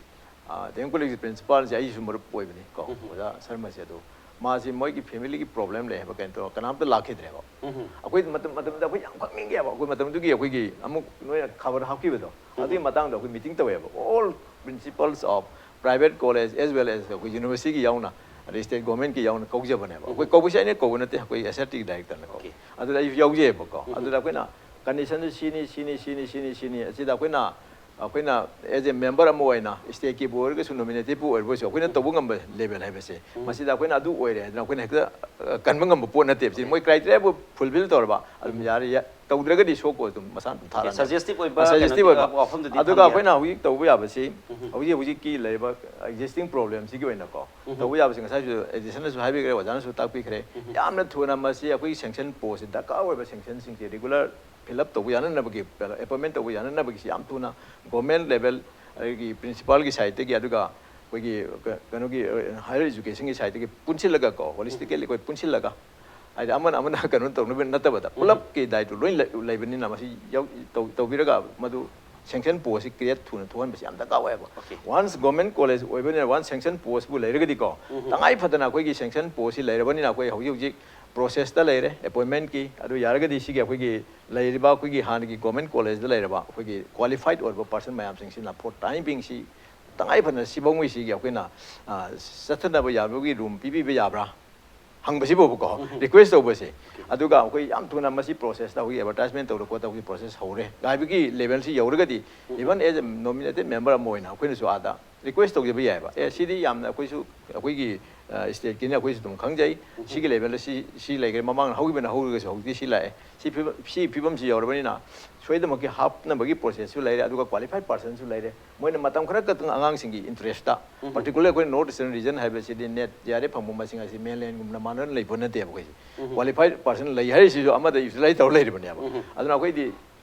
ꯑꯥ, ꯗꯤ ꯑꯦꯝ ꯀꯣꯂꯦꯖꯀꯤ ꯄ꯭ꯔꯤꯟꯁꯤꯄꯥꯜꯁꯦ ꯑꯩꯁꯨ ꯃꯔꯨꯞ ꯑꯣꯏꯕꯅꯤ ꯀꯣ, ꯑꯣꯖꯥ ꯁꯔꯃꯁꯦ꯫ ꯑꯗꯣ ꯃꯥꯁꯤ ꯃꯣꯏꯒꯤ ꯐꯦꯃꯤꯂꯤꯒꯤ ꯄ꯭ꯔꯣꯕ꯭ꯂꯦꯝ ꯂꯩ ꯍꯥꯏꯕ ꯀꯩꯅꯣ ꯇꯧꯔꯒ ꯀꯅꯥꯝꯇ ꯂꯥꯛꯈꯤꯗ꯭ꯔꯦꯕ꯫ ꯑꯩꯈꯣꯏ ꯃꯇꯝ, ꯃꯇꯝꯗ ꯑꯩꯈꯣꯏ ꯌꯥꯝ ꯈꯪꯅꯤꯡꯉꯦꯕ, ꯑꯩꯈꯣꯏ ꯃꯇꯝꯗꯨꯒꯤ ꯑꯩꯈꯣꯏꯒꯤ ꯑꯃꯨꯛ ꯅꯣꯏꯅ ꯈꯕꯔ ꯍꯥꯞꯈꯤꯕꯗꯣ, ꯑꯗꯨꯒꯤ ꯃꯇꯥꯡꯗ ꯑꯩꯈꯣꯏ ꯃꯤꯇꯤꯡ ꯇꯧꯋꯦꯕ, all principals of private college as well as ꯑꯩꯈꯣꯏ ꯌꯨꯅꯤꯚꯔꯁꯤꯇꯤꯒꯤ ꯌꯥꯎꯅ, ꯑꯗꯩ ꯁ꯭ꯇꯦꯠ ꯒꯣꯔꯃꯦꯟꯠꯀꯤ ꯌꯥꯎꯅ ꯀꯧꯖꯕꯅꯦꯕ꯫ ꯑꯩꯈꯣꯏ ꯀꯧꯕꯁꯦ ꯑꯩꯅ ꯀꯧꯕ ꯅꯠꯇꯦ, ꯑꯩꯈꯣꯏ ꯑꯦꯁ ꯑꯥꯔ ꯇꯤꯒꯤ ꯗꯥꯏꯔꯦꯛꯇꯔꯅ ꯀꯧꯏ꯫ ꯑꯣꯀꯦ꯫ ꯑꯗꯨꯗ ꯑꯩꯁꯨ ꯌꯥꯎꯖꯩꯑꯕꯀꯣ꯫ ꯑꯗꯨꯗ ꯑꯩꯈꯣꯏꯅ ꯀꯟꯗꯤꯁꯟꯗꯨ ꯁꯤꯅꯤ, ꯁꯤꯅꯤ, ꯁꯤꯅꯤ, ꯁꯤꯅꯤ, ꯁꯤꯅꯤ, ꯑꯁꯤꯗ ꯑꯩꯈꯣꯏꯅ ꯑꯩꯈꯣꯏꯅ ꯑꯦꯖ ꯑꯦ ꯃꯦꯝꯕꯔ ꯑꯃ ꯑꯣꯏꯅ, ꯁ꯭ꯇꯦꯠꯀꯤꯕꯨ ꯑꯣꯏꯔꯒꯁꯨ, ꯅꯣꯃꯤꯅꯦꯇꯤꯞꯄꯨ ꯑꯣꯏꯔꯒꯁꯨ, ꯑꯩꯈꯣꯏꯅ ꯇꯧꯕ ꯉꯝꯕ ꯂꯦꯚꯦꯜ ꯍꯥꯏꯕꯁꯦ, ꯃꯁꯤꯗ ꯑꯩꯈꯣꯏꯅ ꯑꯗꯨ ꯑꯣꯏꯔꯦ ꯍꯥꯏꯗꯅ ꯑꯩꯈꯣꯏꯅ ꯍꯦꯛꯇ, ꯑ, ꯀꯟꯕ ꯉꯝꯕ ꯄꯣꯠ ꯅꯠꯇꯦꯕ꯫ ꯁꯤ ꯃꯣꯏ ꯀ꯭ꯔꯥꯏꯇꯦꯔꯤꯌꯥꯕꯨ ꯐꯨꯜꯐꯤꯜ ꯇꯧꯔꯕ ꯑꯗꯨꯝ ꯌꯥꯔꯦ, ꯌꯥ-, ꯇꯧꯗ꯭ꯔꯒꯗꯤ ꯁꯣꯛꯄ ꯑꯗꯨꯝ ꯃꯁꯥꯅ ꯑꯗꯨꯝ ꯊꯥꯔꯛꯑꯅꯤ꯫ ꯁꯖꯦꯁꯇꯤꯞ ꯑꯣꯏꯕ, ꯁꯖꯦꯁꯇꯤꯞ ꯀꯩꯅꯣꯗꯤ, ꯑꯣꯏꯕ꯫ ꯋꯥꯐꯝꯗꯨꯗꯤ ꯑꯗꯨꯒ ꯊꯝꯕ ꯑꯩꯈꯣꯏꯅ ꯌꯥꯏ꯫ ꯍꯧꯖꯤꯛ ꯇꯧꯕ ꯌꯥꯕꯁꯤ, ꯍꯧꯖꯤꯛ ꯍꯧꯖꯤꯛꯀꯤ ꯂꯩꯔꯤꯕ ꯑꯦꯛꯖꯤꯁꯇꯤꯡ ꯄ꯭ꯔꯣꯕ꯭ꯂꯦꯝꯁꯤꯒꯤ ꯑꯣꯏꯅꯀꯣ, ꯇꯧꯕ ꯌꯥꯕꯁꯤ ꯉꯁꯥꯏꯁꯨ ꯑꯦꯗꯤꯁꯟꯅꯁꯨ ꯍꯥꯏꯕꯤꯈ꯭ꯔꯦ, ꯑꯣꯖꯥꯅꯁꯨ ꯇꯥꯛꯄꯤꯈ꯭ꯔꯦ꯫ ꯌꯥꯝꯅ ꯊꯨꯅ ꯃꯁꯤ ꯑꯩꯈꯣꯏꯒꯤ ꯁꯦꯡꯁꯟ ꯄꯣꯁꯁꯤ, ꯗꯔꯀꯥꯔ ꯑꯣꯏꯕ ꯁꯦꯡꯁꯟꯁꯤꯡꯁꯦ ꯔꯤꯒꯨꯂꯔ ꯐꯤꯜ ꯑꯞ ꯇꯧꯕ ꯌꯥꯅꯅꯕꯒꯤ, ꯑꯦꯄꯣꯏꯟꯃꯦꯟ ꯇꯧꯕ ꯌꯥꯅꯅꯕꯒꯤꯁꯤ ꯌꯥꯝ ꯊꯨꯅ ꯒꯣꯔꯃꯦꯟ ꯂꯦꯚꯦꯜ, ꯑꯗꯒꯤ ꯄ꯭ꯔꯤꯟꯁꯤꯄꯥꯜꯒꯤ ꯁꯥꯏꯠꯇꯒꯤ, ꯑꯗꯨꯒ ꯑꯩꯈꯣꯏꯒꯤ ꯀ-, ꯀꯩꯅꯣꯒꯤ, ꯍꯥꯌꯔ ꯑꯦꯖꯨꯀꯦꯁꯟꯒꯤ ꯁꯥꯏꯠꯇꯒꯤ ꯄꯨꯟꯁꯤꯜꯂꯒ ꯀꯣ, ꯍꯣꯂꯤꯁꯇꯤꯀꯦꯜꯂꯤ ꯑꯩꯈꯣꯏ ꯄꯨꯟꯁꯤꯜꯂꯒ, ꯍꯥꯏꯗꯤ ꯑꯃꯅ ꯑꯃꯅ ꯀꯩꯅꯣ ꯇꯧꯅꯕ ꯅꯠꯇꯕꯗ, ꯄꯨꯂꯞꯀꯤ ꯗꯥꯏꯇꯣ ꯂꯣꯏ ꯂꯩ-, ꯂꯩꯕꯅꯤꯅ ꯃꯁꯤ ꯌꯥꯎ-, ꯇꯧ-, ꯇꯧꯕꯤꯔꯒ ꯃꯗꯨ ꯁꯦꯡꯁꯟ ꯄꯣꯁꯁꯤ ꯀ꯭ꯔꯤꯌꯦꯠ ꯊꯨꯅ ꯊꯣꯛꯍꯟꯕꯁꯤ ꯌꯥꯝ ꯗꯔꯀꯥꯔ ꯑꯣꯏꯌꯦꯕ꯫ Okay. ꯋꯥꯟꯁ ꯒꯣꯔꯃꯦꯟ ꯀꯣꯂꯦꯖ ꯑꯣꯏꯕꯅꯤꯅ, ꯋꯥꯟꯁ ꯁꯦꯡꯁꯟ ꯄꯣꯁꯄꯨ ꯂꯩꯔꯒꯗꯤꯀꯣ, ꯇꯉꯥꯏ ꯐꯗꯅ ꯑꯩꯈꯣꯏꯒꯤ ꯁꯦꯡꯁꯟ ꯄꯣꯁꯁꯤ ꯂꯩꯔꯕꯅꯤꯅ ꯑꯩꯈꯣꯏ ꯍꯧꯖꯤꯛ ꯍꯧꯖꯤꯛ ꯄ꯭ꯔꯣꯁꯦꯁꯇ ꯂꯩꯔꯦ ꯑꯦꯄꯣꯏꯟꯃꯦꯟꯠꯀꯤ꯫ ꯑꯗꯨ ꯌꯥꯔꯒꯗꯤ ꯁꯤꯒꯤ ꯑꯩꯈꯣꯏꯒꯤ ꯂꯩꯔꯤꯕ ꯑꯩꯈꯣꯏꯒꯤ ꯍꯥꯟꯅꯒꯤ ꯒꯣꯔꯃꯦꯟ ꯀꯣꯂꯦꯖꯇ ꯂꯩꯔꯕ ꯑꯩꯈꯣꯏꯒꯤ ꯀ꯭ꯋꯥꯂꯤꯐꯥꯏꯠ ꯑꯣꯏꯔꯕ ꯄꯥꯔꯁꯟ ꯃꯌꯥꯝꯁꯤꯡꯁꯤꯅ ꯐꯣꯔ ꯇꯥꯏꯝ ꯕꯤꯡꯁꯤ ꯇꯉꯥꯏ ꯐꯗꯅ ꯁꯤꯐꯧꯉꯩꯁꯤꯒꯤ ꯑꯩꯈꯣꯏꯅ ꯆꯠꯊꯅꯕ ꯌꯥꯕꯒꯤ ꯔꯨꯝ ꯄꯤꯕꯤꯕ ꯌꯥꯕ꯭ꯔꯥ ꯍꯪꯕꯁꯤꯕꯨꯕꯀꯣ, ꯔꯤꯀ꯭ꯋꯦꯁ ꯇꯧꯕꯁꯦ꯫ ꯑꯗꯨꯒ ꯑꯩꯈꯣꯏ ꯌꯥꯝ ꯊꯨꯅ ꯃꯁꯤ ꯄ꯭ꯔꯣꯁꯦꯁꯇ ꯑꯩꯈꯣꯏꯒꯤ ꯑꯦꯗꯚꯔꯇꯥꯏꯁꯃꯦꯟ ꯇꯧꯔ ꯈꯣꯠꯇ ꯑꯩꯈꯣꯏꯒꯤ ꯄ꯭ꯔꯣꯁꯦꯁ ꯍꯧꯔꯦ ꯍꯥꯏꯕꯒꯤ ꯂꯦꯚꯦꯜꯁꯤ ꯌꯧꯔꯒꯗꯤ, even as a nominated member ꯑꯃ ꯑꯣꯏꯅ ꯑꯩꯈꯣꯏꯅꯁꯨ ꯑꯥꯗ ꯔꯤꯀ꯭ꯋꯦꯁ ꯇꯧꯖꯕ ꯌꯥꯏꯑꯕ꯫ ꯑꯦ, ꯁꯤꯗꯤ ꯌꯥꯝꯅ ꯑꯩꯈꯣꯏꯁꯨ ꯑꯩꯈꯣꯏꯒꯤ ꯁ꯭ꯇꯦꯠꯀꯤꯅꯤ, ꯑꯩꯈꯣꯏꯁꯨ ꯑꯗꯨꯝ ꯈꯪꯖꯩ꯫ ꯁꯤꯒꯤ ꯂꯦꯚꯦꯜꯗ ꯁꯤ ꯁꯤ ꯂꯩꯈ꯭ꯔꯦ, ꯃꯃꯥꯡꯗ ꯍꯧꯈꯤꯕꯅ ꯍꯧꯈ꯭ꯔꯒꯁꯨ ꯍꯧꯖꯤꯛꯇꯤ ꯁꯤ ꯂꯥꯛꯑꯦ꯫ ꯁꯤ ꯐꯤꯕꯝ ꯁꯤ ꯐꯤꯕꯝꯁꯤ ꯌꯧꯔꯕꯅꯤꯅ ꯁꯣꯏꯗꯅꯃꯛꯀꯤ ꯍꯥꯞꯅꯕꯒꯤ ꯄ꯭ꯔꯣꯁꯦꯁꯁꯨ ꯂꯩꯔꯦ, ꯑꯗꯨꯒ ꯀ꯭ꯋꯥꯂꯤꯐꯥꯏꯠ ꯄꯥꯔꯁꯟꯁꯨ ꯂꯩꯔꯦ꯫ ꯃꯣꯏꯅ ꯃꯇꯝ ꯈꯔ ꯈꯛꯇꯪ ꯑꯉꯥꯡꯁꯤꯡꯒꯤ ꯏꯟꯇꯔꯦꯁꯇ, ꯄꯥꯔꯇꯤꯀꯨꯂꯔ ꯑꯩꯈꯣꯏ ꯅꯣꯔꯠ ꯏꯁꯇꯔꯟ ꯔꯤꯖꯟ ꯍꯥꯏꯕꯁꯤꯗꯤ ꯅꯦꯠ ꯖꯤ ꯑꯥꯔ ꯑꯦꯐ ꯐꯪꯕ ꯃꯁꯤꯡ ꯑꯁꯤ ꯃꯦꯟꯂꯦꯟꯒꯨꯝꯅ ꯃꯥꯟꯅꯅ ꯂꯩꯕ ꯅꯠꯇꯦꯕ꯫ ꯑꯩꯈꯣꯏꯁꯤ ꯀ꯭ꯋꯥꯂꯤꯐꯥꯏꯠ ꯄꯥꯔꯁꯟ ꯂꯩ ꯍꯥꯏꯔꯤꯁꯤꯁꯨ ꯑꯃꯗ ꯌꯨꯇꯤꯂꯥꯏꯁ ꯇꯧꯔ ꯂꯩꯔꯤꯕꯅꯦꯕ꯫ ꯑꯗꯨꯅ ꯑꯩꯈꯣꯏꯗꯤ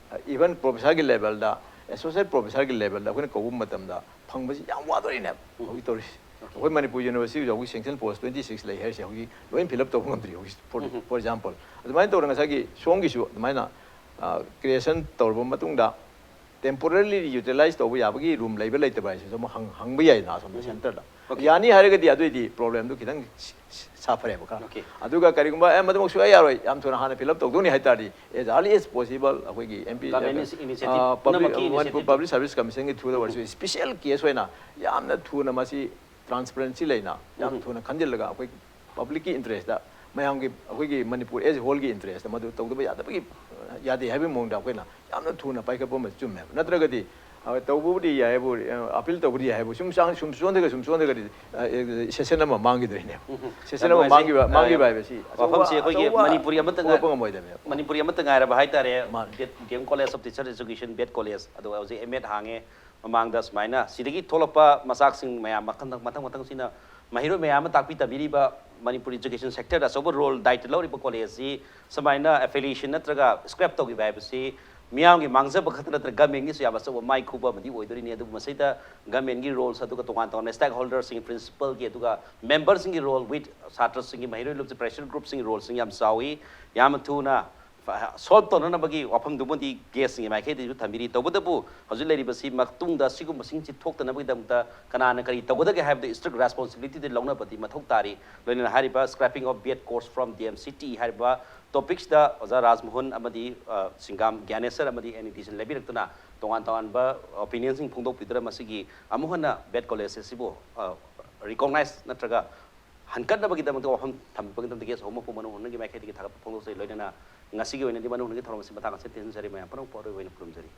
ꯏꯚꯟ ꯄ꯭ꯔꯣꯐꯦꯁꯔꯒꯤ ꯂꯦꯚꯦꯜꯗ, ꯑꯦꯁꯣꯁꯤꯌꯦꯠ ꯄ꯭ꯔꯣꯐꯦꯁꯔꯒꯤ ꯂꯦꯚꯦꯜꯗ ꯑꯩꯈꯣꯏꯅ ꯀꯧꯕ ꯃꯇꯝꯗ ꯐꯪꯕꯁꯤ ꯌꯥꯝ ꯋꯥꯗꯣꯔꯤꯅꯦꯕ ꯍꯧꯖꯤꯛ ꯇꯧꯔꯤꯁꯤ꯫ ꯑꯩꯈꯣꯏ ꯃꯅꯤꯄꯨꯔ ꯌꯨꯅꯤꯚꯔꯁꯤꯇꯤꯗ ꯍꯧꯖꯤꯛ ꯁꯦꯡꯁꯟ ꯄꯣꯁ ꯇ꯭ꯋꯦꯟꯇꯤ ꯁꯤꯛꯁ ꯂꯩ ꯍꯥꯏꯔꯤꯁꯦ ꯍꯧꯖꯤꯛ ꯂꯣꯏ ꯐꯤꯜ ꯑꯞ ꯇꯧꯕ ꯉꯝꯗ꯭ꯔꯤ ꯍꯧꯖꯤꯛ, ꯐꯣꯔ ꯐꯣꯔ ꯑꯦꯛꯖꯥꯝꯄꯜ꯫ ꯑꯗꯨꯃꯥꯏꯅ ꯇꯧꯗꯅ ꯉꯁꯥꯏꯒꯤ ꯁꯣꯝꯒꯤꯁꯨ ꯑꯗꯨꯃꯥꯏꯅ ꯀ꯭ꯔꯤꯌꯦꯁꯟ ꯇꯧꯔꯕ ꯃꯇꯨꯡꯗ ꯇꯦꯝꯄꯣꯔꯔꯤꯂꯤ ꯌꯨꯇꯤꯂꯥꯏꯁ ꯇꯧꯕ ꯌꯥꯕꯒꯤ ꯔꯨꯝ ꯂꯩꯕ ꯂꯩꯇꯕ ꯍꯥꯏꯁꯤꯁꯨ ꯑꯃꯨꯛ ꯍꯪ ꯍꯪꯕ ꯌꯥꯏꯗꯅ ꯑꯁꯣꯝꯗ ꯁꯦꯟꯇꯔꯗ꯫ ꯌꯥꯅꯤ ꯍꯥꯏꯔꯒꯗꯤ ꯑꯗꯨꯏꯗꯤ ꯄ꯭ꯔꯣꯕ꯭ꯂꯦꯝꯗꯨ ꯈꯤꯇꯪ ꯁꯥꯐꯔꯦꯕ ꯈꯔ꯫ ꯑꯗꯨꯒ ꯀꯔꯤꯒꯨꯝꯕ ꯑꯦ ꯃꯗꯨꯃꯛ ꯁꯨꯡꯌꯥ ꯌꯥꯔꯣꯏ, ꯌꯥꯝ ꯊꯨꯅ ꯍꯥꯟꯅ ꯐꯤꯜ ꯑꯞ ꯇꯧꯗꯧꯅꯤ ꯍꯥꯏ ꯇꯥꯔꯗꯤ, as early as possible ꯑꯩꯈꯣꯏꯒꯤ ꯑꯦꯝ ꯄꯤ, Government initiative ꯄꯨꯝꯅꯃꯛꯀꯤ initiative ꯃꯅꯤꯄꯨꯔ ꯄꯕ꯭ꯂꯤꯛ ꯁꯥꯔꯚꯤꯁ ꯀꯃꯤꯁꯟꯒꯤ ꯊ꯭ꯔꯨꯗ ꯑꯣꯏꯔꯁꯨ ꯏꯁꯄꯤꯁꯦꯜ ꯀꯦꯁ ꯑꯣꯏꯅ ꯌꯥꯝꯅ ꯊꯨꯅ ꯃꯁꯤ ꯇ꯭ꯔꯥꯟꯁꯄꯔꯦꯟꯁꯤ ꯂꯩꯅ ꯌꯥꯝ ꯊꯨꯅ ꯈꯟꯖꯤꯜꯂꯒ ꯑꯩꯈꯣꯏ ꯄꯕ꯭ꯂꯤꯛꯀꯤ ꯏꯟꯇꯔꯦꯁꯇ, ꯃꯌꯥꯝꯒꯤ, ꯑꯩꯈꯣꯏꯒꯤ ꯃꯅꯤꯄꯨꯔ ꯑꯦꯖ ꯍꯣꯜꯒꯤ ꯏꯟꯇꯔꯦꯁꯇ ꯃꯗꯨ ꯇꯧꯗꯕ ꯌꯥꯗꯕꯒꯤ, ꯌꯥꯗꯦ ꯍꯥꯏꯕꯒꯤ ꯃꯑꯣꯡꯗ ꯑꯩꯈꯣꯏꯅ ꯌꯥꯝꯅ ꯊꯨꯅ ꯄꯥꯏꯈꯠꯄ ꯑꯃ ꯆꯨꯝꯃꯦꯕ꯫ ꯅꯠꯇ꯭ꯔꯒꯗꯤ ꯑ, ꯇꯧꯕꯕꯨꯗꯤ ꯌꯥꯏꯕꯨ, ꯑ, ꯑꯄꯤꯜ ꯇꯧꯕꯗꯤ ꯌꯥꯏꯕꯨ, ꯁꯨꯝ ꯆꯥꯡ-, ꯁꯨꯝ ꯆꯣꯟꯊꯔꯒ, ꯁꯨꯝ ꯆꯣꯟꯊꯔꯒꯗꯤ, ꯑ, ꯑꯦ, ꯁꯦꯁꯟ ꯑꯃ ꯃꯥꯡꯈꯤꯗꯣꯏꯅꯦꯕ꯫ ꯁꯦꯁꯟ ꯑꯃ ꯅꯨꯡꯉꯥꯏꯖꯩ꯫ ꯃꯥꯡꯈꯤꯕ, ꯑ, ꯃꯥꯡꯈꯤꯕ ꯍꯥꯏꯕꯁꯤ ꯑꯆꯧꯕ, ꯋꯥꯐꯝꯁꯤ ꯑꯩꯈꯣꯏꯒꯤ ꯑꯆꯧꯕ ꯃꯅꯤꯄꯨꯔꯤ ꯑꯃꯠꯇ ꯉꯥꯏ-, ꯄꯨꯔꯛꯄ ꯉꯝꯃꯣꯏꯗꯕꯅꯦꯕ꯫ ꯃꯅꯤꯄꯨꯔꯤ ꯑꯃꯠꯇ ꯉꯥꯏꯔꯕ ꯍꯥꯏꯇꯥꯔꯦ꯫ ꯃꯥꯅꯤ꯫ B Ed, D M college of teacher education, B Ed college, ꯑꯗꯨꯒ ꯍꯧꯖꯤꯛ ꯑꯦꯝ ꯑꯦꯗ ꯍꯥꯡꯉꯦ꯫ ꯃꯃꯥꯡꯗ ꯁꯨꯃꯥꯏꯅ ꯁꯤꯗꯒꯤ ꯊꯣꯛꯂꯛꯄ ꯃꯆꯥꯛꯁꯤꯡ ꯃꯌꯥꯝ ꯃꯈꯜ ꯃꯊꯪ ꯃꯊꯪꯁꯤꯅ ꯃꯍꯩꯔꯣꯏ ꯃꯌꯥꯝ ꯑꯃ ꯇꯥꯛꯄꯤ ꯇꯝꯕꯤꯔꯤꯕ ꯃꯅꯤꯄꯨꯔ ꯏꯖꯨꯀꯦꯁꯟ ꯁꯦꯛꯇꯔꯗ ꯑꯆꯧꯕ ꯔꯣꯜ, ꯗꯥꯏꯇ ꯂꯧꯔꯤꯕ ꯀꯣꯂꯦꯖꯁꯤ ꯁꯨꯃꯥꯏꯅ ꯑꯦꯐꯤꯂꯤꯌꯦꯁꯟ ꯅꯠꯇ꯭ꯔꯒ ꯁ꯭ꯀ꯭ꯔꯦꯞ ꯇꯧꯈꯤꯕ ꯍꯥꯏꯕꯁꯤ ꯃꯤꯌꯥꯝꯒꯤ ꯃꯥꯡꯖꯕ ꯈꯛꯇ ꯅꯠꯇꯅ ꯒꯃꯦꯟꯒꯤꯁꯨ ꯌꯥꯝ ꯑꯆꯧꯕ ꯃꯥꯏ ꯈꯨꯕ ꯑꯃꯗꯤ ꯑꯣꯏꯗꯣꯔꯤꯅꯤ꯫ ꯑꯗꯨꯕꯨ ꯃꯁꯤꯗ ꯒꯃꯦꯟꯒꯤ ꯔꯣꯜꯁ ꯑꯗꯨꯒ ꯇꯣꯉꯥꯟ ꯇꯣꯉꯥꯟꯕ ꯁ꯭ꯇꯦꯛ ꯍꯣꯜꯗꯔꯁꯤꯡ, ꯄ꯭ꯔꯤꯟꯁꯤꯄꯜꯒꯤ, ꯑꯗꯨꯒ ꯃꯦꯝꯕꯔꯁꯤꯡꯒꯤ ꯔꯣꯜ ꯋꯤꯠ ꯁꯥꯇ꯭ꯔꯁꯤꯡꯒꯤ, ꯃꯍꯩꯔꯣꯏ ꯂꯨꯞꯁꯤ ꯄ꯭ꯔꯦꯁꯔ ꯒ꯭ꯔꯨꯞꯁꯤꯡꯒꯤ ꯔꯣꯜꯁꯤꯡ ꯌꯥꯝ ꯆꯥꯎꯏ꯫ ꯌꯥꯝꯅ ꯊꯨꯅ ꯁꯣꯜꯕ ꯇꯧꯅꯅꯕꯒꯤ ꯋꯥꯐꯝꯗꯨꯃꯗꯤ ꯒꯦꯁꯁꯤꯡꯒꯤ ꯃꯥꯏꯀꯩꯗꯒꯤꯁꯨ ꯊꯝꯕꯤꯔꯤ꯫ ꯇꯧꯕꯇꯕꯨ ꯍꯧꯖꯤꯛ ꯂꯩꯔꯤꯕꯁꯤ ꯃꯇꯨꯡꯗ ꯁꯤꯒꯨꯝꯕꯁꯤꯡꯁꯤ ꯊꯣꯛꯇꯅꯕꯒꯤꯗꯃꯛꯇ ꯀꯅꯥꯅ ꯀꯔꯤ ꯇꯧꯒꯗꯒꯦ ꯍꯥꯏꯕꯗꯨ ꯏꯁꯇ꯭ꯔꯤꯛ ꯔꯦꯁꯄꯣꯟꯁꯤꯕꯤꯂꯤꯇꯤꯗꯤ ꯂꯧꯅꯕꯗꯤ ꯃꯊꯧ ꯇꯥꯔꯤ꯫ ꯂꯣꯏꯅꯅ ꯍꯥꯏꯔꯤꯕ scrapping of bad courts from D M C T ꯍꯥꯏꯔꯤꯕ ꯇꯣꯄꯤꯛꯁꯤꯗ ꯑꯣꯖꯥ ꯔꯥꯖꯃꯣꯍꯟ ꯑꯃꯗꯤ ꯁꯤꯡꯒꯥꯝ ꯒ꯭ꯌꯥꯅꯦꯁꯔ ꯑꯃꯗꯤ ꯑꯦꯟ ꯏ ꯇꯤꯁꯤꯅ ꯂꯦꯞꯄꯤꯔꯛꯇꯨꯅ ꯇꯣꯉꯥꯟ ꯇꯣꯉꯥꯟꯕ ꯑꯣꯄꯤꯅꯤꯌꯟꯁꯤꯡ ꯐꯣꯡꯗꯣꯛꯄꯤꯗꯨꯅ ꯃꯁꯤꯒꯤ ꯑꯃꯨꯛ ꯍꯟꯅ ꯕꯦꯗ ꯀꯣꯂꯦꯖ ꯑꯁꯤꯕꯨ ꯔꯤꯀꯣꯛꯅꯥꯏꯁ ꯅꯠꯇ꯭ꯔꯒ ꯍꯟꯀꯠꯅꯕꯒꯤꯗꯃꯛꯇ ꯋꯥꯐꯝ ꯊꯝꯕꯤꯕꯒꯤꯗꯃꯛꯇ ꯒꯦꯁ ꯑꯍꯨꯝ ꯃꯄꯨ ꯃꯅꯨꯡ ꯍꯨꯠꯅꯒꯤ ꯃꯥꯏꯀꯩꯗꯒꯤ ꯊꯥꯒꯠꯄ ꯐꯣꯡꯗꯣꯛꯆꯔꯤ꯫ ꯂꯣꯏꯅꯅ ꯉꯁꯤꯒꯤ ꯑꯣꯏꯅꯗꯤ ꯃꯅꯨꯡ ꯍꯨꯠꯅꯒꯤ ꯊꯧꯔꯝ ꯑꯁꯤ ꯃꯇꯥꯡ ꯑꯁꯤꯗ ꯇꯦꯟꯖꯔꯤ꯫ ꯃꯌꯥꯝ ꯄꯨꯝꯅꯃꯛꯄꯨ ꯑꯔꯣꯏꯕ ꯑꯣꯏꯅ ꯈꯨꯔꯨꯝꯖꯔꯤ꯫